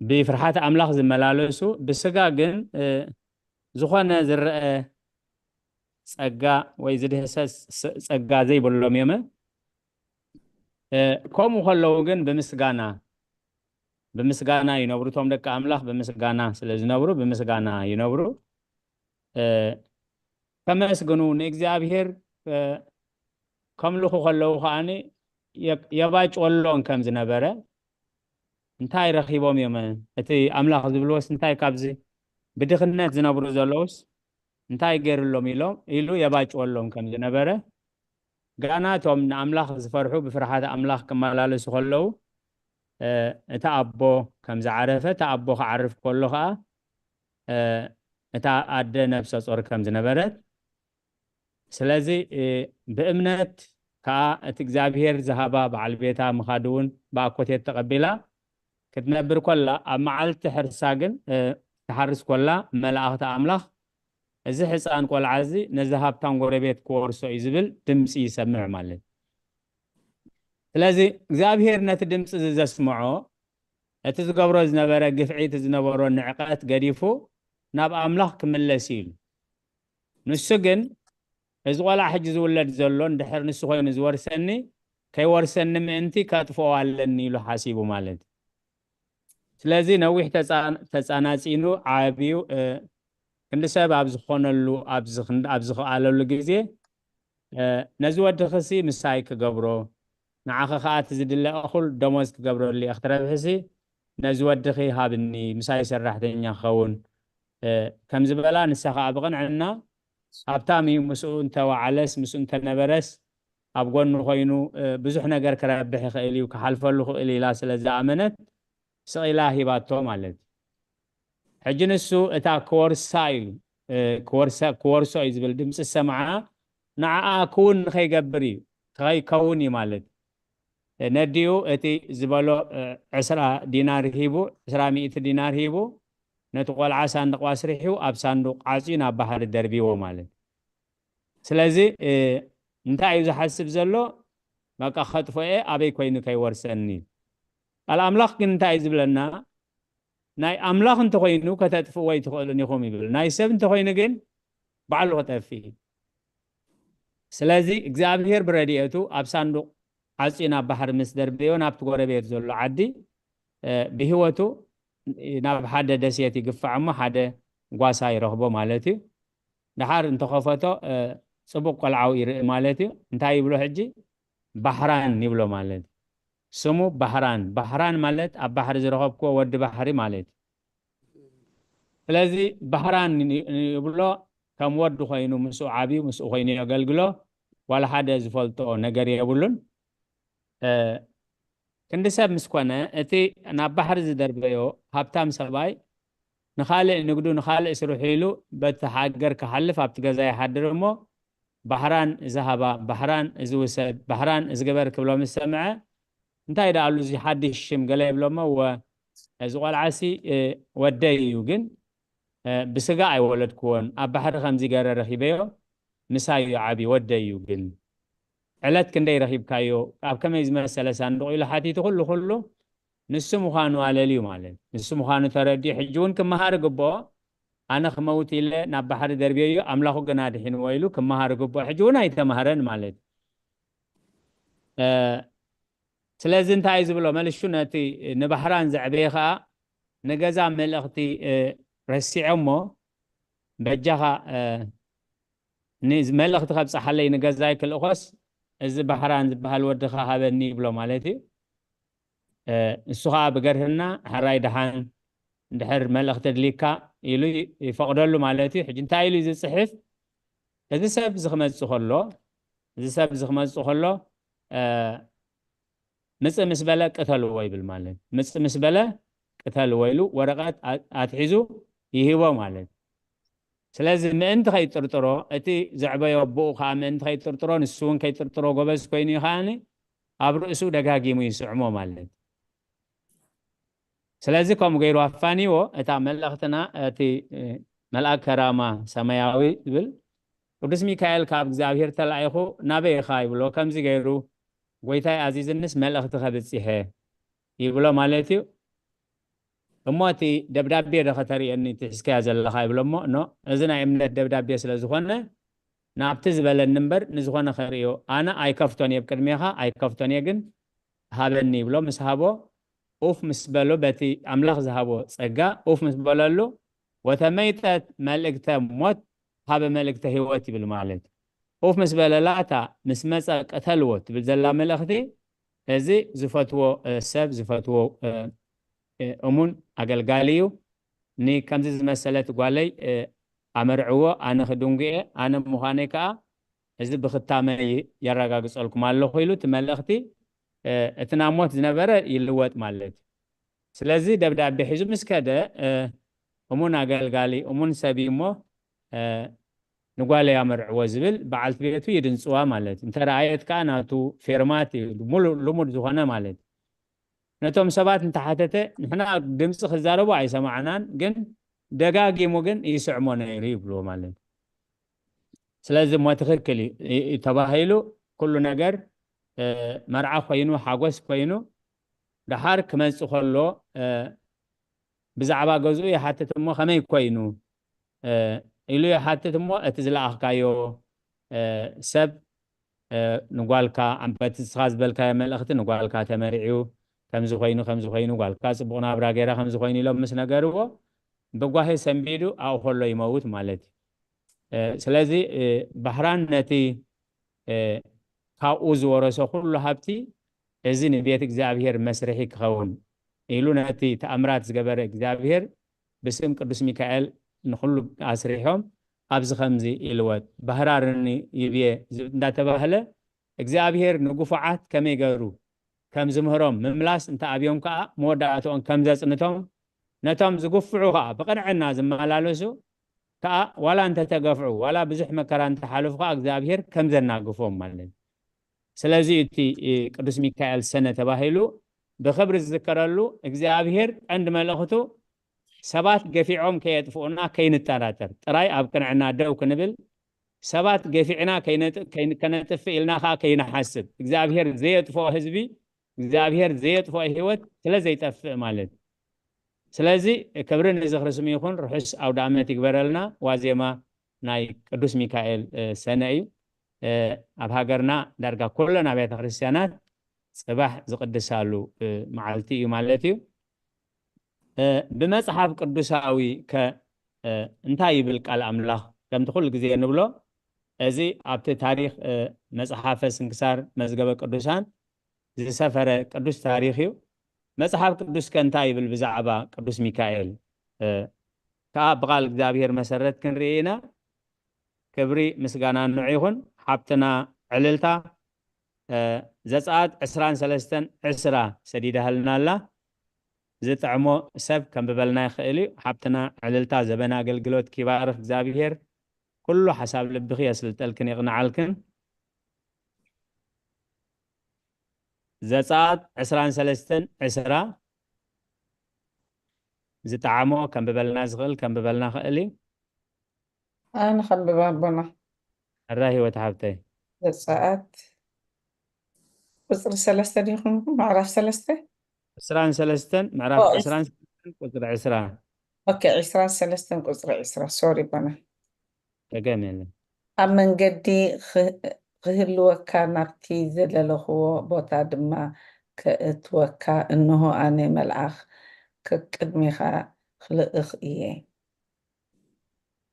ብፍርሓት ኣምላኽ ዝመላለሱ፣ ብስጋ ግን ዝኾነ ዝረአ ጸጋ ወይ ዝድህሰስ ጸጋ ዘይብሎም እዮም። ከምኡ ከለዉ ግን ብምስጋና ብምስጋና ይነብሩ። እቶም ደቂ ኣምላኽ ብምስጋና ስለ ዝነብሩ ብምስጋና ይነብሩ። ከመስግኑ ንእግዚኣብሔር ከምልኹ ከለዉ ከዓኒ የባጭወሎም ከም ዝነበረ እንታይ ረኺቦም እዮም? እቲ ኣምላኽ ዝብልዎስ እንታይ ካብዚ ብድኽነት ዝነብሩ ዘለውስ እንታይ ገይርሎም ኢሎም ኢሉ የባጭወሎም ከም ዝነበረ፣ ጋና እቶም ንኣምላኽ ዝፈርሑ ብፍርሓት ኣምላኽ ክመላለሱ ከለዉ እቲ ኣቦ ከም ዝዓረፈ፣ እቲ ኣቦ ክዓርፍ ከሎ ከዓ እታ ኣደ ነብሰ ጾር ከም ዝነበረት፣ ስለዚ ብእምነት ከዓ እቲ እግዚኣብሔር ዝሃባ በዓል ቤታ ምኻድ እውን ብኣኮቴት ተቐቢላ ክትነብር ኮላ፣ ኣብ መዓልቲ ሕርሳ ግን ትሓርስ ኮላ መላእኽቲ ኣምላኽ እዚ ሕፃን ቆልዓ እዚ ነዚ ሃብታም ጎረቤት ክወርሶ እዩ ዝብል ድምፂ ይሰምዕ ማለት። ስለዚ እግዚኣብሔር ነቲ ድምፂ እዚ ዘስምዖ እቲ ዝገብሮ ዝነበረ ግፍዒ፣ እቲ ዝነበሮ ንዕቀት ገዲፉ ናብ ኣምላኽ ክምለስ እዩ ኢሉ። ንሱ ግን እዚ ቆልዓ ሕጂ ዝውለድ ዘሎ እንድሕር ንሱ ኮይኑ ዝወርሰኒ ከይወርሰኒ ምእንቲ ከጥፍኦ ኣለኒ ኢሉ ሓሲቡ ማለት እዩ። ስለዚ ነዊሕ ተፃናፂኑ ዓብዩ ክንዲ ሰብ ኣብ ዝኾነሉ ኣብ ዝኽኣለሉ ግዜ ነዚ ወድኽሲ ምሳይ ክገብሮ ንዓኸ ከዓ እቲ ዝድለ እኹል ደሞዝ ክገብረሉ እየ ክትረብሕሲ ነዚ ወድኺ ሃብኒ ምሳይ ሰራሕተኛ ክኸውን ከም ዝበላ ንሳ ከዓ ብቕንዕና ሃብታም እዩ ምስኡ እንተወዓለስ ምስኡ እንተነበረስ ኣብ ጎኑ ኮይኑ ብዙሕ ነገር ክረብሕ ይኽእል እዩ ክሓልፈሉ ክእል ኢላ ስለ ዝኣመነት ስቕ ኢላ ሂባቶ ማለት እዩ። ሕጂ ንሱ እታ ክወርሳ እዩ ክወርሶ እዩ ዝብል ድምፂ ዝሰምዓ ንዓኣ ክውን ንኸይገብር እዩ ከይከውን እዩ ማለት ነዲኡ እቲ ዝበሎ ዕስራ ዲናር ሂቡ ዕስራ ሚእቲ ዲናር ሂቡ ነቲ ቆልዓ ሳንዱቕ ኣስሪሑ ኣብ ሳንዱቕ ዓፅዩ ናብ ባሕሪ ደርቢዎ ማለት ስለዚ እንታይ እዩ ዝሓስብ ዘሎ በቃ ከጥፎ እየ ኣበይ ኮይኑ ከይወርሰኒ ቃል ኣምላኽ ግን እንታይ እዩ ዝብለና ናይ ኣምላኽ እንተኾይኑ ከተጥፍእዎ ኣይትኽእሉን ኢኹም ይብል። ናይ ሰብ እንተኾይኑ ግን ባዕሉ ክጠፍእ እዩ። ስለዚ እግዚኣብሔር ብረድኤቱ ኣብ ሳንዱቕ ዓፅዩ ናብ ባሕሪ ምስ ደርበዮ ናብቲ ጎረቤት ዘሎ ዓዲ ብህይወቱ ናብ ሓደ ደሴት ይግፋዕ እሞ ሓደ ጓሳ ይረኽቦ ማለት እዩ። ድሓር እንተኸፈቶ ፅቡቕ ቆልዓው ይርኢ ማለት እዩ። እንታይ ይብሎ ሕጂ? ባሕራን ይብሎ ማለት እዩ። ስሙ ባሕራን። ባሕራን ማለት ኣብ ባሕሪ ዝረኸብክዎ ወዲ ባሕሪ ማለት እዩ። ስለዚ ባሕራን ይብሎ ከም ወዲ ኮይኑ ምስኡ ዓብዩ ምስኡ ኮይኑ የገልግሎ። ዋላ ሓደ ዝፈልጦ ነገር የብሉን። ክንዲ ሰብ ምስ ኮነ እቲ ናብ ባሕሪ ዝደርበዮ ሃብታም ሰብኣይ ንኻልእ ንግዱ ንኻልእ ስርሑ ኢሉ በቲ ሃገር ክሓልፍ ኣብቲ ገዛ ይሓድር እሞ ባሕራን እዚ ሃባ፣ ባሕራን እዚ ውሰድ፣ ባሕራን እዚ ግበር ክብሎ ምስ ሰምዐ እንታይ ደኣሉ እዚ ሓድሽ ሽም ገለ ይብሎሞ ወ እዚ ቆልዓሲ ወደይ እዩ ግን ብስጋ ኣይወለድክዎን ኣብ ባሕሪ ከምዚ ገረ ረኺበዮ ምሳይ እዩ ዓብዩ ወደይ እዩ ግን ዕለት ክንደይ ረኺብካዮ ኣብ ከመይ ዝመሰለ ሳንዱቕ ኢሉ ሓቲቱ ኩሉ ኩሉ ንሱ ምዃኑ ኣለልዩ ማለት ንሱ ምዃኑ ተረዲኡ ሕጂ እውን ክመሃር ግብኦ ኣነ ክመውት ኢለ ናብ ባሕሪ ደርብየዮ ኣምላኹ ግን ኣድሒንዎ ኢሉ ክመሃር ግብኦ ሕጂ እውን ኣይተማህረን ማለት ስለዚ እንታይ እዩ ዝብሎ መልሹ ነቲ ንባሕራን ዘዕበየ ከዓ ንገዛ መልእኽቲ ረሲዖሞ በጃኻ መልእኽቲ ከብፅሓለይ ንገዛይ ክልእኾስ እዚ ባሕራን ዝበሃል ወድኻ ሃበኒ ይብሎ ማለት እዩ። እሱ ከዓ ብገርህና ሕራይ ደሓን ድሕር መልእኽቲ ድሊካ ኢሉ ይፈቕደሉ ማለት እዩ። ሕጂ እንታይ ኢሉ ዝፅሕፍ እዚ ሰብ እዚ ክመፅእ ከሎ እዚ ሰብ እዚ ክመፅእ ከሎ ምፅእ ምስ በለ ቅተልዎ ይብል ማለት ምፅእ ምስ በለ ቅተልዎ ኢሉ ወረቐት ኣትሒዙ ይህቦ ማለት ስለዚ ምእንቲ ከይጥርጥሮ እቲ ዘዕበዮ ኣቦኡ ከዓ ምእንቲ ከይጥርጥሮ ንሱ እውን ከይጥርጥሮ ጎበዝ ኮይኑ እዩ ከዓኒ ኣብ ርእሱ ደጋጊሙ ይስዕሞ ማለት ስለዚ ከምኡ ገይሩ ኣፋኒዎ እታ መልእኽትና እቲ መልኣክ ከራማ ሰማያዊ ዝብል ቅዱስ ሚካኤል ካብ እግዚኣብሔር ተላኢኹ ናበይ ኢኻ ይብሎ ከምዚ ገይሩ ጎይታይ ኣዚዝንስ መልእኽቲ ከብፅሐ ይብሎ ማለት እዩ እሞ እቲ ደብዳቤ ዶ ከተርእየኒ ትሕዝከያ ዘለኻ ይብሎ እሞ ኖ እዚ ናይ እምነት ደብዳቤ ስለ ዝኾነ ናብቲ ዝበለኒ እምበር ንዝኾነ ከርእዮ ኣነ ኣይከፍቶን እየ ብቅድሜኻ ኣይከፍቶን እየ ግን ሃበኒ ይብሎ ምስ ሃቦ ኡፍ ምስ በሎ በቲ ኣምላኽ ዝሃቦ ጸጋ ኡፍ ምስ በለሉ ወተመይጠት መልእክተ ሞት ሃበ መልእክተ ህይወት ይብል ማለት ኡፍ ምስ በለላ እታ ምስ መጸ ቅተልዎ ትብል ዘላ መልእኽቲ እዚ ዝፈትዎ ሰብ ዝፈትዎ እሙን ኣገልጋሊ እዩ ንከምዚ ዝመሰለት ጓለይ ኣመርዕዎ ኣነ ክድንጉየ ኣነ ምዃነይ ከዓ እዚ ብክታመ የረጋግፀልኩም ኣለኹ ኢሉ እቲ መልእኽቲ እቲ ናብ ሞት ዝነበረ ይልወጥ ማለት እዩ ስለዚ ደብዳቤ ሒዙ ምስ ከደ እሙን ኣገልጋሊ እሙን ሰብ እዩ እሞ ንጓለይ ኣመርዕዎ ዝብል በዓልቲ ቤቱ ይድንፅዋ ማለት እዩ እንተረኣየት ከዓ ናቱ ፌርማት እዩ ልሙድ ዝኾነ ማለት እዩ ነቶም ሰባት እንተሓተተ ንሕና ድምፂ ክዛረቡ ኣይሰማዕናን ግን ደጋጊሙ ግን ይስዕሞ ነይሩ ይብልዎ ማለት እዩ ስለዚ እሞ ትኽክል እዩ ተባሂሉ ኩሉ ነገር መርዓ ኮይኑ ሓጎስ ኮይኑ ደሓር ክመፅእ ከሎ ብዛዕባ ገዝኡ ይሓትት እሞ ከመይ ኮይኑ ኢሉ ይሓትት እሞ እቲ ዝለኣኽካዮ ሰብ ንጓልካ በቲ ንስኻ ዝበልካዮ መልእኽቲ ንጓልካ ተመሪዕዩ ከምዚ ኮይኑ ከምዚ ኮይኑ ጓልካ ፅቡቕ ናብራ ገይራ ከምዚ ኮይኑ ኢሎም ምስ ነገርዎ ብጓሂ ሰንቢዱ ኣብኡ ከሎ ይመውት ማለት እዩ ስለዚ ባህራን ነቲ ካብኡ ዝወረሶ ኩሉ ሃብቲ እዚ ንቤት እግዚኣብሔር መስርሒ ክኸውን ኢሉ ነቲ ተኣምራት ዝገበረ እግዚኣብሔር ብስም ቅዱስ ሚካኤል ንኩሉ ኣስሪሖም ኣብዚ ከምዚ ኢልወት ባህራርኒ ይብየ እንዳተባህለ እግዚኣብሔር ንግፉዓት ከመይ ገሩ ከም ዝምህሮም ምምላስ እንተ ኣብዮም ከዓ መወዳእትኦም ከም ዘጽንቶም ነቶም ዝግፍዑ ከዓ ብቕንዕና ዝመላለሱ ከዓ ዋላ እንተተገፍዑ ዋላ ብዙሕ መከራ እንተሓለፉ ከዓ እግዚኣብሔር ከም ዘናግፎም ማለት እዩ ስለዚ እቲ ቅዱስ ሚካኤል ሰነ ተባሂሉ ብክብሪ ዝዝከረሉ እግዚኣብሔር ቀንዲ መልእኽቱ ሰባት ገፊዖም ከየጥፍኡና ከይንጠራጠር ጥራይ ኣብ ቅንዕና ደው ክንብል ሰባት ገፊዕና ከነጥፍ ኢልና ከዓ ከይንሓስብ እግዚኣብሔር ዘየጥፍኦ ህዝቢ እግዚኣብሔር ዘየጥፍኦ ህይወት ስለ ዘይጠፍእ ማለት ስለዚ ክብሪ ንዝኽሪ ስሙ ይኹን። ርሑስ ኣውደ ኣመት ይግበረልና። ዋዜማ ናይ ቅዱስ ሚካኤል ሰነ እዩ። ኣብ ሃገርና ዳርጋ ኩለን ኣብያተ ክርስቲያናት ጽባሕ ዝቕድሳሉ መዓልቲ እዩ ማለት እዩ። ብመጽሓፍ ቅዱሳዊ ከ እንታይ ይብል ቃል ኣምላኽ? ከምቲ ኩሉ ግዜ ንብሎ፣ እዚ ኣብቲ ታሪኽ መጽሓፈ ስንክሳር መዝገበ ቅዱሳን ዝሰፈረ ቅዱስ ታሪኽ እዩ። መጽሓፍ ቅዱስ ከ እንታይ ይብል ብዛዕባ ቅዱስ ሚካኤል? ከኣ ብቓል እግዚኣብሔር መሰረት ክንርኢ ኢና። ክብሪ ምስጋና ንዑ ይኹን። ሓብትና ዕልልታ ዘጸኣት ዕስራን ሰለስተን ዕስራ ሰዲዳህልና ኣላ። ዝጥዕሞ ሰብ ከንብበልና ይኽእል እዩ። ሓብትና ዕልልታ ዘበን ኣገልግሎት ኪባርኽ እግዚኣብሔር። ኩሉ ሓሳብ ልብኺ የስልጠልክን የቕንዓልክን። ዘጸኣት ዕስራን ሰለስተን ዕስራ ዝጠዓሞ ከንብበልና ዝኽእል ከንብበልና ክእል እዩ። ኣነ ከንብብ ኣቦና። ሕራ ህይወት ሓብተይ። ዘጸኣት ቁፅሪ ሰለስተ ዲኹም? ምዕራፍ ሰለስተ? ዕስራን ሰለስተን ምዕራፍ ዕስራን ሰለስተን ቁፅሪ ዕስራ። ኦኬ፣ ዕስራን ሰለስተን ቁፅሪ ዕስራ። ሶሪ ኣቦና። ጸገም የለን። ኣብ መንገዲ ክህልወካ ናብቲ ዘለለኽዎ ቦታ ድማ ከእትወካ እንሆ ኣነ መልኣኽ ከቅድሜኻ ክልእኽ እየ።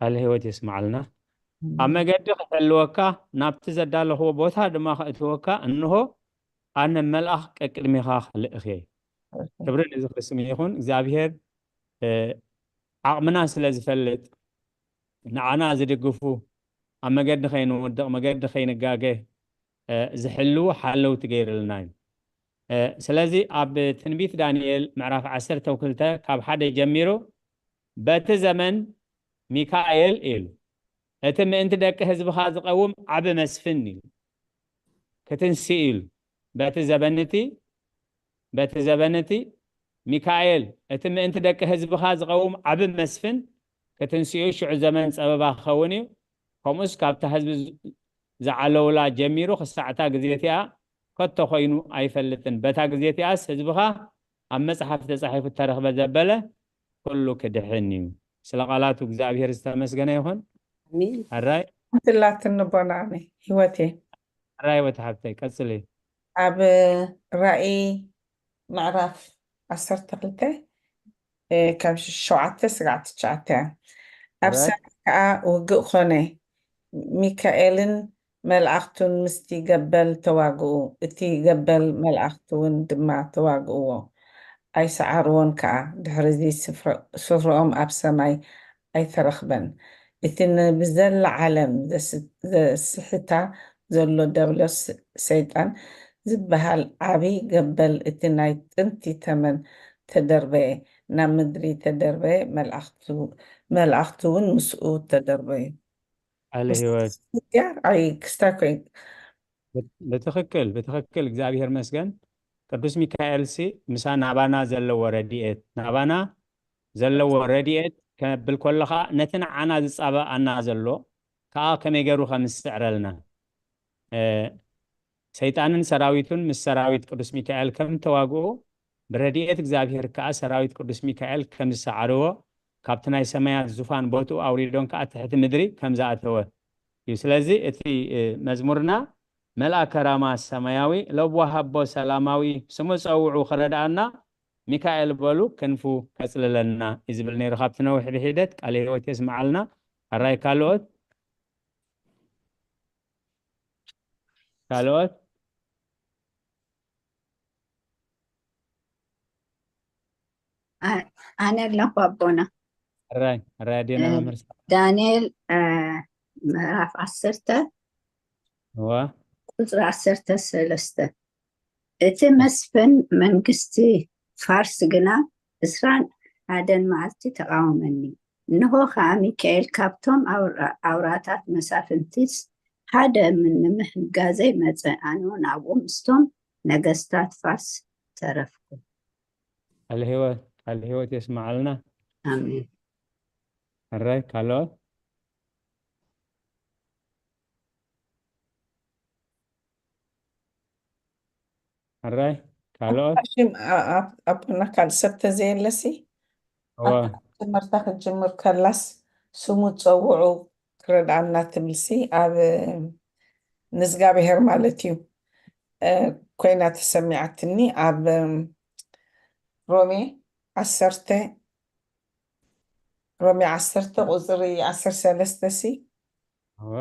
ቃለ ህይወት የስምዓልና። ኣብ መገዲ ክሕልወካ ናብቲ ዘዳለኽዎ ቦታ ድማ ከእትወካ እንሆ ኣነ መልኣኽ ቀቅድሜኻ ክልእኽ እየ። ክብሪ ንዝኽሪ ስሙ ይኹን። እግዚኣብሔር ዓቕምና ስለ ዝፈልጥ ንዓና ዝድግፉ ኣብ መገዲ ከይንወድቕ መገዲ ከይንጋገ ዝሕልዉ ሓለውቲ ገይርልና እዩ። ስለዚ ኣብ ትንቢት ዳንኤል ምዕራፍ ዓሰርተ ክልተ ካብ ሓደ ጀሚሩ በቲ ዘመን ሚካኤል ኢሉ እቲ ምእንቲ ደቂ ህዝብኻ ዝቐውም ዓቢ መስፍን ኢሉ ክትንሲ ኢሉ በቲ ዘበን እቲ በቲ ዘበን እቲ ሚካኤል እቲ ምእንቲ ደቂ ህዝብኻ ዝቐውም ዓቢ መስፍን ክትንስኡ ሽዑ ዘመን ጸበባ ክኸውን እዩ። ከምኡስ ካብታ ህዝቢ ዝዓለውላ ጀሚሩ ክሳዕታ ግዜ እቲኣ ከቶ ኮይኑ ኣይፈልጥን። በታ ግዜ እቲኣስ ህዝብኻ ኣብ መጽሓፍ ተጻሒፉ እተረኽበ ዘበለ ኩሉ ክድሕን እዩ። ስለ ቃላቱ እግዚኣብሔር ዝተመስገነ ይኹን። ኣሜን። ሕራይ ትላትኒ ኣቦና ኣነ ህይወቴ ሕራይ ወቲ ሓብተይ ቀጽሊ። ኣብ ራእይ ምዕራፍ ዓሰርተ ክልተ ካብ ሸውዓተ ስጋዕ ትሽዓተ እያ። ኣብ ሰማይ ከዓ ውግእ ኮነ፣ ሚካኤልን መልኣኽቱን ምስቲ ገበል ተዋግኡ፣ እቲ ገበል መልኣኽቲ እውን ድማ ተዋግእዎ፣ ኣይሰዓርዎን ከዓ። ድሕርዚ ስፍርኦም ኣብ ሰማይ ኣይተረኽበን። እቲ ንብዘላ ዓለም ዘስሕታ ዘሎ ዲያብሎስ ሰይጣን ዝበሃል ዓቢ ገበል እቲ ናይ ጥንቲ ተመን ተደርበየ፣ ናብ ምድሪ ተደርበየ፣ መላእኽቱ እውን ምስኡ ተደርበዩ። ቃለ ህይወት ክስታይ ኮይኑ ብትኽክል ብትኽክል እግዚኣብሔር መስገን። ቅዱስ ሚካኤል ሲ ምሳ ናባና ዘለዎ ረድኤት ናባና ዘለዎ ረድኤት ከብል ከሎ ከዓ ነቲ ንዓና ዝፃበኣና ዘሎ ከዓ ከመይ ገይሩ ከም ዝስዕረልና ሰይጣንን ሰራዊቱን ምስ ሰራዊት ቅዱስ ሚካኤል ከም ተዋግኡ ብረድኤት እግዚኣብሔር ከዓ ሰራዊት ቅዱስ ሚካኤል ከም ዝሰዓርዎ ካብቲ ናይ ሰማያት ዙፋን ቦትኡ ኣውሪዶም ከዓ ትሕቲ ምድሪ ከም ዝኣተወ እዩ። ስለዚ እቲ መዝሙርና መልኣከ ራማ ሰማያዊ ለዋሃቦ ሰላማዊ ስሙ ጸውዑ ክረድኣና ሚካኤል በሉ ክንፉ ከጽልለና እዩ ዝብል ነይሩ። ካብቲ ነዊሕ ብሒደት ቃለ ህይወት የስምዓልና። ኣራይ ካልኦት ካልኦት ኣነ ኣለኹ ኣቦና። ሕራይ ሕራይ ኣዴና መምህር ዳንኤል ምዕራፍ ዓሰርተ እዋ ቁፅሪ ዓሰርተ ሰለስተ እቲ መስፍን መንግስቲ ፋርስ ግና እስራን ሓደን መዓልቲ ተቃወመኒ። እንሆ ከዓ ሚካኤል ካብቶም ኣውራታት መሳፍንቲስ ሓደ ንምሕጋዘይ መፀ። ኣነ እውን ኣብኡ ምስቶም ነገስታት ፋርስ ተረፍኩ። ቃለ ህይወት ቃለ ህይወት የስምዓልና። ኣሜን። ሕራይ ካልኦት ሕራይ ካልኦት ሽም ኣቦና ካልእ ሰብ ተዘየለሲ እዋ። ኣታ ትምህርታ ክትጅምር ከላስ ስሙ ጸውዑ ክረድኣና ትብልሲ ኣብ ንዝጋብሄር ማለት እዩ። እ፣ ኮይና ተሰሚዓትኒ ኣብ ሮሜ ዓሰርተ፣ ሮሜ ዓሰርተ ቁፅሪ ዓሰርተ ሰለስተ ሲ እዋ።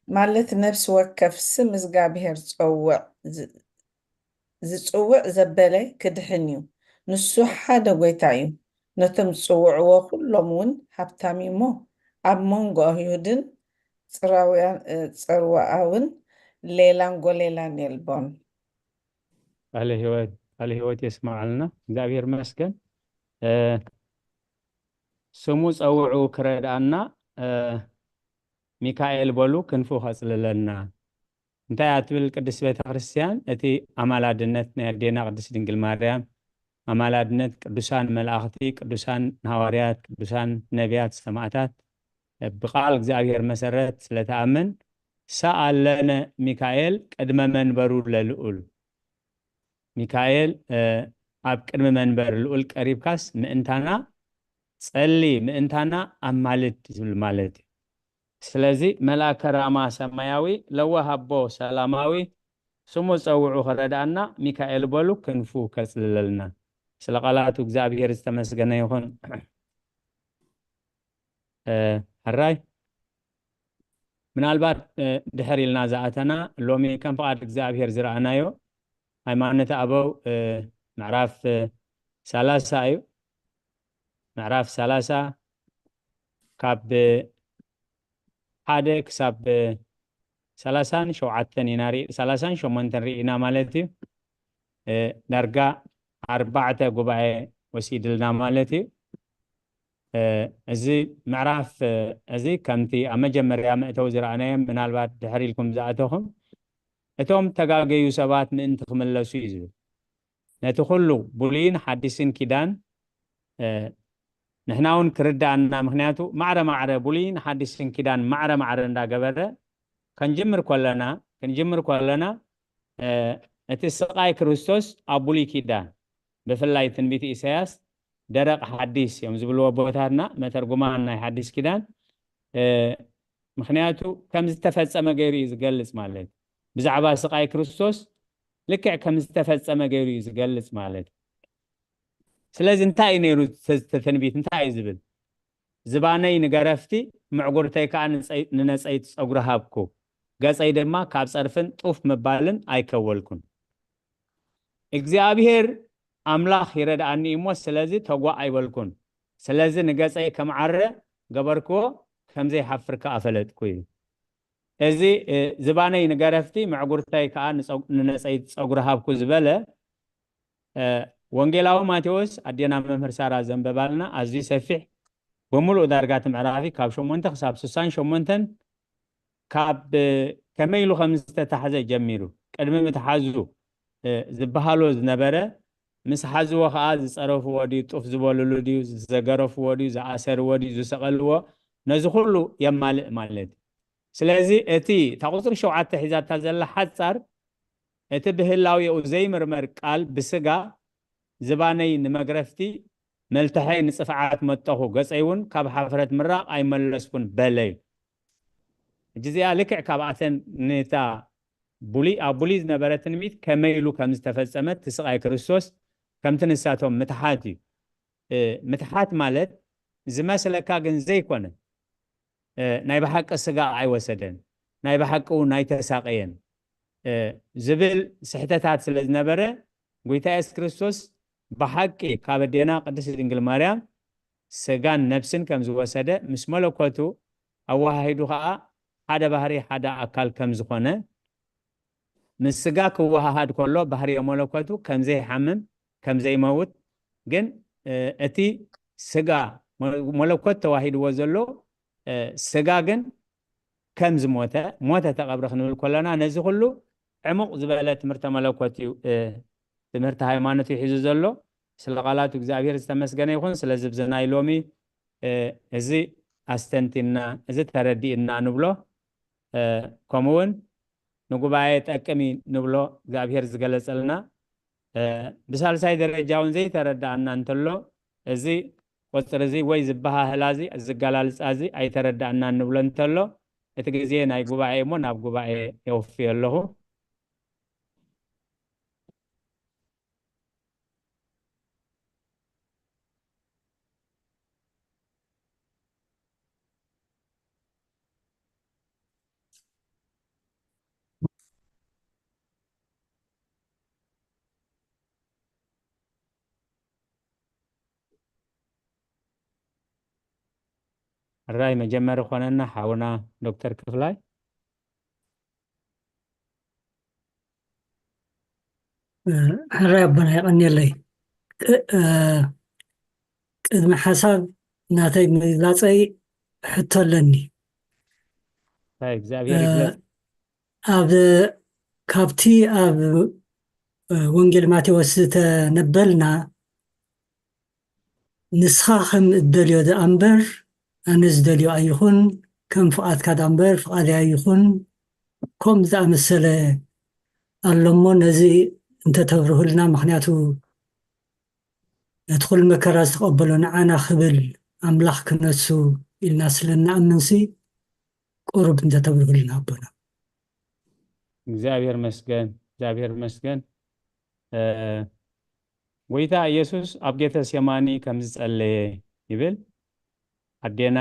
ማለት ነፍሲ ወከፍ ስም እግዚኣብሔር ጸውዕ ዝ-፣ ዝጽውዕ ዘበለ ክድሕን እዩ። ንሱ ሓደ ጎይታ እዩ። ነቶም ዝጽውዕዎ ኩሎም እውን ሃብታም እዩ እሞ፣ ኣብ መንጎ ኣይሁድን ጽራውያን-፣ እ፣ ጽርዋኣውን ሌላን ጎሌላን የልቦን። ቃለ ህይወት፣ ቃለ ህይወት የስማዓልና። እግዚኣብሔር ይመስገን። እ፣ ስሙ ጸውዑ ክረድኣና፣ እ፣ ሚካኤል በሉ ክንፉ ከጽልለና። እንታይ እያ ትብል ቅድስት ቤተ ክርስቲያን? እቲ ኣማላድነት ናይ ኣዴና ቅድስት ድንግል ማርያም፣ ኣማላድነት ቅዱሳን መላእኽቲ፣ ቅዱሳን ሃዋርያት፣ ቅዱሳን ነቢያት፣ ሰማዕታት፣ ብቃል እግዚኣብሔር መሰረት ስለተኣምን፣ ሰኣለነ ሚካኤል ቅድመ መንበሩ ለልዑል። ሚካኤል፣ እ፣ ኣብ ቅድሚ መንበር ልዑል ቀሪብካስ ምእንታና ጸሊ፣ ምእንታና ኣማልድ ዝብል ማለት እዩ። ስለዚ መልኣከ ራማ ሰማያዊ፣ ለዋህ ኣቦ ሰላማዊ፣ ስሙ ጸውዑ ክረድኣና፣ ሚካኤል በሉ ክንፉ ከጽልለልና። ስለ ቃላቱ እግዚኣብሔር ዝተመስገነ ይኹን። እ፣ ሕራይ፣ ምናልባት፣ እ፣ ድሕር ኢልና ዝኣተና፣ ሎሚ ከም ፍቓድ እግዚኣብሔር ዝረኣናዮ ሃይማኖተ ኣበው፣ እ፣ ምዕራፍ፣ እ፣ ሰላሳ እዩ። ምዕራፍ ሰላሳ ካብ፣ እ፣ ሓደ ክሳብ፣ እ፣ ሰላሳን ሸውዓተን ኢና ርኢ-፣ ሰላሳን ሸሞንተን ርኢና ማለት እዩ። እ፣ ዳርጋ ኣርባዕተ ጉባኤ ወሲድልና ማለት እዩ። እ፣ እዚ ምዕራፍ፣ እ፣ እዚ ከምቲ ኣብ መጀመርያ መእተዊ ዝረኣናዮ፣ ምናልባት ድሕር ኢልኩም ዝኣተኹም፣ እቶም ተጋገዩ ሰባት ምእንቲ ክምለሱ እዩ ዝብል። ነቲ ኩሉ ብሉይን ሓዲስን ኪዳን፣ እ፣ ንሕና እውን ክርድኣና፣ ምኽንያቱ ማዕረ ማዕረ ብሉይን ሓዲስን ኪዳን ማዕረ ማዕረ እንዳገበረ ክንጅምር ከለና፣ ክንጅምር ከለና፣ እ፣ እቲ ስቓይ ክርስቶስ ኣብ ብሉይ ኪዳን፣ ብፍላይ ትንቢት ኢሳያስ ደረቕ ሓዲስ እዮም ዝብልዎ ኣቦታትና፣ መተርጉማን ናይ ሓዲስ ኪዳን፣ እ፣ ምኽንያቱ ከም ዝተፈጸመ ገይሩ እዩ ዝገልጽ ማለት እዩ። ብዛዕባ ስቓይ ክርስቶስ ልክዕ ከም ዝተፈጸመ ገይሩ እዩ ዝገልጽ ማለት እዩ። ስለዚ እንታይ እዩ ነይሩ እቲ፣ እቲ ትንቢት? እንታይ እዩ ዝብል? ዝባነይ ንገረፍቲ፣ ምዕጉርተይ ከኣ ንጸይ-፣ ንነጸይቲ ጸጉሪ ሃብኩ። ገጸይ ድማ ካብ ጸርፍን ጡፍ ምባልን ኣይከወልኩን። እግዚኣብሔር ኣምላኽ ይረድኣኒ እሞ፣ ስለዚ ተጓእ ኣይበልኩን። ስለዚ ንገጸይ ከም ዓረ ገበርክዎ፣ ከም ዘይሓፍር ከኣ ፈለጥኩ እዩ። እዚ፣ እ፣ ዝባነይ ንገረፍቲ፣ ምዕጉርተይ ከኣ ንጸጉ-፣ ንነጸይቲ ጸጉሪ ሃብኩ ዝበለ፣ እ፣ ወንጌላዊ ማቴዎስ፣ ኣዴና መምህር ሳራ ዘንበባልና ኣዝዩ ሰፊሕ፣ ብምሉእ ዳርጋ እቲ ምዕራፍ ካብ ሸሞንተ ክሳብ ስሳን ሸሞንተን፣ ካብ፣ እ፣ ከመይ ኢሉ ከም ዝተታሕዘ ጀሚሩ፣ ቅድሚ ምትሓዙ፣ እ፣ ዝበሃሎ ዝነበረ፣ ምስ ሓዝዎ ከኣ ዝጸረፍዎ ድዩ፣ ጡፍ ዝበልሉ ድዩ፣ ዝዘገረፍዎ ድዩ፣ ዝኣሰርዎ ድዩ፣ ዝሰቐልዎ፣ ነዚ ኩሉ የማልእ ማለት እዩ። ስለዚ እቲ እታ ቁጽሪ ሸውዓተ ሒዛታ ዘላ ሓጻር፣ እቲ ብህላዌኡ ዘይምርመር ቃል ብስጋ ዝባነይ ንመግረፍቲ፣ መልተሐይ ንጽፍዓት መጠኹ፣ ገጸይ እውን ካብ ሓፍረት ምራቕ ኣይመለስኩን በለ እዩ። ሕጂ እዚኣ ልክዕ ካብኣተን ነታ ብሉይ፣ ኣብ ብሉይ ዝነበረ ትንቢት ከመይ ኢሉ ከም ዝተፈጸመት፣ እቲ ስቓይ ክርስቶስ ከምቲ ንሳቶም ምትሓት እዩ። እ፣ ምትሓት ማለት ዝመስለካ ግን ዘይኮነ፣ እ፣ ናይ ብሓቂ ስጋ ኣይወሰደን፣ ናይ ብሓቂ እውን ኣይተሳቐየን፣ እ፣ ዝብል ስሕተታት ስለ ዝነበረ፣ ጎይታ የሱስ ክርስቶስ ብሓቂ ካብ ኣዴና ቅድስት ድንግል ማርያም ስጋን ነፍስን ከም ዝወሰደ፣ ምስ መለኮቱ ኣወሃሂዱ ኸኣ ሓደ ባህሪ፣ ሓደ ኣካል ከም ዝኾነ፣ ምስ ስጋ ክወሃሃድ ከሎ ባህርየ መለኮቱ ከም ዘይሓምም፣ ከም ዘይመውት፣ ግን፣ እ፣ እቲ ስጋ መ-፣ መለኮት ተዋሂድዎ ዘሎ፣ እ፣ ስጋ ግን ከም ዝሞተ፣ ሞተ ተቐብረ ክንብል ከለና፣ ነዚ ኩሉ ዕሙቕ ዝበለ ትምህርተ መለኮት እዩ፣ እ፣ ትምህርቲ ሃይማኖት እዩ ሒዙ ዘሎ። ስለ ቃላቱ እግዚኣብሔር ዝተመስገነ ይኹን። ስለዚ፣ ብዚ ናይ ሎሚ፣ እ፣ እዚ ኣስተንቲና፣ እዚ ተረዲእና ንብሎ፣ እ፣ ከምኡ እውን ንጉባኤ ጠቅም እዩ ንብሎ እግዚኣብሔር ዝገለጸልና። እ፣ ብሳልሳይ ደረጃ እውን ዘይተረዳእና እንተሎ፣ እዚ ቁፅሪ እዚ ወይ ዝበሃህላ እዚ ዝገላልፃ እዚ ኣይተረዳእናን ንብሎ እንተሎ፣ እቲ ግዜ ናይ ጉባኤ እሞ ናብ ጉባኤ የውፍዮ ኣለኹ። ሕራይ መጀመሪ ኮነና ሓውና ዶክተር ክፍላይ። ሕራይ ኣቦና የቐንየለይ። ቅድሚ ሓሳብ ናተይ ምግላፀይ ሕቶ ኣለኒ። እግዚኣብሔር ይግለፅ። ኣብ ካብቲ ኣብ ወንጌል ማቴዎስ ዝተነበልና ንስኻ ከም እትደልዮ ደኣ እምበር ኣነ ዝደልዮ ኣይኹን፣ ከም ፍቓድካ ደኣ እምበር ፍቓደይ ኣይኹን፣ ከምኡ ዝኣመሰለ ኣሎ እሞ ነዚ እንተተብርሁልና፣ ምኽንያቱ ነቲ ኩሉ መከራ ዝተቐበሎ ንዓና ክብል ኣምላኽ ክነሱ ኢልና ስለ እንኣምንሲ ቁሩብ እንተተብርሁልና ኣቦና። እግዚኣብሔር መስገን፣ እግዚኣብሔር መስገን። ጎይታ ኢየሱስ ኣብ ጌተሴማኒ ከም ዝጸለየ ይብል። ኣዴና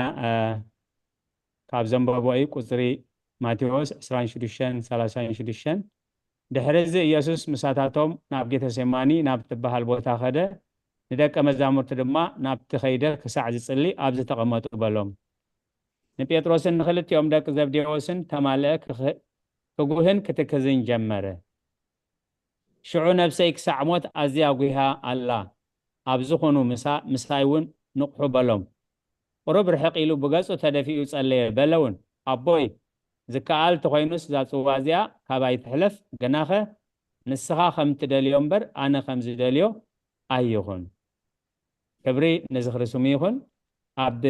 ካብ ዘንበቦ እዩ፣ ቁጽሪ ማቴዎስ ዕስራን ሽዱሽተን ሰላሳን ሽዱሽተን። ድሕሪ እዚ ኢየሱስ ምሳታቶም ናብ ጌተሴማኒ ናብ ትበሃል ቦታ ኸደ፣ ንደቀ መዛሙርቲ ድማ ናብቲ ኸይደ ክሳዕ ዝጽሊ ኣብዚ ተቐመጡ በሎም። ንጴጥሮስን ንኽልቲኦም ደቂ ዘብዴዎስን ተማልአ፣ ክጉህን ክትክዝን ጀመረ። ሽዑ ነብሰይ ክሳዕ ሞት ኣዝያ ጒሃ ኣላ፣ ኣብዚ ኹኑ፣ ምሳይ እውን ንቕሑ በሎም። ቁሩብ ርሕቕ ኢሉ ብገጹ ተደፊኡ ጸለየ፣ በለ እውን፣ ኣቦይ፣ ዝከኣል ተኾይኑስ እዛ ጽዋ እዚኣ ካባይ ትሕለፍ፣ ግናኸ ንስኻ ከም ትደልዮ እምበር ኣነ ከም ዝደልዮ ኣይኹን። ክብሪ ንዝኽሪ ስሙ ይኹን። ኣብ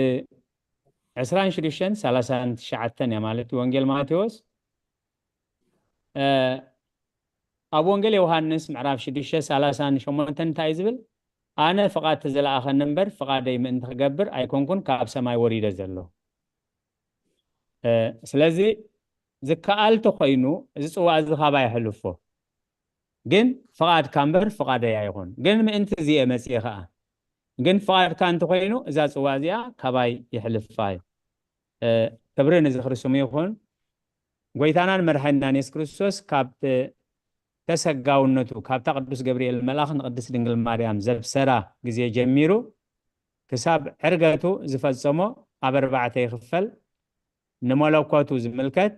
ዕስራን ሽዱሽተን ሰላሳን ትሽዓተን እያ ማለት እዩ ወንጌል ማቴዎስ። ኣብ ወንጌል ዮሃንስ ምዕራፍ ሽዱሽተ ሰላሳን ሸሞንተን እንታይ እዩ ዝብል? ኣነ ፍቓድ እቲ ዝለኣኸኒ እምበር ፍቓደይ ምእንቲ ክገብር ኣይኮንኩን ካብ ሰማይ ወሪደ ዘሎ። ስለዚ ዝከኣል ተኾይኑ እዚ ጽዋ እዚ ካባይ የሕልፎ፣ ግን ፍቓድካ እምበር ፍቓደይ ኣይኹን። ግን ምእንቲ እዚ እየ መጺኤ ኸኣ፣ ግን ፍቓድካ እንተኾይኑ እዛ ጽዋ እዚኣ ካባይ የሕልፋ እዩ። ክብሪ ንዝኽሪ ስሙ ይኹን። ጎይታናን መድሓኒናን የሱስ ክርስቶስ ካብ ተሰጋውነቱ፣ ካብታ ቅዱስ ገብርኤል መልኣኽ ንቅድስት ድንግል ማርያም ዘብሰራ ግዜ ጀሚሩ ክሳብ ዕርገቱ ዝፈጸሞ ኣብ ኣርባዕተ ይኽፈል። ንመለኮቱ ዝምልከት፣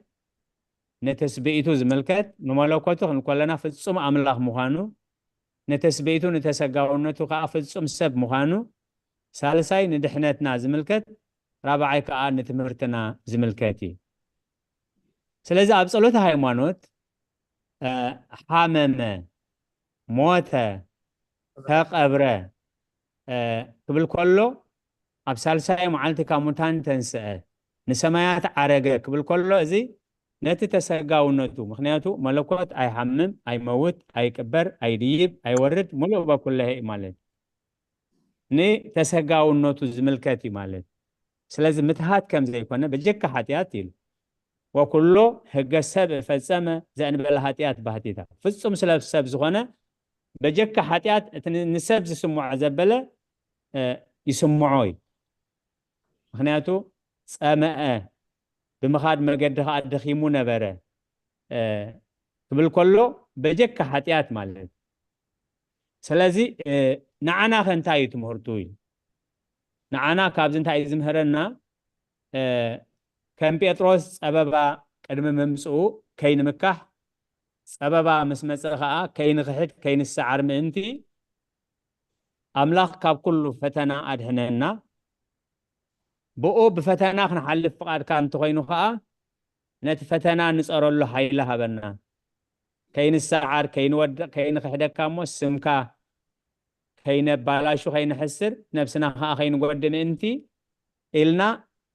ንትስብኢቱ ዝምልከት፣ ንመለኮቱ ክንብል ከለና ፍጹም ኣምላኽ ምዃኑ፣ ንትስብኢቱ ንተሰጋውነቱ ከኣ ፍጹም ሰብ ምዃኑ፣ ሳልሳይ ንድሕነትና ዝምልከት፣ ራብዓይ ከኣ ንትምህርትና ዝምልከት እዩ። ስለዚ ኣብ ጸሎተ ሃይማኖት ሓመመ፣ ሞተ፣ ተቐብረ ክብል ከሎ፣ ኣብ ሳልሳይ መዓልቲ ካብ ሙታን ተንስአ፣ ንሰማያት ዓረገ ክብል ከሎ፣ እዚ ነቲ ተሰጋውነቱ፣ ምኽንያቱ መለኮት ኣይሓምም፣ ኣይመውት፣ ኣይቅበር፣ ኣይድይብ፣ ኣይወርድ፣ ምሉእ በኩለሄ እዩ ማለት እዩ። ንተሰጋውነቱ ዝምልከት እዩ ማለት። ስለዚ ምትሃት ከም ዘይኮነ በጀካ ሓጢኣት ኢሉ፣ ወኩሎ ህገ ሰብ ፈጸመ ዘእንበለ ሓጢኣት ባህቲታ። ፍጹም ስለ ሰብ ዝኾነ በጀካ ሓጢኣት እቲ ን-፣ ንሰብ ዝስምዖ ዘበለ፣ እ፣ ይስምዖ እዩ። ምኽንያቱ ጸመአ፣ ብምኻድ መገዲ ኸኣ ደኺሙ ነበረ፣ እ፣ ክብል ከሎ በጀካ ሓጢኣት ማለት። ስለዚ፣ እ፣ ንዓና ኸ እንታይ እዩ ትምህርቱ እዩ? ንዓና ካብዚ እንታይ እዩ ዝምህረና? እ፣ ከም ጴጥሮስ ጸበባ ቅድሚ ምምጽኡ ከይንምካሕ፣ ጸበባ ምስ መጸ ኸኣ ከይንኽሕድ፣ ከይንሰዓር ምእንቲ፣ ኣምላኽ ካብ ኩሉ ፈተና ኣድሕነና። ብኡ ብፈተና ክንሓልፍ ፍቓድካ እንተኾይኑ ኸኣ፣ ነቲ ፈተና ንጸረሉ ሓይሊ ሃበና። ከይንሰዓር፣ ከይንወድቕ፣ ከይንኽሕደካ እሞ ስምካ ከይነባላሹ፣ ከይንሕስር፣ ነብስና ኸኣ ከይንጎድእ ምእንቲ ኢልና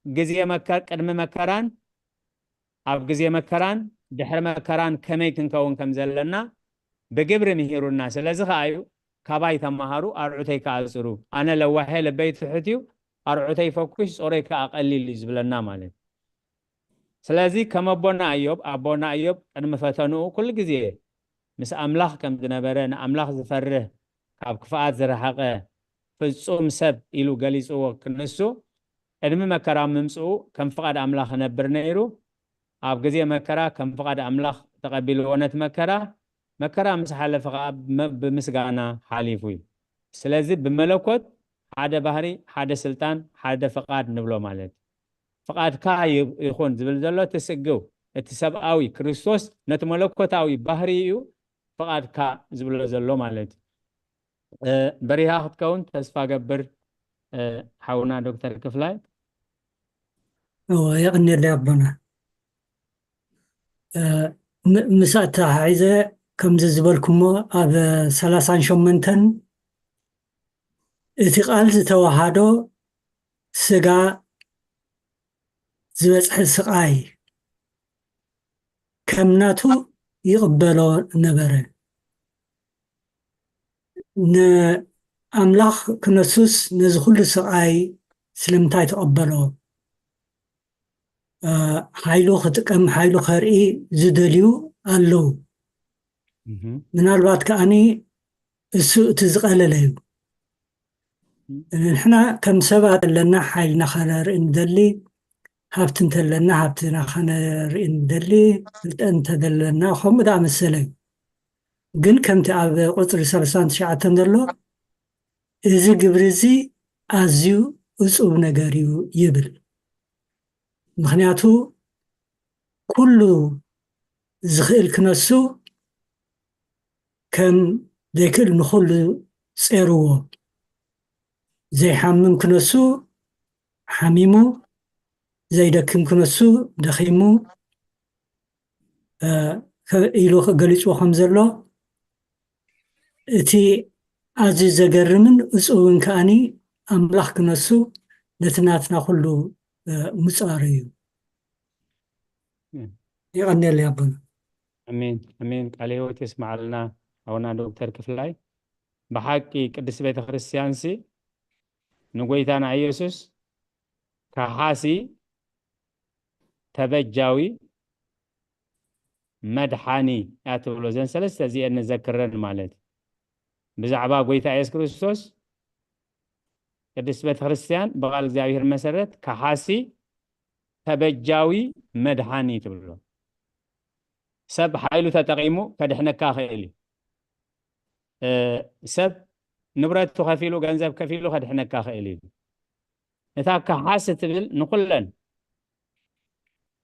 ግዜ መከር-፣ ቅድሚ መከራን ኣብ ግዜ መከራን ድሕሪ መከራን ከመይ ክንከውን ከም ዘለና ብግብሪ ምሂሩና። ስለዚ ኸኣ እዩ ካባይ ተማሃሩ፣ ኣርዑተይ ከኣ ጽሩ። ኣነ ለዋሕ እየ፣ ልበይ ትሑት እዩ፣ ኣርዑተይ ፈኩሽ፣ ጾረይ ከኣ ቀሊል እዩ ዝብለና ማለት እዩ። ስለዚ ከም ኣቦና እዮብ፣ ኣቦና እዮብ ቅድሚ ፈተንኡ ኩሉ ግዜ ምስ ኣምላኽ ከም ዝነበረ፣ ንኣምላኽ ዝፈርህ፣ ካብ ክፍኣት ዝረሓቐ፣ ፍጹም ሰብ ኢሉ ገሊጽዎ ክንሱ፣ ቅድሚ መከራ ምምጽኡ ከም ፍቓድ ኣምላኽ ክነብር ነይሩ። ኣብ ግዜ መከራ ከም ፍቓድ ኣምላኽ ተቐቢልዎ ነቲ መከራ፣ መከራ ምስ ሓለፈ ኸኣ ብመ-፣ ብምስጋና ሓሊፉ እዩ። ስለዚ ብመለኮት ሓደ ባህሪ፣ ሓደ ስልጣን፣ ሓደ ፍቓድ ንብሎ ማለት እዩ። ፍቓድካ ይ-፣ ይኹን ዝብል ዘሎ እቲ ስግው፣ እቲ ሰብኣዊ ክርስቶስ ነቲ መለኮታዊ ባህሪ እዩ ፍቓድካ ዝብሎ ዘሎ ማለት እዩ። እ፣ በሪሃ ክትከውን ተስፋ ገብር፣ እ፣ ሓውና ዶክተር ክፍላይ። እወ፣ የቐንየለይ ኣቦና። እ፣ ም-፣ ምስ ኣተሓሒዘ ከምዚ ዝበልኩሞ ኣብ ሰላሳን ሸሞንተን እቲ ቃል ዝተዋሃዶ ስጋ ዝበጽሐ ስቓይ ከም ናቱ ይቕበሎ ነበረ። ንኣምላኽ ክነሱስ ነዚ ኩሉ ስቓይ ስለምንታይ ተቐበሎ? እ፣ ሓይሉ ክጥቀም፣ ሓይሉ ከርኢ ዝደልዩ ኣለዉ። እህ። ምናልባት ከኣኒ እሱ እቲ ዝቐለለ እዩ። ንሕና ከም ሰባት ኣለና፣ ሓይልና ከነርኢ ንደሊ፣ ሃብቲ እንተለና ሃብትና ከነርኢ ንደሊ፣ ፍልጠት እንተለና ከምኡ ዝኣመሰለ እዩ። ግን ከምቲ ኣብ ቁጽሪ ሰላሳን ትሽዓተን ዘሎ፣ እዚ ግብሪ እዚ ኣዝዩ እጹብ ነገር እዩ ይብል። ምኽንያቱ ኩሉ ዝኽእል ክነሱ ከም ዘይክእል ንኹሉ ጼርዎ። ዘይሓምም ክነሱ ሓሚሙ፣ ዘይደክም ክነሱ ደኺሙ፣ እ፣ ከ-፣ ኢሉ ገሊጽዎ ከም ዘሎ፣ እቲ ኣዝዩ ዘገርምን እጹብን ከኣኒ ኣምላኽ ክነሱ ነቲ ናትና ኩሉ፣ እ፣ ምጻሩ እዩ። እም። የቐንየለይ ኣቦና። ኣሜን፣ ኣሜን። ቃለ ህይወት የስምዓልና ኣቡና ዶክተር ክፍላይ። ብሓቂ ቅድስት ቤተ ክርስቲያንሲ ንጎይታና ኢየሱስ ከሓሲ፣ ተበጃዊ፣ መድሓኒ እያ ትብሎ። እዘን ሰለስተ እዚአን ንዘክረን ማለት እዩ። ብዛዕባ ጎይታ ኢየሱስ ክርስቶስ ቅድስት ቤተ ክርስቲያን ብቓል እግዚኣብሔር መሰረት ከሓሲ፣ ተበጃዊ፣ መድሓኒ ትብሎ። ሰብ ሓይሉ ተጠቒሙ ከድሕነካ ክእል እዩ። እ፣ ሰብ ንብረቱ ከፊሉ፣ ገንዘብ ከፊሉ ከድሕነካ ክእል እዩ። እታ ከሓሲ ትብል ንኹለን፣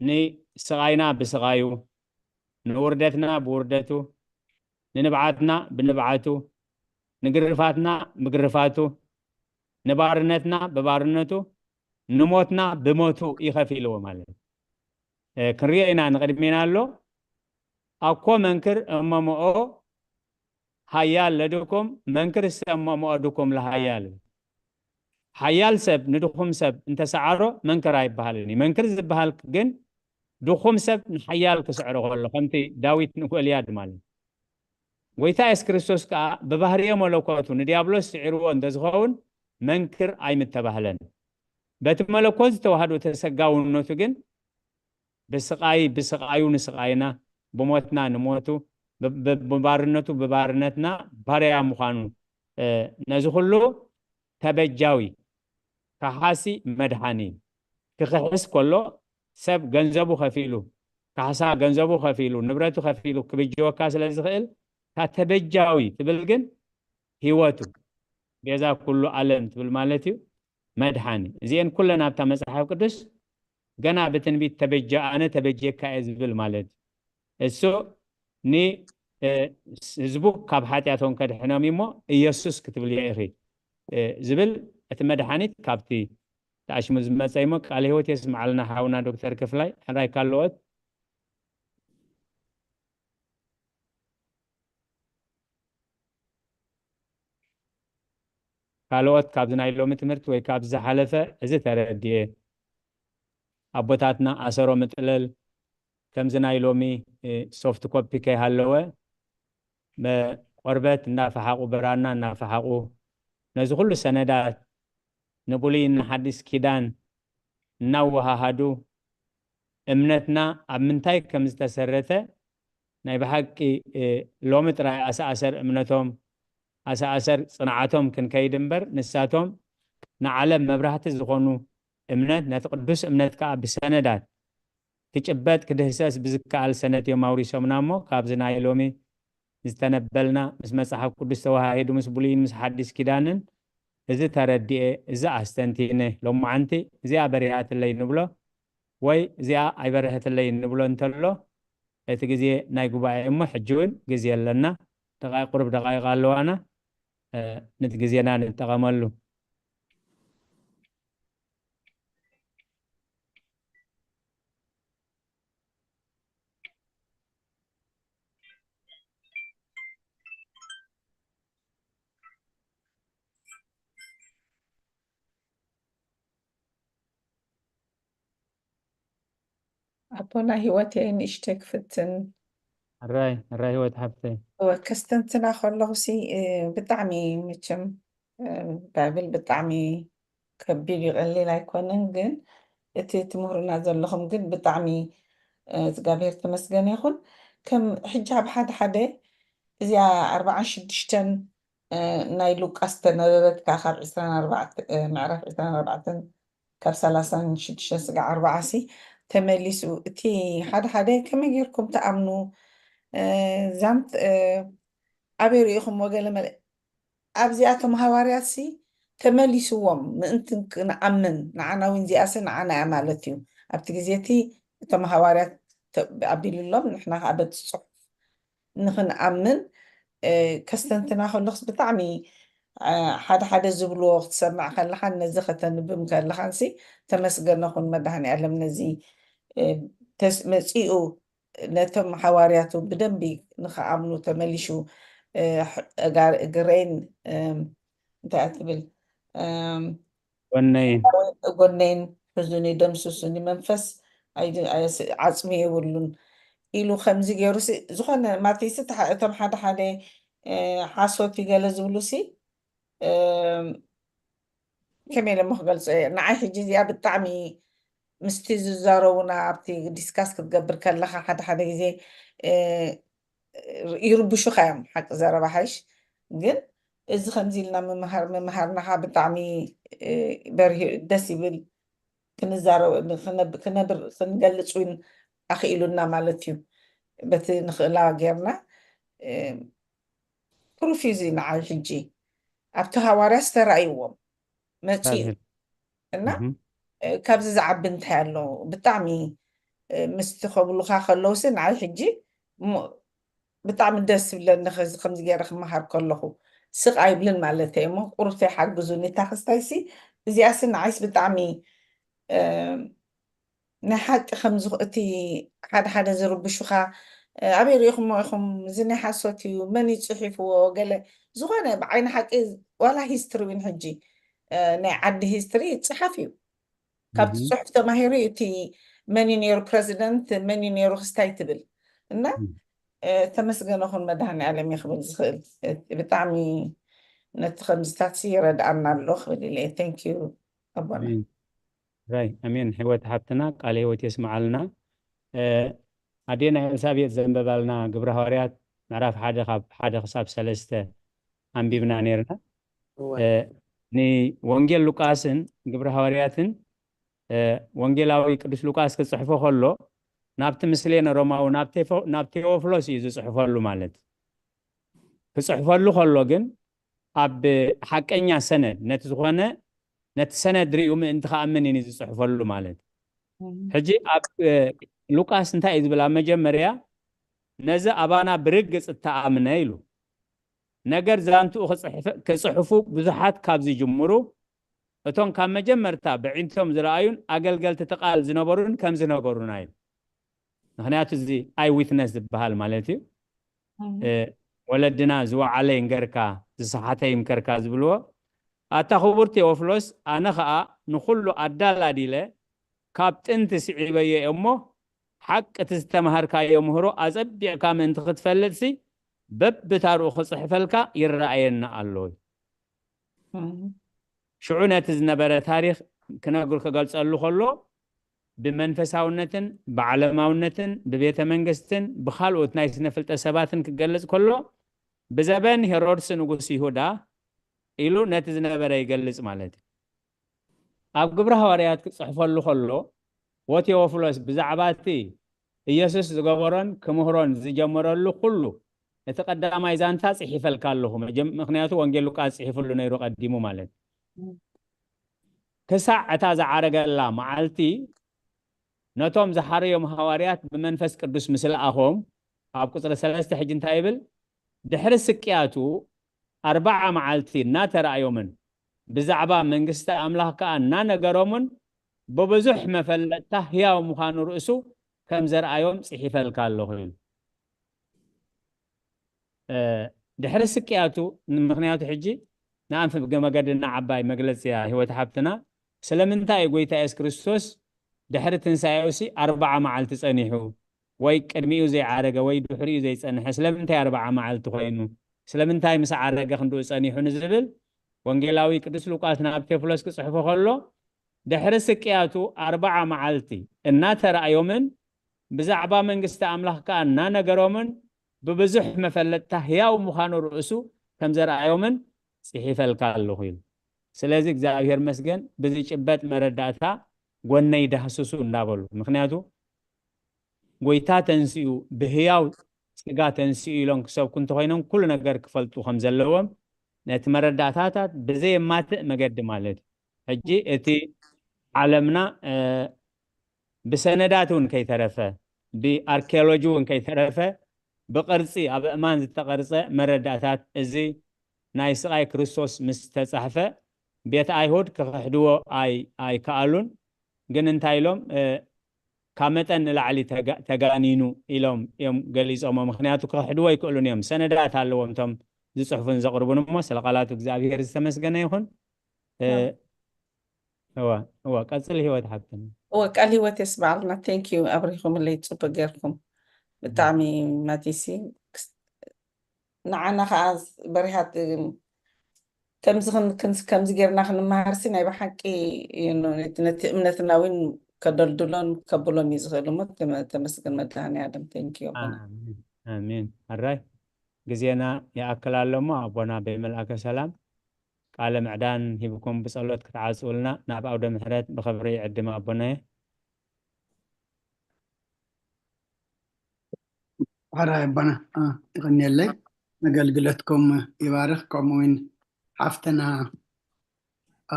ንስቓይና ብስቓዩ፣ ንውርደትና ብውርደቱ፣ ንንብዓትና ብንብዓቱ፣ ንግርፋትና ብግርፋቱ፣ ንባርነትና ብባርነቱ፣ ንሞትና ብሞቱ እዩ ከፊልዎ ማለት እዩ። እ፣ ክንሪኦ ኢና፣ ንቕድሜና ኣሎ። ኣኮ መንክር እመ ሞኦ ሃያል ለድኩም፣ መንክር እሰ እመ ሞኦ ድኩም ለሃያል። ሓያል ሰብ ንድኹም ሰብ እንተሰዓሮ መንክር ኣይበሃልን እዩ። መንክር ዝበሃል ግን ድኹም ሰብ ንሓያል ክስዕሮ ከሎ፣ ከምቲ ዳዊት ንጎልያድ ማለት እዩ። ጎይታ የሱስ ክርስቶስ ከኣ ብባህርየ መለኮቱ ንዲያብሎስ ስዒርዎ እንተዝኸውን መንክር ኣይምተባህለን። በቲ መለኮት ዝተዋህዶ ተሰጋውነቱ ግን ብስቓይ፣ ብስቓዩ ንስቓይና፣ ብሞትና ንሞቱ፣ ብ-፣ ብ-፣ ብባርነቱ ብባርነትና ባርያ ምዃኑ፣ እ፣ ነዚ ኩሉ ተበጃዊ፣ ከሓሲ፣ መድሓኒ ክኽሕስ ከሎ ሰብ ገንዘቡ ከፊሉ፣ ካሕሳ ገንዘቡ ከፊሉ፣ ንብረቱ ከፊሉ ክብጅወካ ስለ ዝኽእል፣ እታ ተበጃዊ ትብል ግን ህይወቱ፣ ቤዛ ኩሉ ዓለም ትብል ማለት እዩ፣ መድሓኒ። እዚአን ኩለን ኣብታ መጽሓፍ ቅዱስ ገና ብትንቢት ተበጃ፣ ኣነ ተበጀካ እየ ዝብል ማለት እዩ። እሱ ን-፣ እ፣ ህዝቡ ካብ ሓጢኣቶም ከድሕኖም እዩ እሞ ኢየሱስ ክትብልዮ ኢኺ፣ እ፣ ዝብል እቲ መድሓኒት ካብቲ ተኣሽሙ ዝመጸ እዩ እሞ ቃለ ህይወት የስምዓልና ሓውና ዶክተር ክፍላይ። ሕራይ ካልኦት? ካልኦት ካብዚ ናይ ሎሚ ትምህርቲ ወይ ካብዚ ዝሓለፈ እዚ ተረድኤ፣ ኣቦታትና ኣሰሮ ምጥለል ከምዚ ናይ ሎሚ፣ እ፣ ሶፍት ኮፒ ከይሃለወ መ-፣ ቆርበት እናፈሓቑ፣ ብራና እናፈሓቑ፣ ነዚ ኩሉ ሰነዳት ንብሉይን ንሓዲስ ኪዳን እናወሃሃዱ፣ እምነትና ኣብ ምንታይ ከም ዝተሰረተ ናይ ብሓቂ፣ እ፣ ሎሚ ጥራይ ኣሰኣሰር እምነቶም፣ ኣሰኣሰር ጽንዓቶም ክንከይድ እምበር፣ ንሳቶም ንዓለም መብራህቲ ዝኾኑ እምነት፣ ነቲ ቅዱስ እምነት ከኣ ብሰነዳት ክጭበጥ ክድህሰስ ብዝከኣል ሰነድ እዮም ኣውሪሶምና እሞ፣ ካብዚ ናይ ሎሚ ዝተነበልና ምስ መጽሓፍ ቅዱስ ተወሃሂዱ ምስ ብሉይን ምስ ሓዲስ ኪዳንን፣ እዚ ተረዲኤ፣ እዚ ኣስተንቲነ፣ ሎማዓንቲ እዚኣ በሪሃትለይ ንብሎ ወይ እዚኣ ኣይበረሀትለይ ንብሎ እንተሎ፣ እቲ ግዜ ናይ ጉባኤ እሞ፣ ሕጂ እውን ግዜ ኣለና። ደቃይቅ፣ ቁሩብ ደቃይቅ ኣለዋና። እ፣ ነቲ ግዜና ንጠቐመሉ። ኣቦና ህይወተይ ንእሽተይ ክፍትን። ሕራይ፣ ሕራይ ህይወት ሓፍተይ። እወ፣ ከስተንትና ከለኹ ሲ፣ እ፣ ብጣዕሚ መቸም፣ እ፣ ባይብል ብጣዕሚ ከቢድ እዩ፣ ቀሊል ኣይኮነን። ግን እቲ ትምህሩና ዘለኹም ግን ብጣዕሚ፣ እ፣ እግዚኣብሔር ተመስገን ይኹን። ከም ሕጂ ኣብ ሓደ ሓደ እዚኣ ኣርባዓን ሽዱሽተን፣ እ፣ ናይ ሉቃስ ተነበበት ከኣ ካብ ዕስራን ኣርባዕተ፣ እ፣ ምዕራፍ ዕስራን ኣርባዕተን ካብ ሰላሳን ሽዱሽተን ስጋዕ ኣርባዓ ሲ ተመሊሱ። እቲ ሓደ ሓደ ከመይ ጌርኩም ትኣምኑ? እ፣ ዛምት፣ እ፣ ኣበይ ርኢኹምዎ? ገለ መለ ኣብዚኣቶም ሃዋርያት ሲ ተመሊስዎም ምእንቲ ክንኣምን፣ ንዓና እውን እዚኣሲ ንዓና እያ ማለት እዩ። ኣብቲ ግዜ እቲ እቶም ሃዋርያት ተ-፣ ኣቢሉሎም፣ ንሕና ከኣ በቲ ጽሑፍ ንኽንኣምን፣ እ፣ ከስተንትና ከለኹስ ብጣዕሚ፣ እ፣ ሓደ ሓደ ዝብልዎ ክትሰምዕ ከለኻን ነዚ ከተንብም ከለኻን ሲ ተመስገነ ኩን መድሃኔ ዓለም ነዚ፣ እ፣ ተስ-፣ መጺኡ ነቶም ሃዋርያቱ ብደንቢ ንኽኣምኑ ተመሊሹ፣ እ፣ ሕ-፣ ጋር-፣ ግሬን፣ እም፣ እንታይ እያ ትብል? እም፣ ጎነይን። ጎነይን ሕዙኒ፣ ደምስሱኒ፣ መንፈስ ኣይድ-፣ ኣስ-፣ ዓጽሚ የብሉን ኢሉ ከምዚ ገይሩ ሲ፣ ዝኾነ ማቴሲ ተሓ-፣ እቶም ሓደ ሓደ፣ እ፣ ሓሶት እዩ ገለ ዝብሉ ሲ፣ እም፣ ከመይ ኢለ እሞ ክገልጾ እየ? ንዓይ ሕጂ እዚኣ ብጣዕሚ ምስቲ ዝዛረቡና ኣብቲ ዲስካስ ክትገብር ከለኻ ሓደ ሓደ ግዜ፣ እ፣ ይርብሹኻ እዮም፣ ሓቂ ዘረባ ሓይሽ። ግን እዚ ከምዚ ኢልና ምምሃር፣ ምምሃርና ኸዓ ብጣዕሚ፣ እ፣ በርሂ-፣ ደስ ይብል። ክንዛረብ፣ ክነብ-፣ ክነብር፣ ክንገልጽ እውን ኣኽኢሉና ማለት እዩ። በቲ ንኽእላ ጌርና፣ እ፣ ፕሩፍ እዩ እዚ ንዓይ ሕጂ። ኣብቲ ሃዋርያስ ተራእይዎም መጺኡ። ኣሜን። እና፣ እህ። እ፣ ካብዚ ዝዓቢ እንታይ ኣሎ? ብጣዕሚ፣ እ፣ ምስቲ ከብሉኻ ከለውሲ ንዓይ ሕጂ እሞ ብጣዕሚ ደስ ዝብለኒ ኸዚ ከምዚ ገይረ ክመሃር ከለኹ ስቕ ኣይብልን ማለት እየ እሞ ቁሩብተይ ሓግዙኒ። እታ ክስታይሲ እዚኣሲ ንዓይስ ብጣዕሚ፣ እ፣ ናይ ሓቂ ከም ዝኹ-፣ እቲ ሓደ ሓደ ዝርብሹኻ፣ እ፣ ኣበይ ርኢኹሞ ኢኹም? እዚ ናይ ሓሶት እዩ፣ መን እዩ ጽሒፍዎ? ገለ ዝኾነ ብዓይኒ ሓቂ ዋላ ሂስትሪ እውን ሕጂ፣ እ፣ ናይ ዓዲ ሂስትሪ ይጽሓፍ እዩ። ካብቲ እህ። ጽሑፍ ተማሂሩ እዩ እቲ መን እዩ ነይሩ ፕረዚደንት፣ መን እዩ ነይሩ ክስታይ ትብል። እና፣ እህ። እ፣ ተመስገነ ኩን መድሃኔ ዓለም እዩ ክብል ዝኽእል። እ፣ ብጣዕሚ ነቲ ከምዝታት ሲ ይረድኣና ኣሎ ክብል ኢለ። Thank you ኣቦና። ኣሜን። ራይ፣ ኣሜን። ህይወት ሓብትና ቃለ ህይወት የስምዓልና። እ፣ ኣዴና ኤልሳቤጥ ዘንበባልና ግብረ ሃዋርያት ምዕራፍ ሓደ ካብ ሓደ ክሳብ ሰለስተ ኣንቢብና ነይርና። እወ። እ፣ ንወንጌል ሉቃስን ግብረ ሃዋርያትን፣ እ፣ ወንጌላዊ ቅዱስ ሉቃስ ክጽሕፎ ከሎ ናብቲ ምስሌነ ሮማዊ፣ ናብ ቴፎ-፣ ናብ ቴዎፍሎስ እዩ ዝጽሕፈሉ ማለት። ክጽሕፈሉ ከሎ ግን ኣብ ሓቀኛ ሰነድ፣ ነቲ ዝኾነ፣ ነቲ ሰነድ ሪኡ ምእንቲ ክኣምን እዩ ዝጽሕፈሉ ማለት። እም። ሕጂ ኣብ፣ እ፣ ሉቃስ እንታይ እዩ ዝብል? ኣብ መጀመርያ ነዚ ኣባና ብርግጽ እተኣምነ ኢሉ። ነገር ዛንትኡ ክጽሕፍ-፣ ክጽሕፉ ብዙሓት ካብ ዝጅምሩ፣ እቶም ካብ መጀመርታ ብዒንቶም ዝረኣዩን ኣገልገልቲ እቲ ቃል ዝነበሩን ከም ዝነገሩና እዩ። ምኽንያቱ እዚ ኣይ ዊትነስ ዝበሃል ማለት እዩ። እም። እ፣ ወለድና ዝወዓለ ይንገርካ፣ ዝሰሓተ ይምከርካ ዝብልዎ። ኣታ ክቡር ቴዎፍሎስ፣ ኣነ ኸኣ ንኹሉ ኣዳላዲለ ካብ ጥንቲ ስዒበዮ እየ እሞ፣ ሓቂ እቲ ዝተማሃርካዮ ምህሮ ኣጸቢቕካ ምእንቲ ክትፈልጥሲ፣ በብታርኡ ክጽሕፈልካ ይረኣየና ኣሎ። ሽዑ ነቲ ዝነበረ ታሪኽ ክነግር ክገልጸሉ ከሎ፣ ብመንፈሳውነትን ብዓለማውነትን ብቤተ መንግስትን ብኻልኦት ናይ ስነ ፍልጠት ሰባትን ክገልጽ ከሎ፣ ብዘበን ሄሮድስ ንጉስ ይሁዳ ኢሉ ነቲ ዝነበረ ይገልጽ ማለት እዩ። ኣብ ግብረ ሃዋርያት ክጽሕፈሉ ከሎ፣ ወቴዎፍሎስ ብዛዕባ እቲ ኢየሱስ ዝገበሮን ክምህሮን ዝጀመረሉ ኩሉ፣ እቲ ቀዳማይ ዛንታ ጽሒፈልካ ኣለኹ። መጀም-፣ ምኽንያቱ ወንጌል ሉቃስ ጽሒፍሉ ነይሩ ቀዲሙ ማለት እዩ። ክሳዕ እታ ዝዓረገላ መዓልቲ፣ ነቶም ዝሓረዮም ሃዋርያት ብመንፈስ ቅዱስ ምስ ለኣኾም፣ ኣብ ቁጽሪ ሰለስተ ሕጂ እንታይ ይብል? ድሕሪ ስቅያቱ ኣርባዓ መዓልቲ እናተራእዮምን ብዛዕባ መንግስቲ ኣምላኽ ከኣ እናነገሮምን ብብዙሕ መፈለጥታ ህያው ምዃኑ ርእሱ ከም ዘርኣዮም ጽሒፈልካ ኣለኹ ኢሉ። እ፣ ድሕሪ ስቅያቱ፣ ምኽንያቱ ሕጂ ንኣንፍብ መገድና ዓባይ መግለጺያ ህይወት ሓብትና፣ ስለምንታይ እዩ ጎይታ የሱስ ክርስቶስ ድሕሪ ትንሳኤውሲ ኣርባዓ መዓልቲ ጸኒሑ፣ ወይ ቅድሚኡ ዘይዓረገ ወይ ድሕሪኡ ዘይጸንሐ ስለምንታይ ኣርባዓ መዓልቲ ኮይኑ? ስለምንታይ ምስ ዓረገ ክንድኡ ጸኒሑ ንዝብል፣ ወንጌላዊ ቅዱስ ሉቃስ ናብ ቴዎፍሎስ ክጽሕፎ ከሎ፣ ድሕሪ ስቅያቱ ኣርባዓ መዓልቲ እናተራእዮምን ብዛዕባ መንግስቲ ኣምላኽ ከኣ እናነገሮምን ብብዙሕ መፈለጥታ ህያው ምዃኑ ርእሱ ከም ዘርኣዮምን ጽሒፈልካ ኣለኹ ኢሉ። ስለዚ እግዚኣብሔር መስገን ብዝጭበጥ መረዳእታ ጎነይ ዳህስሱ እንዳበሉ። ምኽንያቱ ጎይታ ተንሲኡ፣ ብህያው ስጋ ተንሲኡ ኢሎም ክሰብኩ እንተኾይኖም ኩሉ ነገር ክፈልጡ ከም ዘለዎም ነቲ መረዳእታታት ብዘየማትእ መገዲ ማለት እዩ። ሕጂ እቲ ዓለምና፣ እ፣ ብሰነዳት እውን ከይተረፈ፣ ብኣርኪኦሎጂ እውን ከይተረፈ፣ ብቕርጺ ኣብ እማን ዝተቐርጸ መረዳእታት እዚ ናይ ስቓይ ክርስቶስ ምስ ተጻሕፈ፣ ቤት ኣይሁድ ክኽሕድዎ ኣይ-፣ ኣይከኣሉን። ግን እንታይ ኢሎም? እ፣ ካብ መጠን ንላዕሊ ተጋ-፣ ተጋኒኑ ኢሎም እዮም ገሊጾሞ። ምኽንያቱ ክኽሕድዎ ኣይክእሉን እዮም። ሰነዳት ኣለዎም እቶም ዝጽሕፉን ዘቕርቡን እሞ፣ ስለ ቃላቱ እግዚኣብሔር ዝተመስገነ ይኹን። እ፣ ኣሜን። እወ፣ እወ፣ ቀጽል ህይወት ሓብትና። እወ፣ ቃል ህይወት የስምዓልና። Thank you፣ ኣብሪኹምለይ ጽቡቅ ጌርኩም። ብጣዕሚ ማቲሲ፣ ክስ-፣ ንዓና ከኣ በሪሃት፣ እም፣ ከምዚ ክን-፣ ክንስ-፣ ከምዚ ጌርና ክንመሃርሲ ናይ ብሓቂ እዩ፣ ነ-፣ ነቲ፣ ነቲ እምነትና እውን ከደልድሎን ከብሎን እዩ ዝኽእል እሞ፣ ተመ-፣ ተመስገን መድሃኔ ዓለም። Thank you ኣቦና። ኣሜን፣ ኣሜን። ሕራይ ግዜና ይኣክል ኣሎ እሞ፣ ኣቦና ብመልኣከ ሰላም ቃለ ምዕዳን ሂብኩም ብጸሎት ክትዓጽውልና ናብ ኣውደ ምሕረት ብኽብሪ ይዕድም ኣቦናየ። ሕራይ ኣቦና፣ እ፣ ይቐንየለይ። ኣገልግሎትኩም ይባርኽ። ከምኡ እውን ሓፍትና፣ እ፣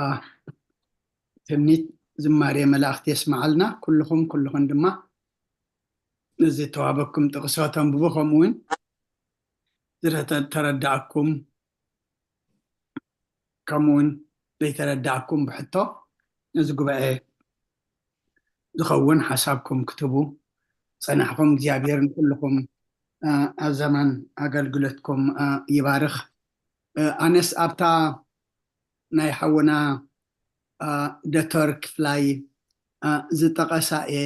ትምኒት ዝማሬ መላእኽቲ የስምዓልና። ኩልኹም፣ ኩልኹን ድማ ነዚ ተዋበኩም ጥቕሶ ተንብቡ፣ ከምኡ እውን ዝረተ-፣ ተረዳእኩም፣ ከምኡ እውን ዘይተረዳእኩም ብሕቶ ነዚ ጉባኤ ዝኸውን ሓሳብኩም ክትህቡ ጸናሕኩም። እግዚኣብሔር ንኩልኹም፣ እ፣ ኣብ ዘመን ኣገልግሎትኩም፣ እ፣ ይባርኽ። እ፣ ኣነስ ኣብታ ናይ ሓውና፣ እ፣ ዶክተር ክፍላይ፣ እ፣ ዝጠቐሳ እየ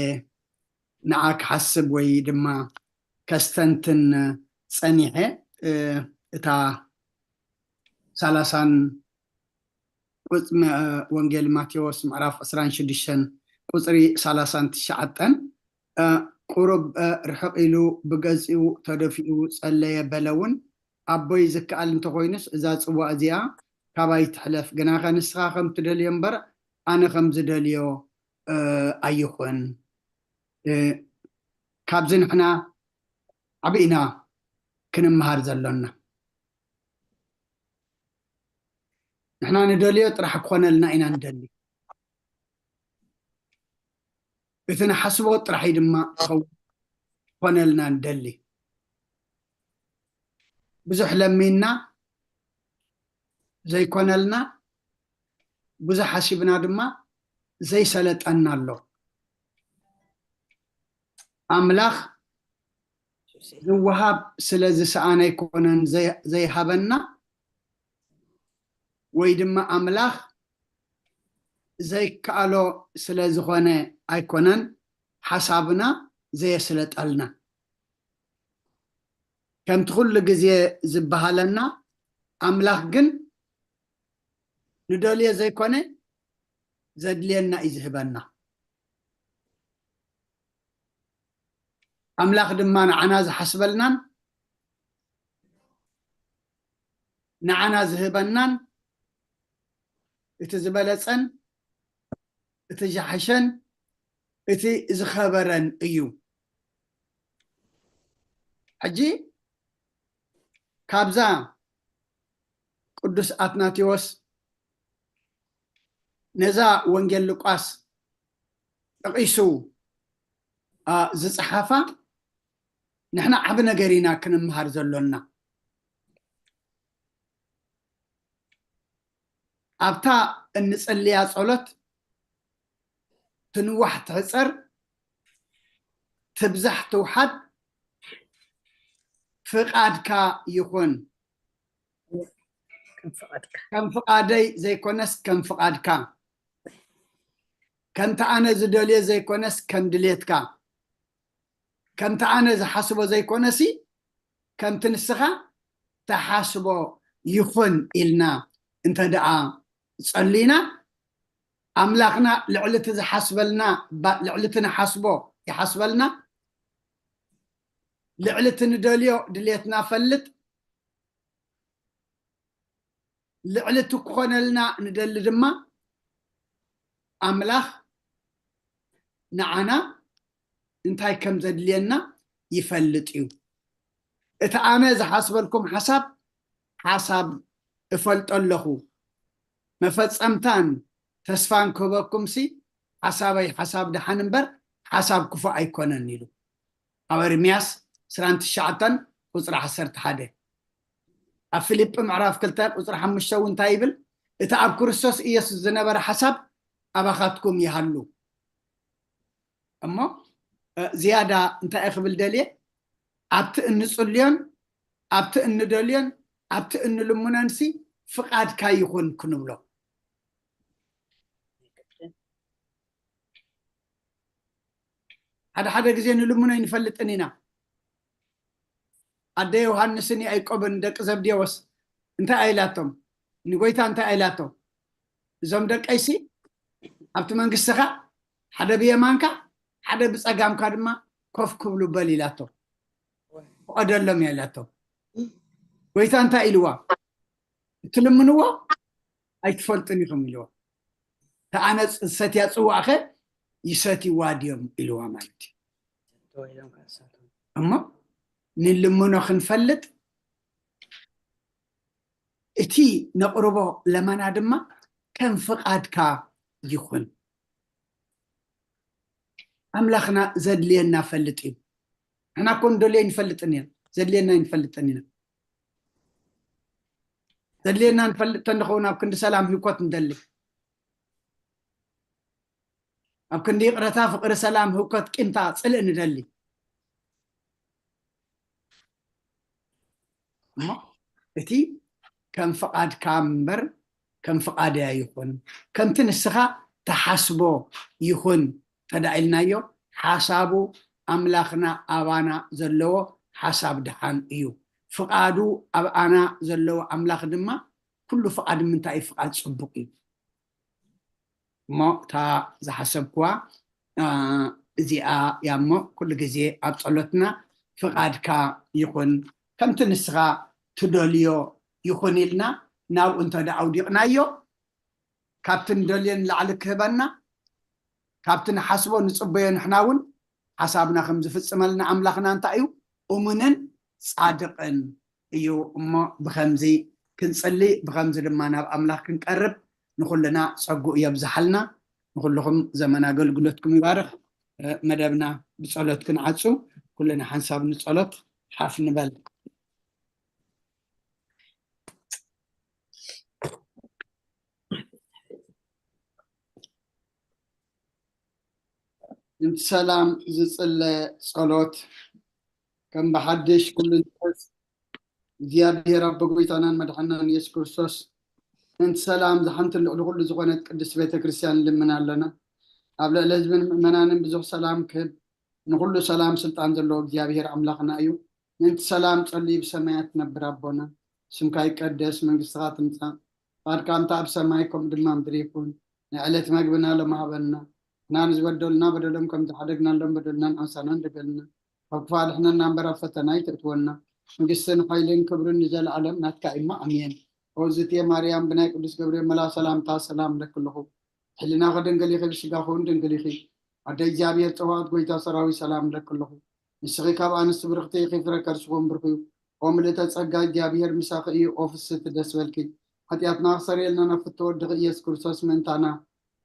ንዓ ክሓስብ ወይ ድማ ከስተንትን ጸኒሐ። እ፣ እታ ሰላሳን ቁጽ-፣ መ-፣ ወንጌል ማቴዎስ ምዕራፍ ዕስራን ሽዱሽተን ቁጽሪ ሰላሳን ትሽዓተን፣ እ፣ ቁሩብ፣ እ፣ ርሕቕ ኢሉ ብገጺኡ ተደፊኡ ጸለየ በለ እውን፣ ኣቦይ ዝከኣል እንተኾይኑስ እዛ ጽዋእ እዚኣ ካባይ ትሕለፍ፣ ግናኸ ንስኻ ከም ትደልዮ እምበር ኣነ ከም ዝደልዮ፣ እ፣ ኣይኹን። እ፣ ካብዚ ንሕና ዓቢ ኢና ክንመሃር ዘሎና። ንሕና ንደልዮ ጥራሕ ክኾነልና ኢና ንደሊ። እቲ ንሓስቦ ጥራሕ እዩ ድማ ክኸውን ክኾነልና ንደሊ። ብዙሕ ለሚንና ዘይኮነልና፣ ብዙሕ ሓሲብና ድማ ዘይሰለጠና ኣሎ። ኣምላኽ ዝወሃብ ስለ ዝሰኣነ ኣይኮነን ዘይ-፣ ዘይሃበና፣ ወይ ድማ ኣምላኽ ዘይከኣሎ ስለ ዝኾነ ኣይኮነን ሓሳብና ዘየስለጠልና። ከምቲ ኩሉ ግዜ ዝበሃለና፣ ኣምላኽ ግን ንደልዮ ዘይኮነ ዘድልየና እዩ ዝህበና። ኣምላኽ ድማ ንዓና ዝሓስበልናን ንዓና ዝህበናን እቲ ዝበለጸን እቲ ዝሓሸን እቲ ዝኸበረን እዩ። ሕጂ ካብዛ ቅዱስ ኣትናቴዎስ ነዛ ወንጌል ሉቃስ ጠቒሱ ዝፀሓፋ ንሕና ዓቢ ነገር ኢና ክንምሃር ዘሎና። ኣብታ እንጽልያ ጸሎት ትንዋሕ ትሕጸር፣ ትብዛሕ ትውሓድ፣ ፍቓድካ ይኹን። ከም ፍቓደይ ዘይኮነስ ከም ፍቓድካ፣ ከምቲ ኣነ ዝደልዮ ዘይኮነስ ከም ድሌትካ፣ ከምቲ ኣነ ዝሓስቦ ዘይኮነሲ ከምቲ ንስኻ ትሓስቦ ይኹን ኢልና እንተ ደኣ ጸሊና፣ ኣምላኽና ልዕሊ እቲ ዝሓስበልና፣ ልዕሊ እቲ ንሓስቦ ይሓስበልና፣ ልዕሊ እቲ ንደልዮ ድሌትና ፈልጥ፣ ልዕሊ እቲ ክኾነልና ንደሊ ድማ ኣምላኽ ንዓና እንታይ ከም ዘድልየና ይፈልጥ እዩ። እቲ ኣነ ዝሓስበልኩም ሓሳብ፣ ሓሳብ እፈልጦ ኣለኹ፣ መፈጸምታን ተስፋን ክህበኩምሲ ሓሳበይ ሓሳብ ደሓን እምበር ሓሳብ ክፉእ ኣይኮነን ኢሉ። ኣብ ኤርምያስ ዕስራን ትሽዓተን ቁጽሪ ዓሰርተ ሓደ። ኣብ ፊልጲ ምዕራፍ ክልተ ቁጽሪ ሓሙሽተ እውን እንታይ ይብል? እቲ ኣብ ክርስቶስ ኢየሱስ ዝነበረ ሓሳብ ኣባኻትኩም ይሃሉ። እሞ ዝያዳ እንታይ ክብል ደልየ? ኣብቲ እንጽልዮን ኣብቲ እንደልዮን ኣብቲ እንልምኖንሲ ፍቓድካ ይኹን ክንብሎ። ሓደ ሓደ ግዜ ንልምኖ ኣይንፈልጥን ኢና። ኣደ ዮሃንስን ያዕቆብን ደቂ ዘብዴዎስ እንታይ ኣይላቶም? ንጎይታ እንታይ ኣይላቶ? እዞም ደቀይሲ ኣብቲ መንግስትኻ ሓደ ብየማንካ ሓደ ብጸጋምካ ድማ ኮፍ ክብሉ በል ኢላቶ። ፍቐደሎም እያ ኢላቶ። ጎይታ እንታይ ኢልዋ? እትልምንዎ ኣይትፈልጡን ኢኹም ኢልዋ። ተኣነ ዝሰትያ ጽዋእኸ ይሰትይዋ ድዮም ኢልዋ ማለት እዩ። እሞ ንልምኖ ክንፈልጥ እቲ ነቕርቦ ለመና ድማ ከም ፍቓድካ ይኹን። ኣምላኽና ዘድልየና ፈልጥ እዩ። ንሕና እኮ ንደልዮ ኣይንፈልጥን ኢና፣ ዘድልየና ኣይንፈልጥን ኢና። ዘድልየና ንፈልጥ ተንኸውን ኣብ ክንዲ ሰላም ህውከት ንደሊ። ኣብ ክንዲ ይቕረታ፣ ፍቕሪ፣ ሰላም፣ ህውከት፣ ቂምታ፣ ጽልእ ንደሊ። እሞ እቲ ከም ፍቓድካ እምበር ከም ፍቓደይ ኣይኹን፣ ከምቲ ንስኻ ትሓስቦ ይኹን ተዳኢልናዮ፣ ሓሳቡ ኣምላኽና ኣባና ዘለዎ ሓሳብ ደሓን እዩ። ፍቓዱ ኣብኣና ዘለዎ ኣምላኽ ድማ ኩሉ ፍቓድ ምንታይ እዩ? ፍቓድ ጽቡቕ እዩ። እሞ እታ ዝሓሰብክዋ እዚኣ እያ። እሞ ኩሉ ግዜ ኣብ ጸሎትና ፍቓድካ ይኹን፣ ከምቲ ንስኻ ትደልዮ ይኹን ኢልና ናብኡ እንተ ደኣ ኣውዲቕናዮ፣ ካብቲ ንደልዮ ንላዕሊ ክህበና፣ ካብቲ ንሓስቦ ንጽበዮ፣ ንሕና እውን ሓሳብና ከም ዝፍጽመልና ኣምላኽና እንታይ እዩ? እሙንን ጻድቕን እዩ። እሞ ብኸምዚ ክንጽሊ፣ ብኸምዚ ድማ ናብ ኣምላኽ ክንቀርብ ንኹልና ጸጉኡ የብዝሓልና። ንኹልኹም ዘመን ኣገልግሎትኩም ይባርኽ። መደብና ብጸሎት ክንዓጹ፣ ኩልና ሓንሳብ ንጸሎት ሓፍ ንበል። እንቲ ሰላም ዝጽለ ጸሎት ከም ብሓድሽ ኩሉ ንፈስ እግዚኣብሔር ኣቦ ጎይታናን መድሓናን ኢየሱስ ክርስቶስ እንቲ ሰላም ዝሓንቲ ልዕሊ ኩሉ ዝኾነት ቅድስት ቤተ ክርስቲያን ንልምን ኣለና። ኣብ ልዕሊ ህዝብን ምእመናንን ብዙሕ ሰላም ክህብ ንኹሉ ሰላም ስልጣን ዘለዎ እግዚኣብሔር ኣምላኽና እዩ። ምእንቲ ሰላም ጸሊ ብሰማያት ትነብር ኣቦና፣ ስምካ ይቀደስ፣ መንግስትኻ ትምጻእ፣ ፍቓድካ እንተ ኣብ ሰማይ ከምኡ ድማ ምድሪ ይኹን። ናይ ዕለት መግብና ሎሚ ሃበና፣ እና ንዝበደሉና በደሎም ከም ዝሓደግናሎም በደልናን ኣምሳናን ደገልና፣ ካብ ክፉእ ኣድሕነና እምበር ኣብ ፈተና ኣይተእትወና። መንግስትን ሓይልን ክብርን ንዘለኣለም ናትካ እሞ ኣሜን። ኦዝትየ ማርያም ብናይ ቅዱስ ገብርኤል መልኣኽ ሰላምታ ሰላም እለኪ ኣለኹ። ሕሊናኺ ድንግል ኢኺ፣ ብስጋኺ እውን ድንግል ኢኺ። ኣደ እግዚኣብሔር ጸባኦት ጎይታ ሰራዊት ሰላም እለኪ ኣለኹ። ንስኺ ካብ ኣንስቲ ብርኽቲ ኢኺ፣ ፍረ ከርስኹም ብርኽ እዩ። ኦ ምልእተ ጸጋ እግዚኣብሔር ምሳኺ እዩ፣ ኦ ፍስቲ ደስ በልኪ። ሓጢኣትና ክሰርየልና ናብ ፍትወ ወድኺ ኢየሱስ ክርስቶስ ምእንታና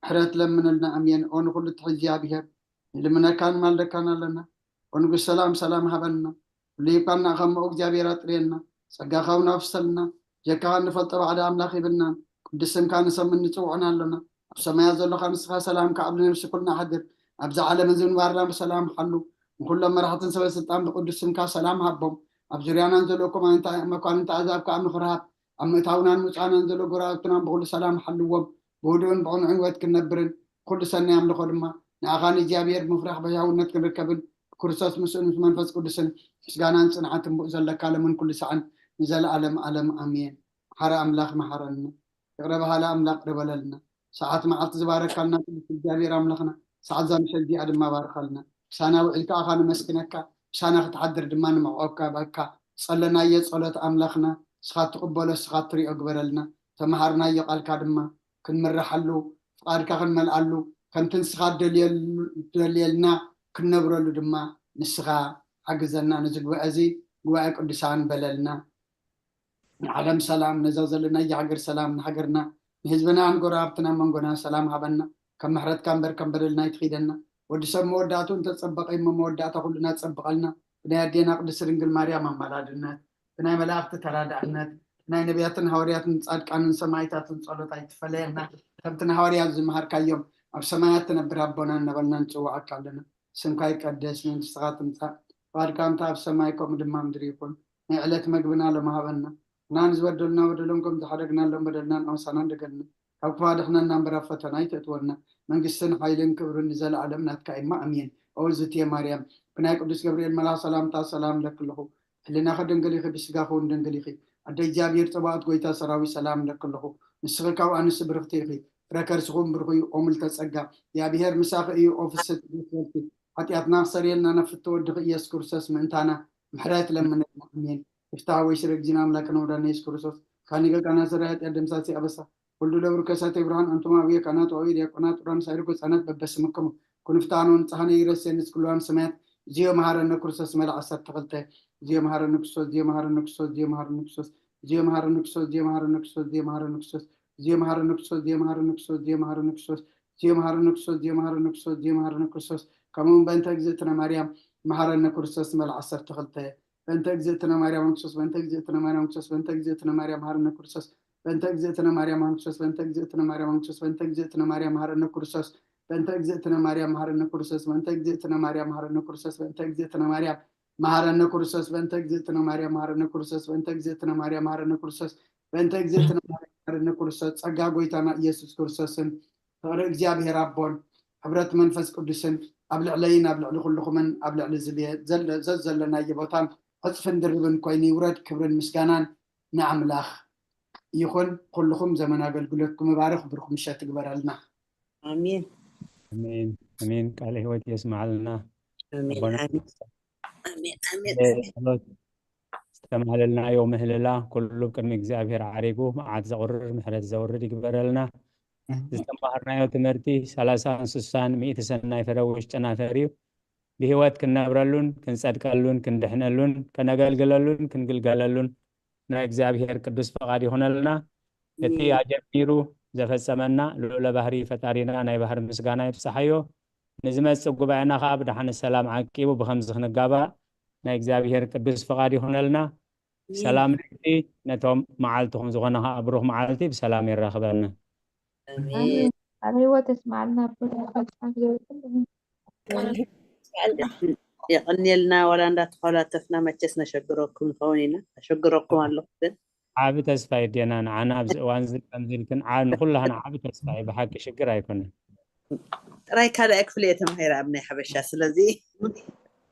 ምሕረት ለምነልና ኣሜን። ኦ ንኹሉ ትሕዚ እግዚኣብሔር ንልምነካን ማልደካን ኣለና። ኦ ንጉስ ሰላም ሰላም ሃበልና። ኩሉ ሂብካና ከም ምእኡ እግዚኣብሔር ኣጥርየና። ጸጋኻ እውን ኣፍሰልና። ጀካኻ እንፈልጦ ባዕዲ ኣምላኽ ይብልናን ቅዱስ ስምካ ንሰምን ንጽውዕን ኣሎና። ኣብ ሰማያት ዘሎኻ ንስኻ ሰላምካ ኣብ ነብሲ ኩልና ኣሕድር። ኣብዚ ዓለም እዚ ምንባርና ብሰላም ሓሉ። ንኹሎም መራሕትን ሰበ ስልጣን ብቅዱስ ስምካ ሰላም ሃቦም። ኣብ ዙርያናን ዘለኩም ኣንታ መኳንንቲ ኣዛብ ከዓ ምኽሪ ሃብ። ኣብ ምእታውናን ምውፃእናን ዘሎ ጎረባብትናን ብኹሉ ሰላም ሓልዎም። ብህዱእን ብቕኑዕን ህይወት ክንነብርን ኩሉ ሰናይ ኣምልኾ ድማ ንኣኻ ንእግዚኣብሔር ብምፍራሕ ብሕያውነት ክንርከብን ብክርስቶስ ምስኡን ምስ መንፈስ ቅዱስን ምስጋናን ጽንዓትን ብኡ ዘለካ ለምን ኩሉ ሰዓን ንዘለኣለም ኣለም ኣሜን። ሓረ ኣምላኽ መሓረና። ይቕረ በሃሊ ኣምላኽ ይቕረ በለልና። ሰዓት መዓልቲ ዝባረካልና ቅዱስ እግዚኣብሔር ኣምላኽና ሰዓት እዛ ምሸት እዚኣ ድማ ባርኻልና። ምሳና ውዒልካ ኣኻ ንመስግነካ፣ ምሳና ክትሓድር ድማ ንምዕቆብካ ባካ ጸለናዮ ጸሎት ኣምላኽና ንስኻ ትቕበሎ ንስኻ ትሪኦ ግበረልና። ተመሃርናዮ ቃልካ ድማ ክንምርሓሉ ፍቓድካ ክንመልኣሉ ከምቲ ንስኻ ትደልየልና ክንነብረሉ ድማ ንስኻ ሓግዘና። ነዚ ጉባኤ እዚ ጉባኤ ቅዱሳን በለልና። ንዓለም ሰላም፣ ነዛ ዘለናያ ሃገር ሰላም፣ ንሃገርና ንህዝብና ንጎረባብትና መንጎና ሰላም ሃበና። ከም ምሕረትካ እምበር ከም በደልና ኣይትኺደና። ወዲ ሰብ መወዳእቱ እንተጸበቐ እሞ መወዳእታ ኩልና ጸብቐልና። ብናይ ኣዴና ቅድስት ድንግል ማርያም ኣማላድነት፣ ብናይ መላእኽቲ ተራዳእነት፣ ብናይ ነቢያትን ሃዋርያትን ጻድቃንን ሰማይታትን ጸሎት ኣይትፈለየና። ከምቲ ንሃዋርያት ዝመሃርካዮም ኣብ ሰማያት ትነብር ኣቦና እናበልና ንጽውዓካ ኣለና። ስምካ ይቀደስ፣ መንግስትኻ ትምጻእ፣ ፍቓድካ እንተ ኣብ ሰማይ ከምኡ ድማ ምድሪ ይኹን። ናይ ዕለት መግብና ሎሚ ሃበና። እና ንዝበደሉና በደሎም ከም ዝሓደግናሎም በደልናን ኣምሳናን ደገልና። ካብ ክፉእ ኣድሕነና እምበር ኣብ ፈተና ኣይተእትወና። መንግስትን ሓይልን ክብርን ንዘለኣለም ናትካ እማ ኣሜን። ኦ ዝትየ ማርያም፣ ብናይ ቅዱስ ገብርኤል መልኣኽ ሰላምታ ሰላም እለኪ ኣለኹ። ሕሊናኺ ድንግል ኢኺ፣ ብስጋኺ እውን ድንግል ኢኺ። ኣደ እግዚኣብሔር ጸባኦት ጎይታ ሰራዊት ሰላም እለኪ ኣለኹ። ንስኺ ካብ ኣንስቲ ብርኽቲ ኢኺ፣ ፍረ ከርስኺ እውን ብሩኽ እዩ። ኦ ምልተ ጸጋ፣ እግዚኣብሔር ምሳኺ እዩ። ኦ ፍስሕቲ ደስ በልኪ። ሓጢኣትና ክሰርየልና ናብ ፍትወ ወድኺ ኢየሱስ ክርስቶስ ምእንታና ምሕረት ለምነልና። ኣሜን። ይፍታሕ ወይ ስረ እግዚእነ ኣምላክነ ወዳነ ኢየሱስ ክርስቶስ ካኒ ገልቃና ስረ ኃጢአት ደምሳሲ ኣበሳ ወልዱ ለብሩ ከሳቴ ብርሃን ኣንቱም ኣብየ ካህናት ወአብየ ዲያቆናት ጡራን ሳይርኩ ህፃናት በበስምክሙ ኩንፍታኖ ንጽሐነ ይረሴ ንስክልዋን ሰማያት እዚዮ መሐረነ ክርስቶስ መልእ ዓሰርተ ክልተ እዚዮ መሐረነ ክርስቶስ እዚዮ መሐረነ ክርስቶስ እዚዮ መሐረነ ክርስቶስ እዚዮ መሐረነ ክርስቶስ እዚዮ መሐረነ ክርስቶስ እዚዮ መሐረነ ክርስቶስ እዚዮ መሐረነ ክርስቶስ እዚዮ መሐረነ ክርስቶስ እዚዮ መሐረነ ክርስቶስ እዚዮ መሐረነ ክርስቶስ እዚዮ መሐረነ ክርስቶስ ከምኡ እውን በእንተ እግዝእትነ ማርያም መሐረነ ክርስቶስ መልእ ዓሰርተ ክልተ በእንተ እግዝእትነ ማርያም ክርስቶስ በእንተ እግዝእትነ ማርያም ክርስቶስ በእንተ እግዝእትነ ማርያም መሐረነ ክርስቶስ በእንተ እግዝእትነ ማርያም ክርስቶስ በእንተ እግዝእትነ ማርያም ክርስቶስ በእንተ እግዝእትነ ማርያም መሐረነ ክርስቶስ በእንተ እግዝእትነ ማርያም መሐረነ ክርስቶስ በእንተ እግዝእትነ ማርያም መሐረነ ክርስቶስ በእንተ እግዝእትነ ማርያም መሐረነ ክርስቶስ በእንተ እግዝእትነ ማርያም መሐረነ ክርስቶስ በእንተ እግዝእትነ ማርያም መሐረነ ክርስቶስ በእንተ እግዝእትነ ማርያም መሐረነ ክርስቶስ ጸጋ ጎይታና ኢየሱስ ክርስቶስን ፍቕሪ እግዚኣብሔር ኣቦን ሕብረት መንፈስ ቅዱስን ኣብ ልዕለይን ኣብ ልዕሊ ኩልኹምን ኣብ ልዕሊ እዚ ቤ- ዘለ- ዘዘለናዮ ቦታን ዕፅፍን ድርብን ኮይኑ ይውረድ። ክብርን ምስጋናን ንኣምላኽ ይኹን። ኩልኹም ዘመን ኣገልግሎትኩም ይባርኽ። ብሩኽ ምሸት ይግበረልና። ኣሜን። ኣሜን ኣሜን። ቃለ ህይወት የስማዓልና። ኣሜን ኣቦና ኣሜን ኣሜን ኣሜን እ፣ ኣሜን። ጸሎት ዝተማህለልናዮ ምህልላ ኩሉ ቅድሚ እግዚኣብሔር ዓሪጉ መዓት ዘቑርር ምሕረት ዘውርድ ይግበረልና። ዝተማሃርናዮ ትምህርቲ ሰላሳን ስሳን ሚእቲ ሰናይ ፍረ ውሽጥና ፈርዩ ብህይወት ክንነብረሉን ክንጸድቀሉን ክንድሕነሉን ከነገልግለሉን ክንግልገለሉን ናይ እግዚኣብሔር ቅዱስ ፈቓድ ይኹነልና። እቲ ኣጀሚሩ ዘፈጸመና ልዑለ ባህሪ ፈጣሪና ናይ ባህሪ ምስጋና ይብጽሓዮ። ንዝመጽእ ጉባኤና ከኣ ብደሓን ሰላም ዓቂቡ ብኸምዚ ክንጋባእ ናይ እግዚኣብሔር ቅዱስ ፍቓድ ይኹነልና። ሰላም ነቲ ነቶም መዓልትኹም ዝኾነ ከኣ ብሩኽ መዓልቲ ብሰላም የራኽበና። ኣሜን። ኣብ ህይወት የስማዓልና ኣቦና። የቐንየልና። ዋላ እንዳተኮላተፍና መቸስ ነሸግረኩም ንኸውን ኢና። ኣሸግረኩም ኣለኹ ግን ዓቢ ተስፋ የድየና ንዓና ኣብዚ እዋን እዚ ከምዚ ኢልክን ዓ- ንኩላህና ዓቢ ተስፋ እዩ። ብሓቂ ሽግር ኣይኮነን። ጥራይ ካልኣይ ክፍሊ እየ ተማሂረ ኣብ ናይ ሓበሻ። ስለዚ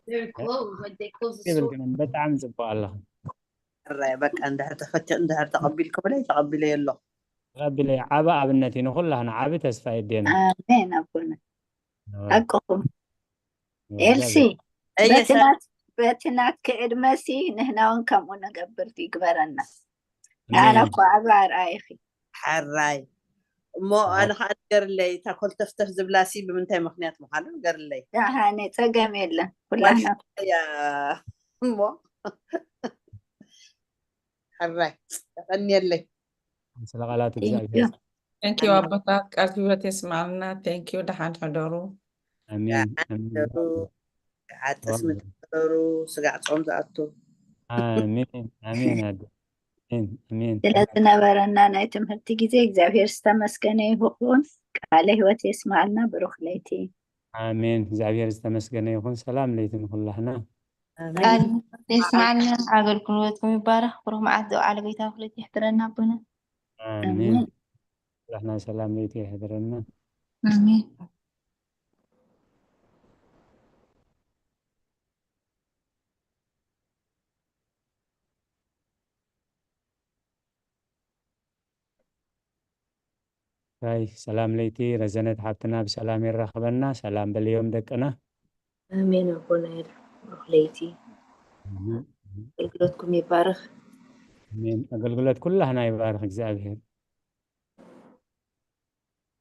Very cool. When they close the ይብል store. ግን ብጣዕሚ ጽቡቅ ኣለኹ። ሕራይ በቃ እንድሕር ተፈቲ እንድሕር ተቐቢልኩ ብለይ ተቐቢለዮ ኣለኹ። ተቐቢለ ዓቢ ኣብነት እዩ ንኹላህና ዓቢ ተስፋ የድየና። ኣሜን ኣቦና ሓቅኹም። ኤልሲ እየ በቲ ናት- በቲ ናትኪ ዕድመሲ ንህና እውን ከምኡ ንገብር ይግበረና። ኣነ ኣሜን። እኮ ዓቢ ኣርኣይኺ። ሓራይ እሞ ኣነ ከዓ ንገርለይ እታ ኮልተፍተፍ ዝብላሲ ብምንታይ ምክንያት ምዃኑ ንገርለይ። ደሓነ ጸገም የለን ኩላና ዋሽያ እሞ ሓራይ ተቐንየለይ። ስለ ቃላት Thank you. እግዚኣብሔር Thank you ኣቦታት፣ ቃል ህይወት የስማልና። Thank you። ደሓን ሕደሩ። ኣሜን ኣሜን። ደሩ ዓጥስ ምትሩ ስጋዕ ጾም ዝኣቱ ኣሜን ኣሜን ኣደ ኣሜን ኣሜን። ስለ ዝነበረና ናይ ትምህርቲ ግዜ እግዚኣብሔር ዝተመስገነ ይኹን። ቃለ ህይወት የስማዓልና። ብሩኽ ለይቲ። ኣሜን። እግዚኣብሔር ዝተመስገነ ይኹን። ሰላም ለይቲ ንኹላህና። ቃል የስማዓልና። ኣገልግሎትኩም ይባረኽ። ብሩኽ መዓልቲ ዘውዓለ ጎይታ ብሩኽ ለይቲ ይሕድረና ኣቦና። ኣሜን። ኩላህና ሰላም ለይቲ ይሕድረና። ኣሜን። ራይ ሰላም ለይቲ ረዘነት ሓብትና ብሰላም የራኽበና። ሰላም በልዮም ደቅና። ኣሜን ኣቦና ይርፍ ብሩኽ ለይቲ። ኣገልግሎትኩም ይባረኽ። ኣሜን። ኣገልግሎት ኩላህና ይባርኽ እግዚኣብሔር።